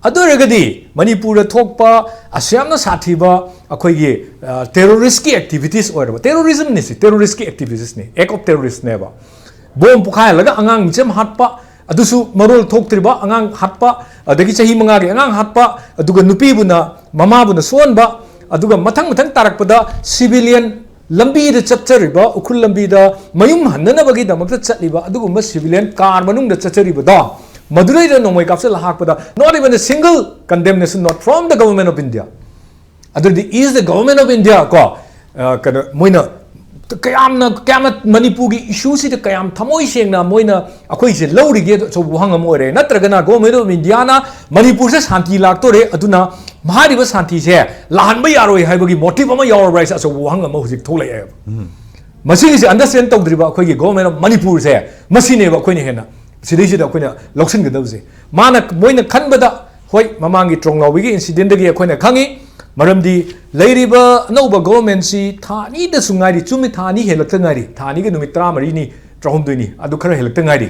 ꯑꯗꯨ ꯑꯣꯏꯔꯒꯗꯤ ꯃꯅꯤꯄꯨꯔꯗ ꯊꯣꯛꯄ ꯑꯁꯨꯛ ꯌꯥꯝꯅ ꯁꯥꯊꯤꯕ ꯑꯩꯈꯣꯏꯒꯤ, ꯑ, terroristꯀꯤ activities ꯑꯣꯏꯔꯕ, terrorismꯅꯤ ꯁꯤ, terroristꯀꯤ activitiesꯅꯤ, act of terroristꯅꯦꯕ꯫ ꯕꯣꯝ ꯄꯣꯈꯥꯏꯍꯜꯂꯒ ꯑꯉꯥꯡ ꯃꯤꯆꯝ ꯍꯥꯠꯄ, ꯑꯗꯨꯁꯨ ꯃꯔꯣꯜ ꯊꯣꯛꯇ꯭ꯔꯤꯕ ꯑꯉꯥꯡ ꯍꯥꯠꯄ, ꯑꯗꯒꯤ ꯆꯍꯤ ꯃꯉꯥꯒꯤ ꯑꯉꯥꯡ ꯍꯥꯠꯄ, ꯑꯗꯨꯒ ꯅꯨꯄꯤꯕꯨꯅ, ꯃꯃꯥꯕꯨꯅ ꯁꯣꯛꯍꯟꯕ, ꯑꯗꯨꯒ ꯃꯊꯪ ꯃꯊꯪ ꯇꯥꯔꯛꯄꯗ civilian ꯂꯝꯕꯤꯗ ꯆꯠꯆꯔꯤꯕ, ꯎꯈ꯭ꯔꯨꯜ ꯂꯝꯕꯤꯗ ꯃꯌꯨꯝ ꯍꯟꯅꯅꯕꯒꯤꯗꯃꯛꯇ ꯆꯠꯂꯤꯕ ꯑꯗꯨꯒꯨꯝꯕ civilian car ꯃꯅꯨꯡꯗ ꯆꯠꯆꯔꯤꯕꯗꯣ, ꯃꯗꯨꯗꯩꯗ ꯅꯣꯡꯃꯩ ꯀꯥꯞꯁꯤꯜꯂ ꯍꯥꯠꯄꯗ, not even a single condemnation note from the Government of India꯫ ꯑꯗꯨꯗꯤ is the Government of India, ꯀꯣ, ꯑ, ꯀꯩꯅꯣ, ꯃꯣꯏꯅ ꯀꯌꯥꯝꯅ, ꯀꯌꯥꯝꯅ ꯃꯅꯤꯄꯨꯔꯒꯤ issueꯁꯤꯗ ꯀꯌꯥꯝ ꯊꯃꯣꯏ ꯁꯦꯡꯅ ꯃꯣꯏꯅ ꯑꯩꯈꯣꯏꯁꯦ ꯂꯧꯔꯤꯒꯦ? ꯑꯆꯧꯕ ꯋꯥꯍꯪ ꯑꯃ ꯑꯣꯏꯔꯦ꯫ ꯅꯠꯇ꯭ꯔꯒꯅ Government of Indiaꯅ ꯃꯅꯤꯄꯨꯔꯁꯦ ꯁꯥꯟꯇꯤ ꯂꯥꯛꯇꯣꯔꯦ, ꯑꯗꯨꯅ ꯍꯥꯏꯔꯤꯕ ꯁꯥꯟꯇꯤꯁꯦ ꯂꯥꯛꯍꯟꯕ ꯌꯥꯔꯣꯏ ꯍꯥꯏꯕꯒꯤ motive ꯑꯃ ꯌꯥꯎꯔꯕ꯭ꯔꯥ ꯍꯥꯏꯁꯦ ꯑꯆꯧꯕ ꯋꯥꯍꯪ ꯑꯃ ꯍꯧꯖꯤꯛ ꯊꯣꯛꯂꯛꯑꯦꯕ꯫ ꯃꯁꯤꯒꯤꯁꯦ understand ꯇꯧꯗ꯭ꯔꯤꯕ ꯑꯩꯈꯣꯏꯒꯤ Government of ꯃꯅꯤꯄꯨꯔꯁꯦ, ꯃꯁꯤꯅꯦꯕ ꯑꯩꯈꯣꯏꯅ ꯍꯦꯟꯅ ꯁꯤꯗꯩꯁꯤꯗ ꯑꯩꯈꯣꯏꯅ ꯂꯧꯁꯤꯟꯒꯗꯕꯁꯦ꯫ ꯃꯥꯅ, ꯃꯣꯏꯅ ꯈꯟꯕꯗ, ꯍꯣꯏ, ꯃꯃꯥꯡꯒꯤ ꯇ꯭ꯔꯣꯡꯂꯥꯎꯕꯤꯒꯤ incidentꯗꯒꯤ ꯑꯩꯈꯣꯏꯅ ꯈꯪꯉꯤ, ꯃꯔꯝꯗꯤ ꯂꯩꯔꯤꯕ ꯑꯅꯧꯕ ꯒꯣꯚꯔꯟꯃꯦꯟꯁꯤ ꯊꯥ ꯑꯅꯤꯗꯁꯨ ꯉꯥꯏꯔꯤ, ꯆꯨꯝꯃꯤ, ꯊꯥ ꯑꯅꯤ ꯍꯦꯜꯂꯛꯇ ꯉꯥꯏꯔꯤ, ꯊꯥ ꯑꯅꯤꯒ ꯅꯨꯃꯤꯠ ꯇꯔꯥꯃꯔꯤꯅꯤ, ꯇꯔꯥꯍꯨꯝꯗꯣꯏꯅꯤ, ꯑꯗꯨ ꯈꯔ ꯍꯦꯜꯂꯛꯇ ꯉꯥꯏꯔꯤ꯫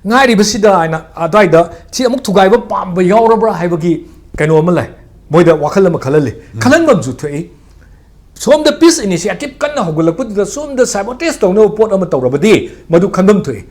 ꯉꯥꯏꯔꯤꯕꯁꯤꯗ ꯍꯥꯏꯅ ꯑꯗꯨꯋꯥꯏꯗ ꯁꯤ ꯑꯃꯨꯛ ꯊꯨꯒꯥꯏꯕ ꯄꯥꯝꯕ ꯌꯥꯎꯔꯕ꯭ꯔꯥ ꯍꯥꯏꯕꯒꯤ ꯀꯩꯅꯣ ꯑꯃ ꯂꯩ, ꯃꯣꯏꯗ ꯋꯥꯈꯜ ꯑꯃ ꯈꯜꯍꯜꯂꯤ, ꯈꯜꯍꯟꯕ ꯑꯃꯁꯨ ꯊꯣꯛꯏ꯫ ꯁꯣꯝꯗ ꯄꯤꯁ ꯏꯅꯤꯁꯤꯌꯦꯇꯤꯚ ꯀꯟꯅ ꯍꯧꯒꯠꯂꯛꯄꯗꯨꯗ ꯁꯣꯝꯗ ꯁꯥꯏꯕꯣꯇꯦꯖ ꯇꯧꯅꯕ ꯄꯣꯠ ꯑꯃ ꯇꯧꯔꯕꯗꯤ ꯃꯗꯨ ꯈꯟꯐꯝ ꯊꯣꯛꯏ꯫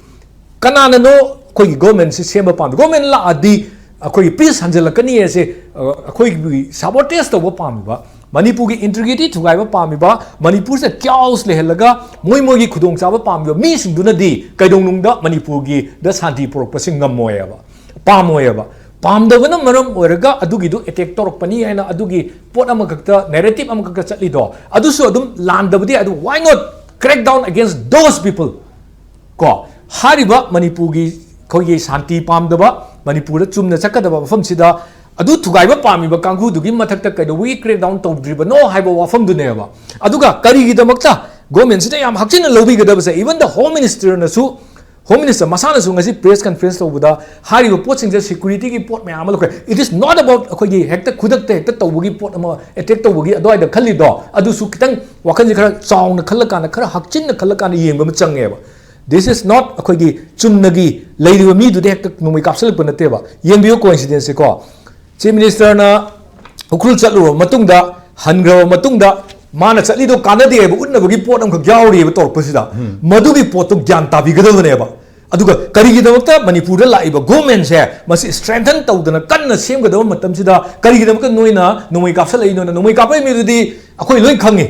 ꯀꯅꯥꯅꯅꯣ ꯑꯩꯈꯣꯏꯒꯤ ꯒꯣꯔꯃꯦꯟꯁꯤ ꯁꯦꯝꯕ ꯄꯥꯝꯃꯤ? ꯒꯣꯔꯃꯦꯟ ꯂꯥꯛꯑꯗꯤ ꯑꯩꯈꯣꯏꯒꯤ ꯄꯤꯁ ꯍꯟꯖꯤꯜꯂꯛꯀꯅꯤ ꯍꯥꯏꯁꯦ, ꯑ, ꯑꯩꯈꯣꯏꯒꯤ ꯁꯥꯕꯣꯇꯦꯖ ꯇꯧꯕ ꯄꯥꯝꯃꯤꯕ, ꯃꯅꯤꯄꯨꯔꯒꯤ ꯏꯟꯇꯤꯒ꯭ꯔꯤꯇꯤ ꯊꯨꯒꯥꯏꯕ ꯄꯥꯝꯃꯤꯕ, ꯃꯅꯤꯄꯨꯔꯁꯤꯗ ꯀꯤꯌꯥꯎꯁ ꯂꯩꯍꯜꯂꯒ ꯃꯣꯏ ꯃꯣꯏꯒꯤ ꯈꯨꯗꯣꯡꯆꯥꯕ ꯄꯥꯝꯃꯤꯕ ꯃꯤꯁꯤꯡꯗꯨꯅꯗꯤ ꯀꯩꯗꯧꯅꯨꯡꯗ ꯃꯅꯤꯄꯨꯔꯒꯤꯗ ꯁꯥꯟꯇꯤ ꯄꯨꯔꯛꯄꯁꯤ ꯉꯝꯃꯣꯏꯑꯕ, ꯄꯥꯝꯃꯣꯏꯑꯕ꯫ ꯄꯥꯝꯗꯕꯅ ꯃꯔꯝ ꯑꯣꯏꯔꯒ ꯑꯗꯨꯒꯤꯗꯨ ꯑꯦꯇꯦꯛ ꯇꯧꯔꯛꯄꯅꯤ ꯍꯥꯏꯅ ꯑꯗꯨꯒꯤ ꯄꯣꯠ ꯑꯃꯈꯛꯇ, ꯅꯦꯔꯦꯇꯤꯚ ꯑꯃꯈꯛꯇ ꯆꯠꯂꯤꯗꯣ, ꯑꯗꯨꯁꯨ ꯑꯗꯨꯝ ꯂꯥꯟꯗꯕꯗꯤ, ꯑꯗꯨ why not crack down against those people? ꯀꯣ, ꯍꯥꯏꯔꯤꯕ ꯃꯅꯤꯄꯨꯔꯒꯤ ꯑꯩꯈꯣꯏꯒꯤ ꯁꯥꯟꯇꯤ ꯄꯥꯝꯗꯕ, ꯃꯅꯤꯄꯨꯔꯗ ꯆꯨꯝꯅ ꯆꯠꯀꯗꯕ ꯃꯐꯝꯁꯤꯗ ꯑꯗꯨ ꯊꯨꯒꯥꯏꯕ ꯄꯥꯝꯃꯤꯕ ꯀꯥꯡꯕꯨꯗꯨꯒꯤ ꯃꯊꯛꯇ ꯀꯩꯗꯧꯕꯒꯤ crack down ꯇꯧꯗ꯭ꯔꯤꯕꯅꯣ ꯍꯥꯏꯕ ꯋꯥꯐꯝꯗꯨꯅꯦꯕ꯫ ꯑꯗꯨꯒ ꯀꯔꯤꯒꯤꯗꯃꯛꯇ ꯒꯣꯔꯃꯦꯟꯁꯤꯗ ꯌꯥꯝ ꯍꯛꯆꯤꯟꯅ ꯂꯧꯕꯤꯒꯗꯕꯁꯦ, even the Home Ministerꯅꯁꯨ, Home Minister ꯃꯁꯥꯅꯁꯨ ꯉꯁꯤ ꯄ꯭ꯔꯦꯁ ꯀꯟꯐꯔꯦꯟꯁ ꯇꯧꯕꯗ ꯍꯥꯏꯔꯤꯕ ꯄꯣꯠꯁꯤꯡꯁꯦ ꯁꯦꯀ꯭ꯌꯨꯔꯤꯇꯤꯒꯤ ꯄꯣꯠ ꯃꯌꯥꯝ ꯑꯃ ꯂꯧꯈ꯭ꯔꯦ꯫ It is not about ꯑꯩꯈꯣꯏꯒꯤ ꯍꯦꯛꯇ ꯈꯨꯗꯛꯇ ꯍꯦꯛꯇ ꯇꯧꯕꯒꯤ ꯄꯣꯠ ꯑꯃ, ꯑꯦꯇꯦꯛ ꯇꯧꯕꯒꯤ ꯑꯗꯨꯋꯥꯏꯗ ꯈꯜꯂꯤꯗꯣ, ꯑꯗꯨꯁꯨ ꯈꯤꯇꯪ ꯋꯥꯈꯜꯁꯦ ꯈꯔ ꯆꯥꯎꯅ ꯈꯜꯂꯀꯥꯟꯗ, ꯈꯔ ꯍꯛꯆꯤꯟꯅ ꯈꯜꯂꯀꯥꯟꯗ ꯌꯦꯡꯕ ꯑꯃ ꯆꯪꯉꯦꯕ꯫ This is not ꯑꯩꯈꯣꯏꯒꯤ ꯆꯨꯝꯅꯒꯤ ꯂꯩꯔꯤꯕ ꯃꯤꯗꯨꯗ ꯍꯦꯛꯇ ꯅꯣꯡꯃꯩ ꯀꯥꯞꯁꯤꯜꯂꯛꯄ ꯅꯠꯇꯦꯕ꯫ ꯌꯦꯡꯕꯤꯌꯨ, coincidenceꯁꯦ ꯀꯣ, Chief Ministerꯅ ꯎꯈ꯭ꯔꯨꯜ ꯆꯠꯂꯨꯔꯕ ꯃꯇꯨꯡꯗ, ꯍꯟꯈ꯭ꯔꯕ ꯃꯇꯨꯡꯗ, ꯃꯥꯅ ꯆꯠꯂꯤꯗꯣ ꯀꯥꯟꯅꯗꯦ ꯍꯥꯏꯕ ꯎꯠꯅꯕꯒꯤ ꯄꯣꯠ ꯑꯃꯈꯛ ꯌꯥꯎꯔꯤꯕ ꯇꯧꯔꯛꯄꯁꯤꯗ, ꯃꯗꯨꯒꯤ ꯄꯣꯠꯇꯣ ꯒ꯭ꯌꯥꯟ ꯇꯥꯕꯤꯒꯗꯕꯅꯦꯕ꯫ ꯑꯗꯨꯒ ꯀꯔꯤꯒꯤꯗꯃꯛꯇ ꯃꯅꯤꯄꯨꯔꯗ ꯂꯥꯛꯏꯕ ꯒꯣꯔꯃꯦꯟꯁꯦ ꯃꯁꯤ strengthen ꯇꯧꯗꯅ ꯀꯟꯅ ꯁꯦꯝꯒꯗꯕ ꯃꯇꯝꯁꯤꯗ ꯀꯔꯤꯒꯤꯗꯃꯛꯇ ꯅꯣꯏꯅ ꯅꯣꯡꯃꯩ ꯀꯥꯞꯁꯤꯜꯂꯛꯏꯅꯣꯅ? ꯅꯣꯡꯃꯩ ꯀꯥꯞꯄꯛꯏ ꯃꯤꯗꯨꯗꯤ ꯑꯩꯈꯣꯏ ꯂꯣꯏ ꯈꯪꯉꯤ꯫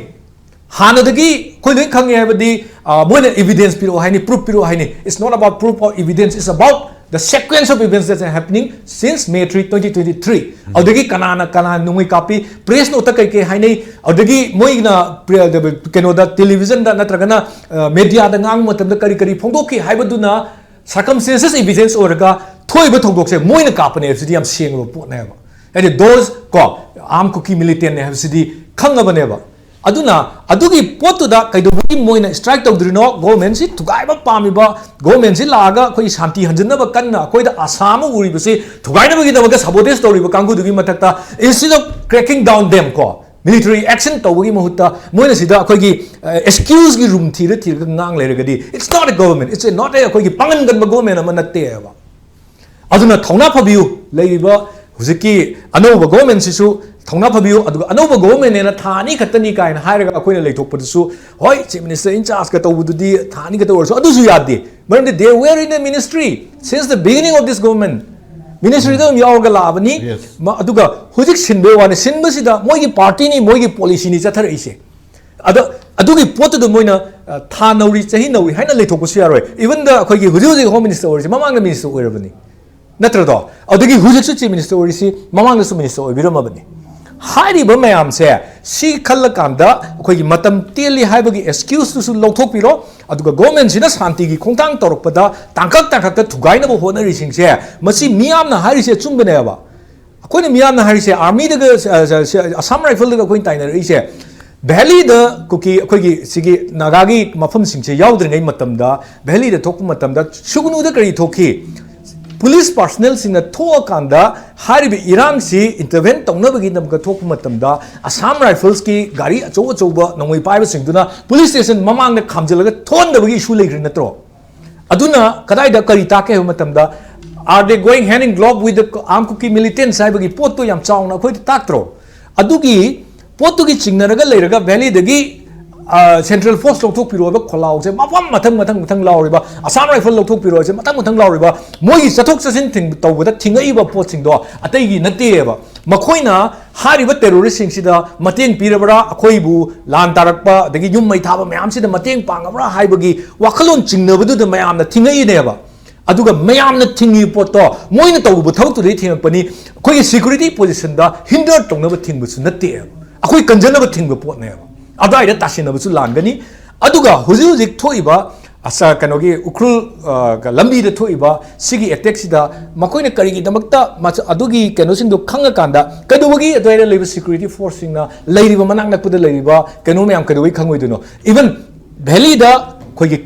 ꯍꯥꯟꯅꯗꯒꯤ ꯑꯩꯈꯣꯏ ꯂꯣꯏ ꯈꯪꯉꯦ ꯍꯥꯏꯕꯗꯤ, ꯑ, ꯃꯣꯏꯅ evidence ꯄꯤꯔꯛꯑꯣ ꯍꯥꯏꯅꯤ, proof ꯄꯤꯔꯛꯑꯣ ꯍꯥꯏꯅꯤ꯫ It's not about proof or evidence, it's about the sequence of events that are happening since May three, twenty twenty-three. ꯑꯗꯨꯗꯒꯤ ꯀꯅꯥꯅ ꯀꯅꯥ ꯅꯣꯡꯃꯩ ꯀꯥꯞꯄꯤ, press noteꯇ ꯀꯩ ꯀꯩ ꯍꯥꯏꯅꯩ, ꯑꯗꯨꯗꯒꯤ ꯃꯣꯏꯅ ꯄ꯭ꯔꯦ-, ꯀꯩꯅꯣꯗ, ꯇꯦꯂꯤꯚꯤꯖꯟꯗ ꯅꯠꯇ꯭ꯔꯒꯅ, ꯑ, ꯃꯦꯗꯤꯌꯥꯗ ꯉꯥꯡꯕ ꯃꯇꯝꯗ ꯀꯔꯤ ꯀꯔꯤ ꯐꯣꯡꯗꯣꯛꯈꯤ ꯍꯥꯏꯕꯗꯨꯅ circumstances evidence ꯑꯣꯏꯔꯒ ꯊꯣꯛꯏꯕ ꯊꯧꯗꯣꯛꯁꯦ ꯃꯣꯏꯅ ꯀꯥꯞꯄꯅꯦ ꯍꯥꯏꯕꯁꯤꯗꯤ ꯌꯥꯝ ꯁꯦꯡꯉꯕ ꯄꯣꯠꯅꯦꯕ꯫ ꯍꯥꯏꯗꯤ those ꯀꯣ, armed Kuki militantꯅꯦ ꯍꯥꯏꯕꯁꯤꯗꯤ ꯈꯪꯉꯕꯅꯦꯕ꯫ ꯑꯗꯨꯅ ꯑꯗꯨꯒꯤ ꯄꯣꯠꯇꯨꯗ ꯀꯩꯗꯧꯕꯒꯤ ꯃꯣꯏꯅ strike ꯇꯧꯗ꯭ꯔꯤꯅꯣ? Government ꯁꯤ ꯊꯨꯒꯥꯏꯕ ꯄꯥꯝꯃꯤꯕ, government ꯁꯤ ꯂꯥꯛꯑꯒ ꯑꯩꯈꯣꯏꯒꯤ ꯁꯥꯟꯇꯤ ꯍꯟꯖꯤꯟꯅꯕ ꯀꯟꯅ ꯑꯩꯈꯣꯏꯗ ꯑꯁꯥ ꯑꯃ ꯎꯔꯤꯕꯁꯤ ꯊꯨꯒꯥꯏꯅꯕꯒꯤꯗꯃꯛꯇ sabotage ꯇꯧꯔꯤꯕ ꯀꯥꯡꯕꯨꯗꯨꯒꯤ ꯃꯊꯛꯇ, instead of cracking down them, ꯀꯣ, military action ꯇꯧꯕꯒꯤ ꯃꯍꯨꯠꯇ ꯃꯣꯏꯅ ꯁꯤꯗ ꯑꯩꯈꯣꯏꯒꯤ excuse ꯒꯤ room ꯊꯤꯔ ꯊꯤꯔꯒ ꯉꯥꯡ ꯂꯩꯔꯒꯗꯤ, it's not a government, it's not a, ꯑꯩꯈꯣꯏꯒꯤ ꯄꯥꯡꯒꯟ ꯀꯟꯕ government ꯑꯃ ꯅꯠꯇꯦꯕ꯫ ꯑꯗꯨꯅ ꯊꯧꯅꯥ ꯐꯕꯤꯌꯨ, ꯂꯩꯔꯤꯕ ꯍꯧꯖꯤꯛꯀꯤ ꯑꯅꯧꯕ government ꯁꯤꯁꯨ ꯊꯧꯅꯥ ꯐꯕꯤꯌꯨ꯫ ꯑꯗꯨꯒ ꯑꯅꯧꯕ government ꯅꯦꯅ ꯊꯥ ꯑꯅꯤ ꯈꯛꯇꯅꯤ ꯀꯥꯏꯅ ꯍꯥꯏꯔꯒ ꯑꯩꯈꯣꯏꯅ ꯂꯩꯊꯣꯛꯄꯗꯨꯁꯨ, ꯍꯣꯏ, Chief Minister in charge ꯀ ꯇꯧꯕꯗꯨꯗꯤ ꯊꯥ ꯑꯅꯤ ꯈꯛꯇ ꯑꯣꯏꯔꯁꯨ ꯑꯗꯨꯁꯨ ꯌꯥꯗꯦ꯫ ꯃꯔꯝꯗꯤ they were in the ministry since the beginning of this government, ministry ꯗ ꯑꯗꯨꯝ ꯌꯥꯎꯔꯒ ꯂꯥꯛꯑꯕꯅꯤ꯫ Yes. ꯃ-, ꯑꯗꯨꯒ ꯍꯧꯖꯤꯛ ꯁꯤꯟꯕꯩ ꯋꯥꯅꯤ, ꯁꯤꯟꯕꯁꯤꯗ ꯃꯣꯏꯒꯤ party ꯅꯤ, ꯃꯣꯏꯒꯤ policy ꯅꯤ ꯆꯠꯊꯔꯛꯏꯁꯦ꯫ ꯑꯗꯣ ꯑꯗꯨꯒꯤ ꯄꯣꯠꯇꯨꯗ ꯃꯣꯏꯅ, ꯑ, ꯊꯥ ꯅꯧꯔꯤ ꯆꯍꯤ ꯅꯧꯔꯤ ꯍꯥꯏꯅ ꯂꯩꯊꯣꯛꯄꯁꯨ ꯌꯥꯔꯣꯏ꯫ Even the ꯑꯩꯈꯣꯏꯒꯤ ꯍꯧꯖꯤꯛ ꯍꯧꯖꯤꯛ Home Minister ꯑꯣꯏꯔꯤꯁꯦ ꯃꯃꯥꯡꯗ minister ꯑꯣꯏꯔꯕꯅꯤ, ꯅꯠꯇ꯭ꯔꯗꯣ? ꯑꯗꯒꯤ ꯍꯧꯖꯤꯛꯁꯨ Chief Minister ꯑꯣꯏꯔꯤꯁꯤ ꯃꯃꯥꯡꯗꯁꯨ minister ꯑꯣꯏꯕꯤꯔꯝꯃꯕꯅꯤ꯫ ꯍꯥꯏꯔꯤꯕ ꯃꯌꯥꯝꯁꯦ ꯁꯤ ꯈꯜꯂꯀꯥꯟꯗ ꯑꯩꯈꯣꯏꯒꯤ ꯃꯇꯝ ꯇꯦꯜꯂꯤ ꯍꯥꯏꯕꯒꯤ excuse ꯇꯨꯁꯨ ꯂꯧꯊꯣꯛꯄꯤꯔꯣ꯫ ꯑꯗꯨꯒ government ꯁꯤꯅ ꯁꯥꯟꯇꯤꯒꯤ ꯈꯣꯡꯊꯥꯡ ꯇꯧꯔꯛꯄꯗ ꯇꯥꯡꯀꯛ ꯇꯥꯡꯀꯛꯇ ꯊꯨꯒꯥꯏꯅꯕ ꯍꯣꯠꯅꯔꯤꯁꯤꯡꯁꯦ, ꯃꯁꯤ ꯃꯤꯌꯥꯝꯅ ꯍꯥꯏꯔꯤꯁꯦ ꯑꯆꯨꯝꯕꯅꯦꯕ꯫ ꯑꯩꯈꯣꯏꯅ ꯃꯤꯌꯥꯝꯅ ꯍꯥꯏꯔꯤꯁꯦ, army ꯗꯒ, ꯑ, ꯑ, ꯑ, Assam Rifle ꯗꯒ ꯑꯩꯈꯣꯏꯅ ꯇꯥꯏꯅꯔꯛꯏꯁꯦ, valley ꯗ ꯀꯨꯀꯤ, ꯑꯩꯈꯣꯏꯒꯤ ꯁꯤꯒꯤ ꯅꯥꯒꯥꯒꯤ ꯃꯐꯝꯁꯤꯡꯁꯦ ꯌꯥꯎꯗ꯭ꯔꯤꯉꯩ ꯃꯇꯝꯗ, valley ꯗ ꯊꯣꯛꯄ ꯃꯇꯝꯗ ꯁꯨꯒꯅꯨꯗ ꯀꯔꯤ ꯊꯣꯛꯈꯤ? Police personnel ꯁꯤꯡꯅ ꯊꯣꯛꯑꯀꯥꯟꯗ ꯍꯥꯏꯔꯤꯕ ꯏꯔꯥꯡꯁꯤ intervene ꯇꯧꯅꯕꯒꯤꯗꯃꯛꯇ ꯊꯣꯛꯄ ꯃꯇꯝꯗ, Assam Rifles ꯀꯤ ꯒꯥꯔꯤ ꯑꯆꯧ ꯑꯆꯧꯕ ꯅꯣꯡꯃꯩ ꯄꯥꯏꯕꯁꯤꯡꯗꯨꯅ police station ꯃꯃꯥꯡꯗ ꯈꯥꯝꯖꯤꯜꯂꯒ ꯊꯣꯛꯍꯟꯗꯕꯒꯤ issue ꯂꯩꯈ꯭ꯔꯦ ꯅꯠꯇ꯭ꯔꯣ? ꯑꯗꯨꯅ ꯀꯗꯥꯏꯗ ꯀꯔꯤ ꯇꯥꯛꯀꯦ ꯍꯥꯏꯕ ꯃꯇꯝꯗ, are they going hand in glove with the armed Kuki militants ꯍꯥꯏꯕꯒꯤ ꯄꯣꯠꯇꯣ ꯌꯥꯝ ꯆꯥꯎꯅ ꯑꯩꯈꯣꯏꯗ ꯇꯥꯛꯇ꯭ꯔꯣ? ꯑꯗꯨꯒꯤ ꯄꯣꯠꯇꯨꯒꯤ ꯆꯤꯡꯅꯔꯒ ꯂꯩꯔꯒ valley ꯗꯒꯤ, ꯑ, central force ꯂꯧꯊꯣꯛꯄꯤꯔꯣ ꯍꯥꯏꯕ ꯈꯣꯜꯂꯥꯎꯁꯦ ꯃꯐꯝ ꯃꯊꯪ ꯃꯊꯪ ꯃꯊꯪ ꯂꯥꯎꯔꯤꯕ, Assam Rifle ꯂꯧꯊꯣꯛꯄꯤꯔꯣ ꯍꯥꯏꯁꯦ ꯃꯊꯪ ꯃꯊꯪ ꯂꯥꯎꯔꯤꯕ, ꯃꯣꯏꯒꯤ ꯆꯠꯊꯣꯛ ꯆꯠꯁꯤꯟ ꯊꯤꯡ-, ꯇꯧꯕꯗ ꯊꯤꯡꯉꯛꯏꯕ ꯄꯣꯠꯁꯤꯡꯗꯣ ꯑꯇꯩꯒꯤ ꯅꯠꯇꯦꯕ꯫ ꯃꯈꯣꯏꯅ ꯍꯥꯏꯔꯤꯕ terrorist ꯁꯤꯡꯁꯤꯗ ꯃꯇꯦꯡ ꯄꯤꯔꯕ꯭ꯔꯥ, ꯑꯩꯈꯣꯏꯕꯨ ꯂꯥꯟ ꯇꯥꯔꯛꯄ ꯑꯗꯒꯤ ꯌꯨꯝ ꯃꯩ ꯊꯥꯕ ꯃꯌꯥꯝꯁꯤꯗ ꯃꯇꯦꯡ ꯄꯥꯡꯉꯕ꯭ꯔꯥ ꯍꯥꯏꯕꯒꯤ ꯋꯥꯈꯜꯂꯣꯟ ꯆꯤꯡꯅꯕꯗꯨꯗ ꯃꯌꯥꯝꯅ ꯊꯤꯡꯉꯛꯏꯅꯦꯕ꯫ ꯑꯗꯨꯒ ꯃꯌꯥꯝꯅ ꯊꯤꯡꯉꯤꯕ ꯄꯣꯠꯇꯣ ꯃꯣꯏꯅ ꯇꯧꯔꯨꯕ ꯊꯕꯛꯇꯨꯗꯒꯤ ꯊꯤꯡꯉꯛꯄꯅꯤ꯫ ꯑꯩꯈꯣꯏꯒꯤ security position ꯗ hinder ꯇꯧꯅꯕ ꯊꯤꯡꯕꯁꯨ ꯅꯠꯇꯦꯕ, ꯑꯩꯈꯣꯏ ꯀꯟꯖꯅꯕ ꯊꯤꯡꯕ ꯄꯣꯠꯅꯦꯕ꯫ ꯑꯗꯨꯋꯥꯏꯗ ꯇꯥꯁꯤꯟꯅꯕꯁꯨ ꯂꯥꯟꯒꯅꯤ꯫ ꯑꯗꯨꯒ ꯍꯧꯖꯤꯛ ꯍꯧꯖꯤꯛ ꯊꯣꯛꯏꯕ ꯑꯁ, ꯀꯩꯅꯣꯒꯤ ꯎꯈ꯭ꯔꯨꯜ, ꯑ, ꯂꯝꯕꯤꯗ ꯊꯣꯛꯏꯕ ꯁꯤꯒꯤ ꯑꯦꯇꯦꯛꯁꯤꯗ ꯃꯈꯣꯏꯅ ꯀꯔꯤꯒꯤꯗꯃꯛꯇ ꯃꯆ-, ꯑꯗꯨꯒꯤ ꯀꯩꯅꯣꯁꯤꯡꯗꯣ ꯈꯪꯉꯀꯥꯟꯗ ꯀꯩꯗꯧꯕꯒꯤ ꯑꯗꯨꯋꯥꯏꯗ ꯂꯩꯕ ꯁꯦꯀ꯭ꯌꯨꯔꯤꯇꯤ ꯐꯣꯔꯁꯁꯤꯡꯅ ꯂꯩꯔꯤꯕ ꯃꯅꯥꯛ ꯅꯛꯄꯗ ꯂꯩꯔꯤꯕ ꯀꯩꯅꯣ ꯃꯌꯥꯝ ꯀꯩꯗꯧꯕꯒꯤ ꯈꯪꯉꯣꯏꯗꯣꯏꯅꯣ? ꯏꯚꯟ ꯚꯦꯂꯤꯗ ꯑꯩꯈꯣꯏꯒꯤ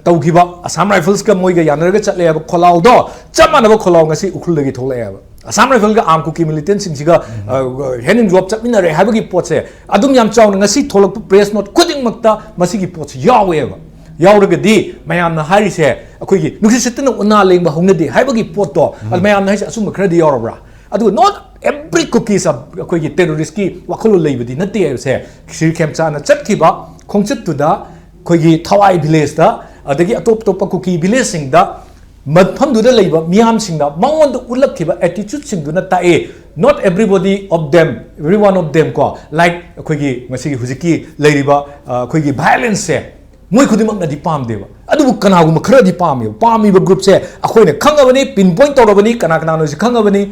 ꯇꯧꯈꯤꯕ ꯑꯁꯥꯝ ꯔꯥꯏꯐꯜꯁꯀ ꯃꯣꯏꯒ ꯌꯥꯅꯔꯒ ꯆꯠꯂꯦ ꯍꯥꯏꯕ ꯈꯣꯜꯂꯥꯎꯗꯣ ꯆꯞ ꯃꯥꯟꯅꯕ ꯈꯣꯜꯂꯥꯎ ꯉꯁꯤ ꯎꯈ꯭ꯔꯨꯜꯗꯒꯤ ꯊꯣꯛꯂꯛꯑꯦꯕ꯫ ꯑꯁꯥꯝ ꯔꯥꯏꯐꯜꯒ ꯑꯥꯔꯝ ꯀꯨꯀꯤ ꯃꯤꯂꯤꯇꯦꯟꯁꯤꯡꯁꯤꯒ, ꯑ, ꯍꯦꯟ ꯏꯟ ꯒ꯭ꯂꯣꯞ ꯆꯠꯃꯤꯟꯅꯔꯦ ꯍꯥꯏꯕꯒꯤ ꯄꯣꯠꯁꯦ ꯑꯗꯨꯝ ꯌꯥꯝ ꯆꯥꯎꯅ ꯉꯁꯤ ꯊꯣꯛꯂꯛꯄ ꯄ꯭ꯔꯦꯁ ꯅꯣꯠ ꯈꯨꯗꯤꯡꯃꯛꯇ ꯃꯁꯤꯒꯤ ꯄꯣꯠꯁꯤ ꯌꯥꯎꯋꯦꯕ꯫ ꯌꯥꯎꯔꯒꯗꯤ ꯃꯌꯥꯝꯅ ꯍꯥꯏꯔꯤꯁꯦ ꯑꯩꯈꯣꯏꯒꯤ ꯅꯨꯡꯁꯤꯠ ꯁꯤꯠꯇꯅ ꯎꯅꯥ ꯂꯦꯡꯕ ꯍꯧꯅꯗꯦ ꯍꯥꯏꯕꯒꯤ ꯄꯣꯠꯇꯣ, ꯑꯗꯨ ꯃꯌꯥꯝꯅ ꯍꯥꯏꯁꯦ ꯑꯆꯨꯝꯕ ꯈꯔꯗꯤ ꯌꯥꯎꯔꯕ꯭ꯔꯥ? ꯑꯗꯨꯒ not every Kukis ꯑꯩꯈꯣꯏꯒꯤ ꯇꯦꯔꯣꯔꯤꯁꯀꯤ ꯋꯥꯈꯜꯂꯣꯟ ꯂꯩꯕꯗꯤ ꯅꯠꯇꯦ ꯍꯥꯏꯕꯁꯦ ꯁ꯭ꯔꯤ ꯈꯦꯝꯆꯥꯅ ꯆꯠꯈꯤꯕ ꯈꯣꯡꯆꯠꯇꯨꯗ ꯑꯩꯈꯣꯏꯒꯤ ꯊꯋꯥꯏ ꯚꯤꯂꯦꯖꯇ ꯑꯗꯒꯤ ꯑꯇꯣꯞ ꯑꯇꯣꯞꯄ ꯀꯨꯀꯤ ꯚꯤꯂꯦꯖꯁꯤꯡꯗ ꯃꯐꯝꯗꯨꯗ ꯂꯩꯕ ꯃꯤꯌꯥꯝꯁꯤꯡꯅ ꯃꯉꯣꯟꯗ ꯎꯠꯂꯛꯈꯤꯕ ꯑꯦꯇꯤꯆꯨꯠꯁꯤꯡꯗꯨꯅ ꯇꯥꯛꯑꯦ, not everybody of them, every one of them ꯀꯣ, like ꯑꯩꯈꯣꯏꯒꯤ ꯉꯁꯤꯒꯤ ꯍꯧꯖꯤꯛꯀꯤ ꯂꯩꯔꯤꯕ, ꯑ, ꯑꯩꯈꯣꯏꯒꯤ ꯚꯥꯏꯂꯦꯟꯁꯁꯦ ꯃꯣꯏ ꯈꯨꯗꯤꯡꯃꯛꯅꯗꯤ ꯄꯥꯝꯗꯦꯕ, ꯑꯗꯨꯕꯨ ꯀꯅꯥꯒꯨꯝꯕ ꯈꯔꯗꯤ ꯄꯥꯝꯃꯦꯕ꯫ ꯄꯥꯝꯃꯤꯕ ꯒ꯭ꯔꯨꯞꯁꯦ ꯑꯩꯈꯣꯏꯅ ꯈꯪꯉꯕꯅꯤ, ꯄꯤꯟ ꯄꯣꯏꯟ ꯇꯧꯔꯕꯅꯤ, ꯀꯅꯥ ꯀꯅꯥꯅꯣꯁꯤ ꯈꯪꯉꯕꯅꯤ꯫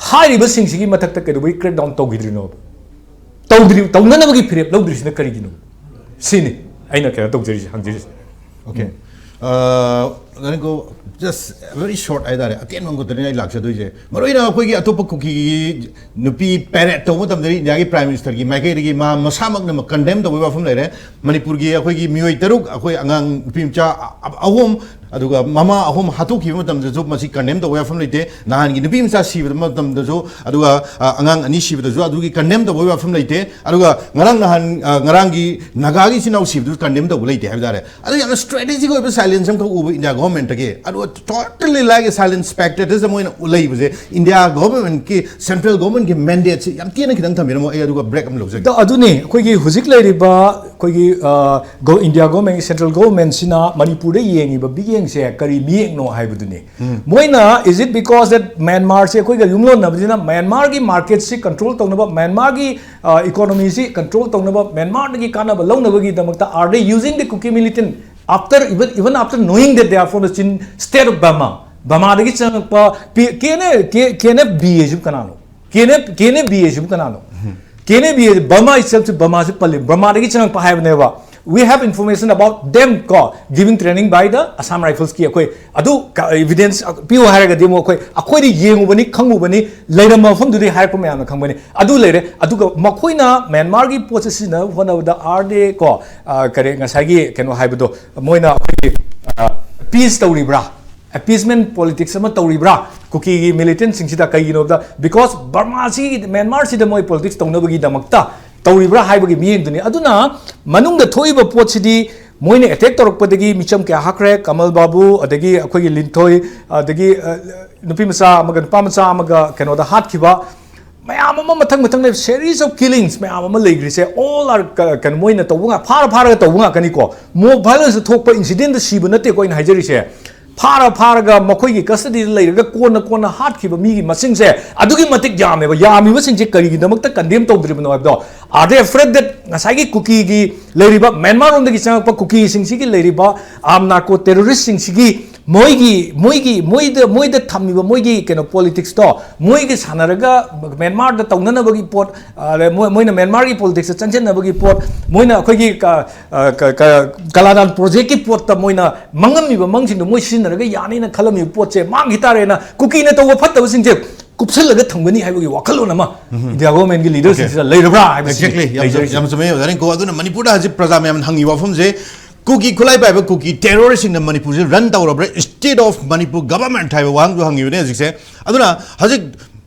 ꯍꯥꯏꯔꯤꯕꯁꯤꯡꯁꯤꯒꯤ ꯃꯊꯛꯇ ꯀꯩꯗꯧꯕꯒꯤ ꯀ꯭ꯔꯦꯛ ꯗꯥꯎꯟ ꯇꯧꯈꯤꯗ꯭ꯔꯤꯅꯣꯕ? ꯇꯧꯗ꯭ꯔꯤ, ꯇꯧꯅꯅꯕꯒꯤ ꯐꯤꯔꯦꯞ ꯂꯧꯗ꯭ꯔꯤꯁꯤꯅ ꯀꯔꯤꯒꯤꯅꯣ? ꯁꯤꯅꯤ ꯑꯩꯅ ꯀꯩꯅꯣ ꯇꯧꯖꯔꯤꯁꯦ, ꯍꯪꯖꯔꯤꯁꯦ꯫ Okay. ꯉꯥꯏꯈꯣ, just very short ꯍꯥꯏꯇꯥꯔꯦ, ꯑꯇꯦꯟꯕ ꯑꯃꯈꯛꯇꯅꯤ ꯑꯩ ꯂꯥꯛꯆꯗꯣꯏꯁꯦ꯫ ꯃꯔꯨꯑꯣꯏꯅ ꯑꯩꯈꯣꯏꯒꯤ ꯑꯇꯣꯞꯄ ꯀꯨꯀꯤꯒꯤ ꯅꯨꯄꯤ ꯄꯦꯔꯦꯠ ꯇꯧꯕ ꯃꯇꯝꯗ ꯏꯟꯗꯤꯌꯥꯒꯤ ꯄ꯭ꯔꯥꯏꯝ ꯃꯤꯅꯤꯁꯇꯔꯒꯤ ꯃꯥꯏꯀꯩꯗꯒꯤ ꯃꯥ ꯃꯁꯥꯃꯛꯅ ꯀꯟꯗꯦꯝ ꯇꯧꯕꯒꯤ ꯋꯥꯐꯝ ꯂꯩꯔꯦ꯫ ꯃꯅꯤꯄꯨꯔꯒꯤ ꯑꯩꯈꯣꯏꯒꯤ ꯃꯤꯑꯣꯏ ꯇꯔꯨꯛ, ꯑꯩꯈꯣꯏ ꯑꯉꯥꯡ ꯅꯨꯄꯤ ꯃꯆꯥ ꯑ-, ꯑ-, ꯑꯍꯨꯝ, ꯑꯗꯨꯒ ꯃꯃꯥ ꯑꯍꯨꯝ ꯍꯥꯠꯇꯣꯛꯈꯤꯕ ꯃꯇꯝꯗꯁꯨ ꯃꯁꯤ ꯀꯟꯗꯦꯝ ꯇꯧꯕ ꯌꯥꯐꯝ ꯂꯩꯇꯦ꯫ ꯅꯍꯥꯟꯒꯤ ꯅꯨꯄꯤ ꯃꯆꯥ ꯁꯤꯕ ꯃꯇꯝꯗꯁꯨ, ꯑꯗꯨꯒ, ꯑ, ꯑꯉꯥꯡ ꯑꯅꯤ ꯁꯤꯕꯗꯁꯨ ꯑꯗꯨꯒꯤ ꯀꯟꯗꯦꯝ ꯇꯧꯕ ꯌꯥꯐꯝ ꯂꯩꯇꯦ꯫ ꯑꯗꯨꯒ ꯉꯔꯥꯡ ꯅꯍꯥꯟ, ꯑ, ꯉꯔꯥꯡꯒꯤ ꯅꯥꯒꯥꯒꯤ ꯏꯆꯤꯟ ꯏꯅꯥꯎ ꯁꯤꯕꯗꯨꯁꯨ ꯀꯟꯗꯦꯝ ꯇꯧꯕ ꯂꯩꯇꯦ ꯍꯥꯏꯕ ꯇꯥꯔꯦ꯫ ꯑꯗꯨ ꯌꯥꯝꯅ ꯁ꯭ꯇ꯭ꯔꯦꯇꯦꯖꯤꯛ ꯑꯣꯏꯕ ꯁꯥꯏꯂꯦꯟꯁ ꯑꯃꯈꯛ ꯎꯕ ꯏꯟꯗꯤꯌꯥ ꯒꯣꯚꯔꯟꯃꯦꯟꯠꯇꯒꯤ꯫ ꯑꯗꯨꯒ totally like silent spectators ꯑꯃ ꯑꯣꯏꯅ ꯂꯩꯕꯁꯦ ꯏꯟꯗꯤꯌꯥ ꯒꯣꯚꯔꯟꯃꯦꯟꯠꯀꯤ, ꯁꯦꯟꯇ꯭ꯔꯦꯜ ꯒꯣꯚꯔꯟꯃꯦꯟꯠꯀꯤ ꯃꯦꯟꯗꯦꯠꯁꯦ ꯌꯥꯝ ꯇꯦꯟꯅ ꯈꯤꯇꯪ ꯊꯝꯕꯤꯔꯝꯃꯣ, ꯑꯩ ꯑꯗꯨꯒ ꯕ꯭ꯔꯦꯛ ꯑꯃ ꯂꯧꯖꯒꯦ꯫ ꯑꯗꯣ ꯑꯗꯨꯅꯤ ꯑꯩꯈꯣꯏꯒꯤ ꯍꯧꯖꯤꯛ ꯂꯩꯔꯤꯕ ꯑꯩꯈꯣꯏꯒꯤ, ꯑ, ꯒꯣ-, ꯏꯟꯗꯤꯌꯥ ꯒꯣꯚꯔꯟꯃꯦꯟꯠ, ꯁꯦꯟꯇ꯭ꯔꯦꯜ ꯒꯣꯚꯔꯟꯃꯦꯟꯠꯁꯤꯅ ꯃꯅꯤꯄꯨꯔꯗ ꯌꯦꯡꯉꯤꯕ ꯃꯤꯠꯌꯦꯡꯁꯦ ꯀꯔꯤ ꯃꯤꯠꯌꯦꯡꯅꯣ ꯍꯥꯏꯕꯗꯨꯅꯤ꯫ ꯃꯣꯏꯅ, is it because that ꯃ꯭ꯌꯥꯟꯃꯥꯔꯁꯦ ꯑꯩꯈꯣꯏꯒ ꯌꯨꯝꯂꯣꯟꯅꯕꯅꯤꯅ ꯃ꯭ꯌꯥꯟꯃꯥꯔꯒꯤ ꯃꯥꯔꯀꯦꯠꯁꯤ ꯀꯟꯇ꯭ꯔꯣꯜ ꯇꯧꯅꯕ, ꯃ꯭ꯌꯥꯟꯃꯥꯔꯒꯤ, ꯑ, ꯏꯀꯣꯅꯣꯃꯤꯁꯤ ꯀꯟꯇ꯭ꯔꯣꯜ ꯇꯧꯅꯕ, ꯃ꯭ꯌꯥꯟꯃꯥꯔꯗꯒꯤ ꯀꯥꯟꯅꯕ ꯂꯧꯅꯕꯒꯤꯗꯃꯛꯇ are they using the Kuki militant after, even, even after knowing that they are from the Chin state of Burma? ꯕꯔꯃꯥꯗꯒꯤ ꯆꯪꯉꯛꯄ P-, K N A, K-, K N F B ꯍꯥꯏꯁꯤꯕꯨ ꯀꯅꯥꯅꯣ? K N F, K N F B ꯍꯥꯏꯁꯤꯕꯨ ꯀꯅꯥꯅꯣ? K N F B ꯍꯥꯏꯁꯤ ꯕꯔꯃꯥ itself ꯁꯤ ꯕꯔꯃꯥꯁꯤ ꯄꯜꯂꯤ, ꯕꯔꯃꯥꯗꯒꯤ ꯆꯪꯉꯛꯄ ꯍꯥꯏꯕꯅꯦꯕ꯫ We have information about them ꯀꯣ, giving training by the Assam Riflesꯀꯤ ꯑꯩꯈꯣꯏ ꯑꯗꯨ evidence ꯄꯤꯌꯨ ꯍꯥꯏꯔꯒꯗꯤ ꯑꯃꯨꯛ ꯑꯩꯈꯣꯏ ꯑꯩꯈꯣꯏꯗꯤ ꯌꯦꯡꯉꯨꯕꯅꯤ, ꯈꯪꯉꯨꯕꯅꯤ, ꯂꯩꯔꯝꯕ ꯃꯐꯝꯗꯨꯗꯤ ꯍꯥꯏꯔꯛꯄ ꯃꯌꯥꯝꯅ ꯈꯪꯕꯅꯤ꯫ ꯑꯗꯨ ꯂꯩꯔꯦ꯫ ꯑꯗꯨꯒ ꯃꯈꯣꯏꯅ ꯃ꯭ꯌꯥꯟꯃꯥꯔꯒꯤ ꯄꯣꯠꯁꯦ ꯁꯤꯖꯤꯟꯅꯕ ꯍꯣꯠꯅꯕꯗ ꯑꯥꯔ ꯗꯦ ꯀꯣ, ꯀꯔꯤ ꯉꯁꯥꯏꯒꯤ ꯀꯩꯅꯣ ꯍꯥꯏꯕꯗꯣ, ꯃꯣꯏꯅ ꯑꯩꯈꯣꯏꯒꯤ ꯑꯦꯄꯤꯁ ꯇꯧꯔꯤꯕ꯭ꯔꯥ, ꯑꯦꯄꯤꯁꯃꯦꯟ ꯄꯣꯂꯤꯇꯤꯛꯁ ꯑꯃ ꯇꯧꯔꯤꯕ꯭ꯔꯥ ꯀꯨꯀꯤꯒꯤ ꯃꯤꯂꯤꯇꯦꯟꯁꯤꯡꯁꯤꯗ? ꯀꯩꯒꯤꯅꯣꯗ, ꯕꯤꯀꯣꯁ ꯕꯔꯃꯥꯁꯤ, ꯃ꯭ꯌꯥꯟꯃꯥꯔꯁꯤꯗ ꯃꯣꯏ ꯄꯣꯂꯤꯇꯤꯛꯁ ꯇꯧꯅꯕꯒꯤꯗꯃꯛꯇ ꯇꯧꯔꯤꯕ꯭ꯔꯥ ꯍꯥꯏꯕꯒꯤ ꯃꯤꯠꯌꯦꯡꯗꯨꯅꯤ꯫ ꯑꯗꯨꯅ ꯃꯅꯨꯡꯗ ꯊꯣꯛꯏꯕ ꯄꯣꯠꯁꯤꯗꯤ ꯃꯣꯏꯅ ꯑꯦꯇꯦꯛ ꯇꯧꯔꯛꯄꯗꯒꯤ ꯃꯤꯆꯝ ꯀꯌꯥ ꯍꯥꯠꯈ꯭ꯔꯦ꯫ ꯀꯃꯜ ꯕꯥꯕꯨ, ꯑꯗꯒꯤ ꯑꯩꯈꯣꯏꯒꯤ ꯂꯤꯟꯊꯣꯏ, ꯑꯗꯒꯤ ꯅꯨꯄꯤ ꯃꯆꯥ ꯑꯃꯒ ꯅꯨꯄꯥ ꯃꯆꯥ ꯑꯃꯒ ꯀꯩꯅꯣꯗ ꯍꯥꯠꯈꯤꯕ ꯃꯌꯥꯝ ꯑꯃ ꯃꯊꯪ ꯃꯊꯪ ꯂꯩ, series of killings ꯃꯌꯥꯝ ꯑꯃ ꯂꯩꯈ꯭ꯔꯤꯁꯦ, all are ꯀꯩꯅꯣ ꯃꯣꯏꯅ ꯇꯧꯕ ꯉꯥꯛ, ꯐꯥꯔ ꯐꯥꯔꯒ ꯇꯧꯕ ꯉꯥꯛꯀꯅꯤꯀꯣ꯫ ꯃꯣꯕ ꯚꯥꯏꯂꯦꯟꯁꯇ ꯊꯣꯛꯄ ꯏꯟꯁꯤꯗꯦꯟꯗ ꯁꯤꯕ ꯅꯠꯇꯦꯀꯣ ꯑꯩꯅ ꯍꯥꯏꯖꯔꯤꯁꯦ꯫ ꯐꯥꯔ ꯐꯥꯔꯒ ꯃꯈꯣꯏꯒꯤ ꯀꯁꯇꯗꯤꯗ ꯂꯩꯔꯒ ꯀꯣꯟꯅ ꯀꯣꯟꯅ ꯍꯥꯠꯈꯤꯕ ꯃꯤꯒꯤ ꯃꯁꯤꯡꯁꯦ ꯑꯗꯨꯛꯀꯤ ꯃꯇꯤꯛ ꯌꯥꯝꯃꯦꯕ꯫ ꯌꯥꯝꯃꯤꯕꯁꯤꯡꯁꯦ ꯀꯔꯤꯒꯤꯗꯃꯛꯇ ꯀꯟꯗꯦꯝ ꯇꯧꯗ꯭ꯔꯤꯕꯅꯣ ꯍꯥꯏꯕꯗꯣ, are they afraid that ꯉꯁꯥꯏꯒꯤ ꯀꯨꯀꯤꯒꯤ ꯂꯩꯔꯤꯕ ꯃ꯭ꯌꯥꯟꯃꯥꯔ ꯂꯣꯝꯗꯒꯤ ꯆꯪꯉꯛꯄ ꯀꯨꯀꯤꯁꯤꯡꯁꯤꯒꯤ ꯂꯩꯔꯤꯕ ꯑꯥꯔꯝ ꯅꯥꯔꯀꯣ ꯇꯦꯔꯣꯔꯤꯁꯁꯤꯡꯁꯤꯒꯤ ꯃꯣꯏꯒꯤ ꯃꯣꯏꯒꯤ ꯃꯣꯏꯗ ꯃꯣꯏꯗ ꯊꯝꯃꯤꯕ ꯃꯣꯏꯒꯤ ꯀꯩꯅꯣ ꯄꯣꯂꯤꯇꯤꯛꯁꯇꯣ ꯃꯣꯏꯒꯤ ꯁꯥꯟꯅꯔꯒ ꯃ꯭ꯌꯥꯟꯃꯥꯔꯗ ꯇꯧꯅꯅꯕꯒꯤ ꯄꯣꯠ, ꯑ, ꯃꯣꯏ- ꯃꯣꯏꯅ ꯃ꯭ꯌꯥꯟꯃꯥꯔꯒꯤ ꯄꯣꯂꯤꯇꯤꯛꯁꯇ ꯆꯪꯁꯤꯟꯅꯕꯒꯤ ꯄꯣꯠ, ꯃꯣꯏꯅ ꯑꯩꯈꯣꯏꯒꯤ ꯀ- ꯑ, ꯀ- ꯀ- ꯀꯂꯥꯗꯥꯟ ꯄ꯭ꯔꯣꯖꯦꯛꯀꯤ ꯄꯣꯠꯇ ꯃꯣꯏꯅ ꯃꯪꯉꯝꯃꯤꯕ ꯃꯪꯁꯤꯡꯗꯣ ꯃꯣꯏ ꯁꯤꯖꯤꯟꯅꯔꯒ ꯌꯥꯅꯤꯅ ꯈꯜꯂꯝꯃꯤꯕ ꯄꯣꯠꯁꯦ ꯃꯥꯡꯈꯤ ꯇꯥꯔꯦꯅ ꯀꯨꯀꯤꯅ ꯇꯧꯕ ꯐꯠꯇꯕꯁꯤꯡꯁꯦ ꯀꯨꯞꯁꯜꯂꯒ ꯊꯝꯒꯅꯤ ꯍꯥꯏꯕꯒꯤ ꯋꯥꯈꯜꯂꯣꯟ ꯑꯃ ꯏꯟꯗꯤꯌꯥ ꯒꯣꯚꯔꯟꯃꯦꯟꯠꯀꯤ ꯂꯤꯗꯔꯁꯤꯡꯁꯤꯗ ꯂꯩꯔꯕ꯭ꯔꯥ ꯍꯥꯏꯕꯁꯤꯅꯤ꯫ Exactly. ꯌꯥꯝ ꯆꯨꯝ- ꯂꯩꯖꯔꯤꯁꯦ꯫ ꯌꯥꯝ ꯆꯨꯝꯃꯦ, ꯑꯣꯖꯥ ꯔꯤꯡꯀꯨ꯫ ꯑꯗꯨꯅ ꯃꯅꯤꯄꯨꯔꯗ ꯍꯧꯖꯤꯛ ꯄ꯭ꯔꯖꯥ ꯃꯌꯥꯝꯅ ꯍꯪꯉꯤꯕ ꯋꯥꯐꯝꯁꯦ, ꯀꯨꯀꯤ ꯈꯨꯠꯂꯥꯏ ꯄꯥꯏꯕ ꯀꯨꯀꯤ ꯇꯦꯔꯣꯔꯤꯁꯁꯤꯡꯅ ꯃꯅꯤꯄꯨꯔꯁꯦ ꯔꯟ ꯇꯧꯔꯕ꯭ꯔꯥ, state of Manipur government ꯍꯥꯏꯕ ꯋꯥꯍꯪꯁꯨ ꯍꯪꯉꯤꯕꯅꯦ ꯍꯧꯖꯤꯛꯁꯦ꯫ ꯑꯗꯨꯅ ꯍꯧꯖꯤꯛ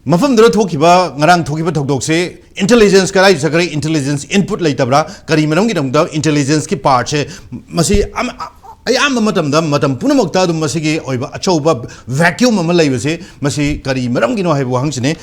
ꯃꯐꯝꯗꯨꯗ ꯊꯣꯛꯈꯤꯕ, ꯉꯔꯥꯡ ꯊꯣꯛꯈꯤꯕ ꯊꯧꯗꯣꯛꯁꯦ ꯏꯟꯇꯦꯂꯤꯖꯦꯟꯁ ꯀꯗꯥꯏ ꯆꯠꯈ꯭ꯔꯦ, ꯏꯟꯇꯦꯂꯤꯖꯦꯟꯁ ꯏꯟꯄꯨꯠ ꯂꯩꯇꯕ꯭ꯔꯥ, ꯀꯔꯤ ꯃꯔꯝꯒꯤꯗꯃꯛꯇ ꯏꯟꯇꯦꯂꯤꯖꯦꯟꯁꯀꯤ ꯄꯥꯔꯠꯁꯦ ꯃꯁꯤ ꯑꯃ- ꯑꯌꯥꯝꯕ ꯃꯇꯝꯗ, ꯃꯇꯝ ꯄꯨꯝꯅꯃꯛꯇ ꯑꯗꯨꯝ ꯃꯁꯤꯒꯤ ꯑꯣꯏꯕ ꯑꯆꯧꯕ ꯚꯦꯀ꯭ꯌꯨꯝ ꯑꯃ ꯂꯩꯕꯁꯦ, ꯃꯁꯤ ꯀꯔꯤ ꯃꯔꯝꯒꯤꯅꯣ ꯍꯥꯏꯕ ꯋꯥꯍꯪꯁꯤꯅꯤ꯫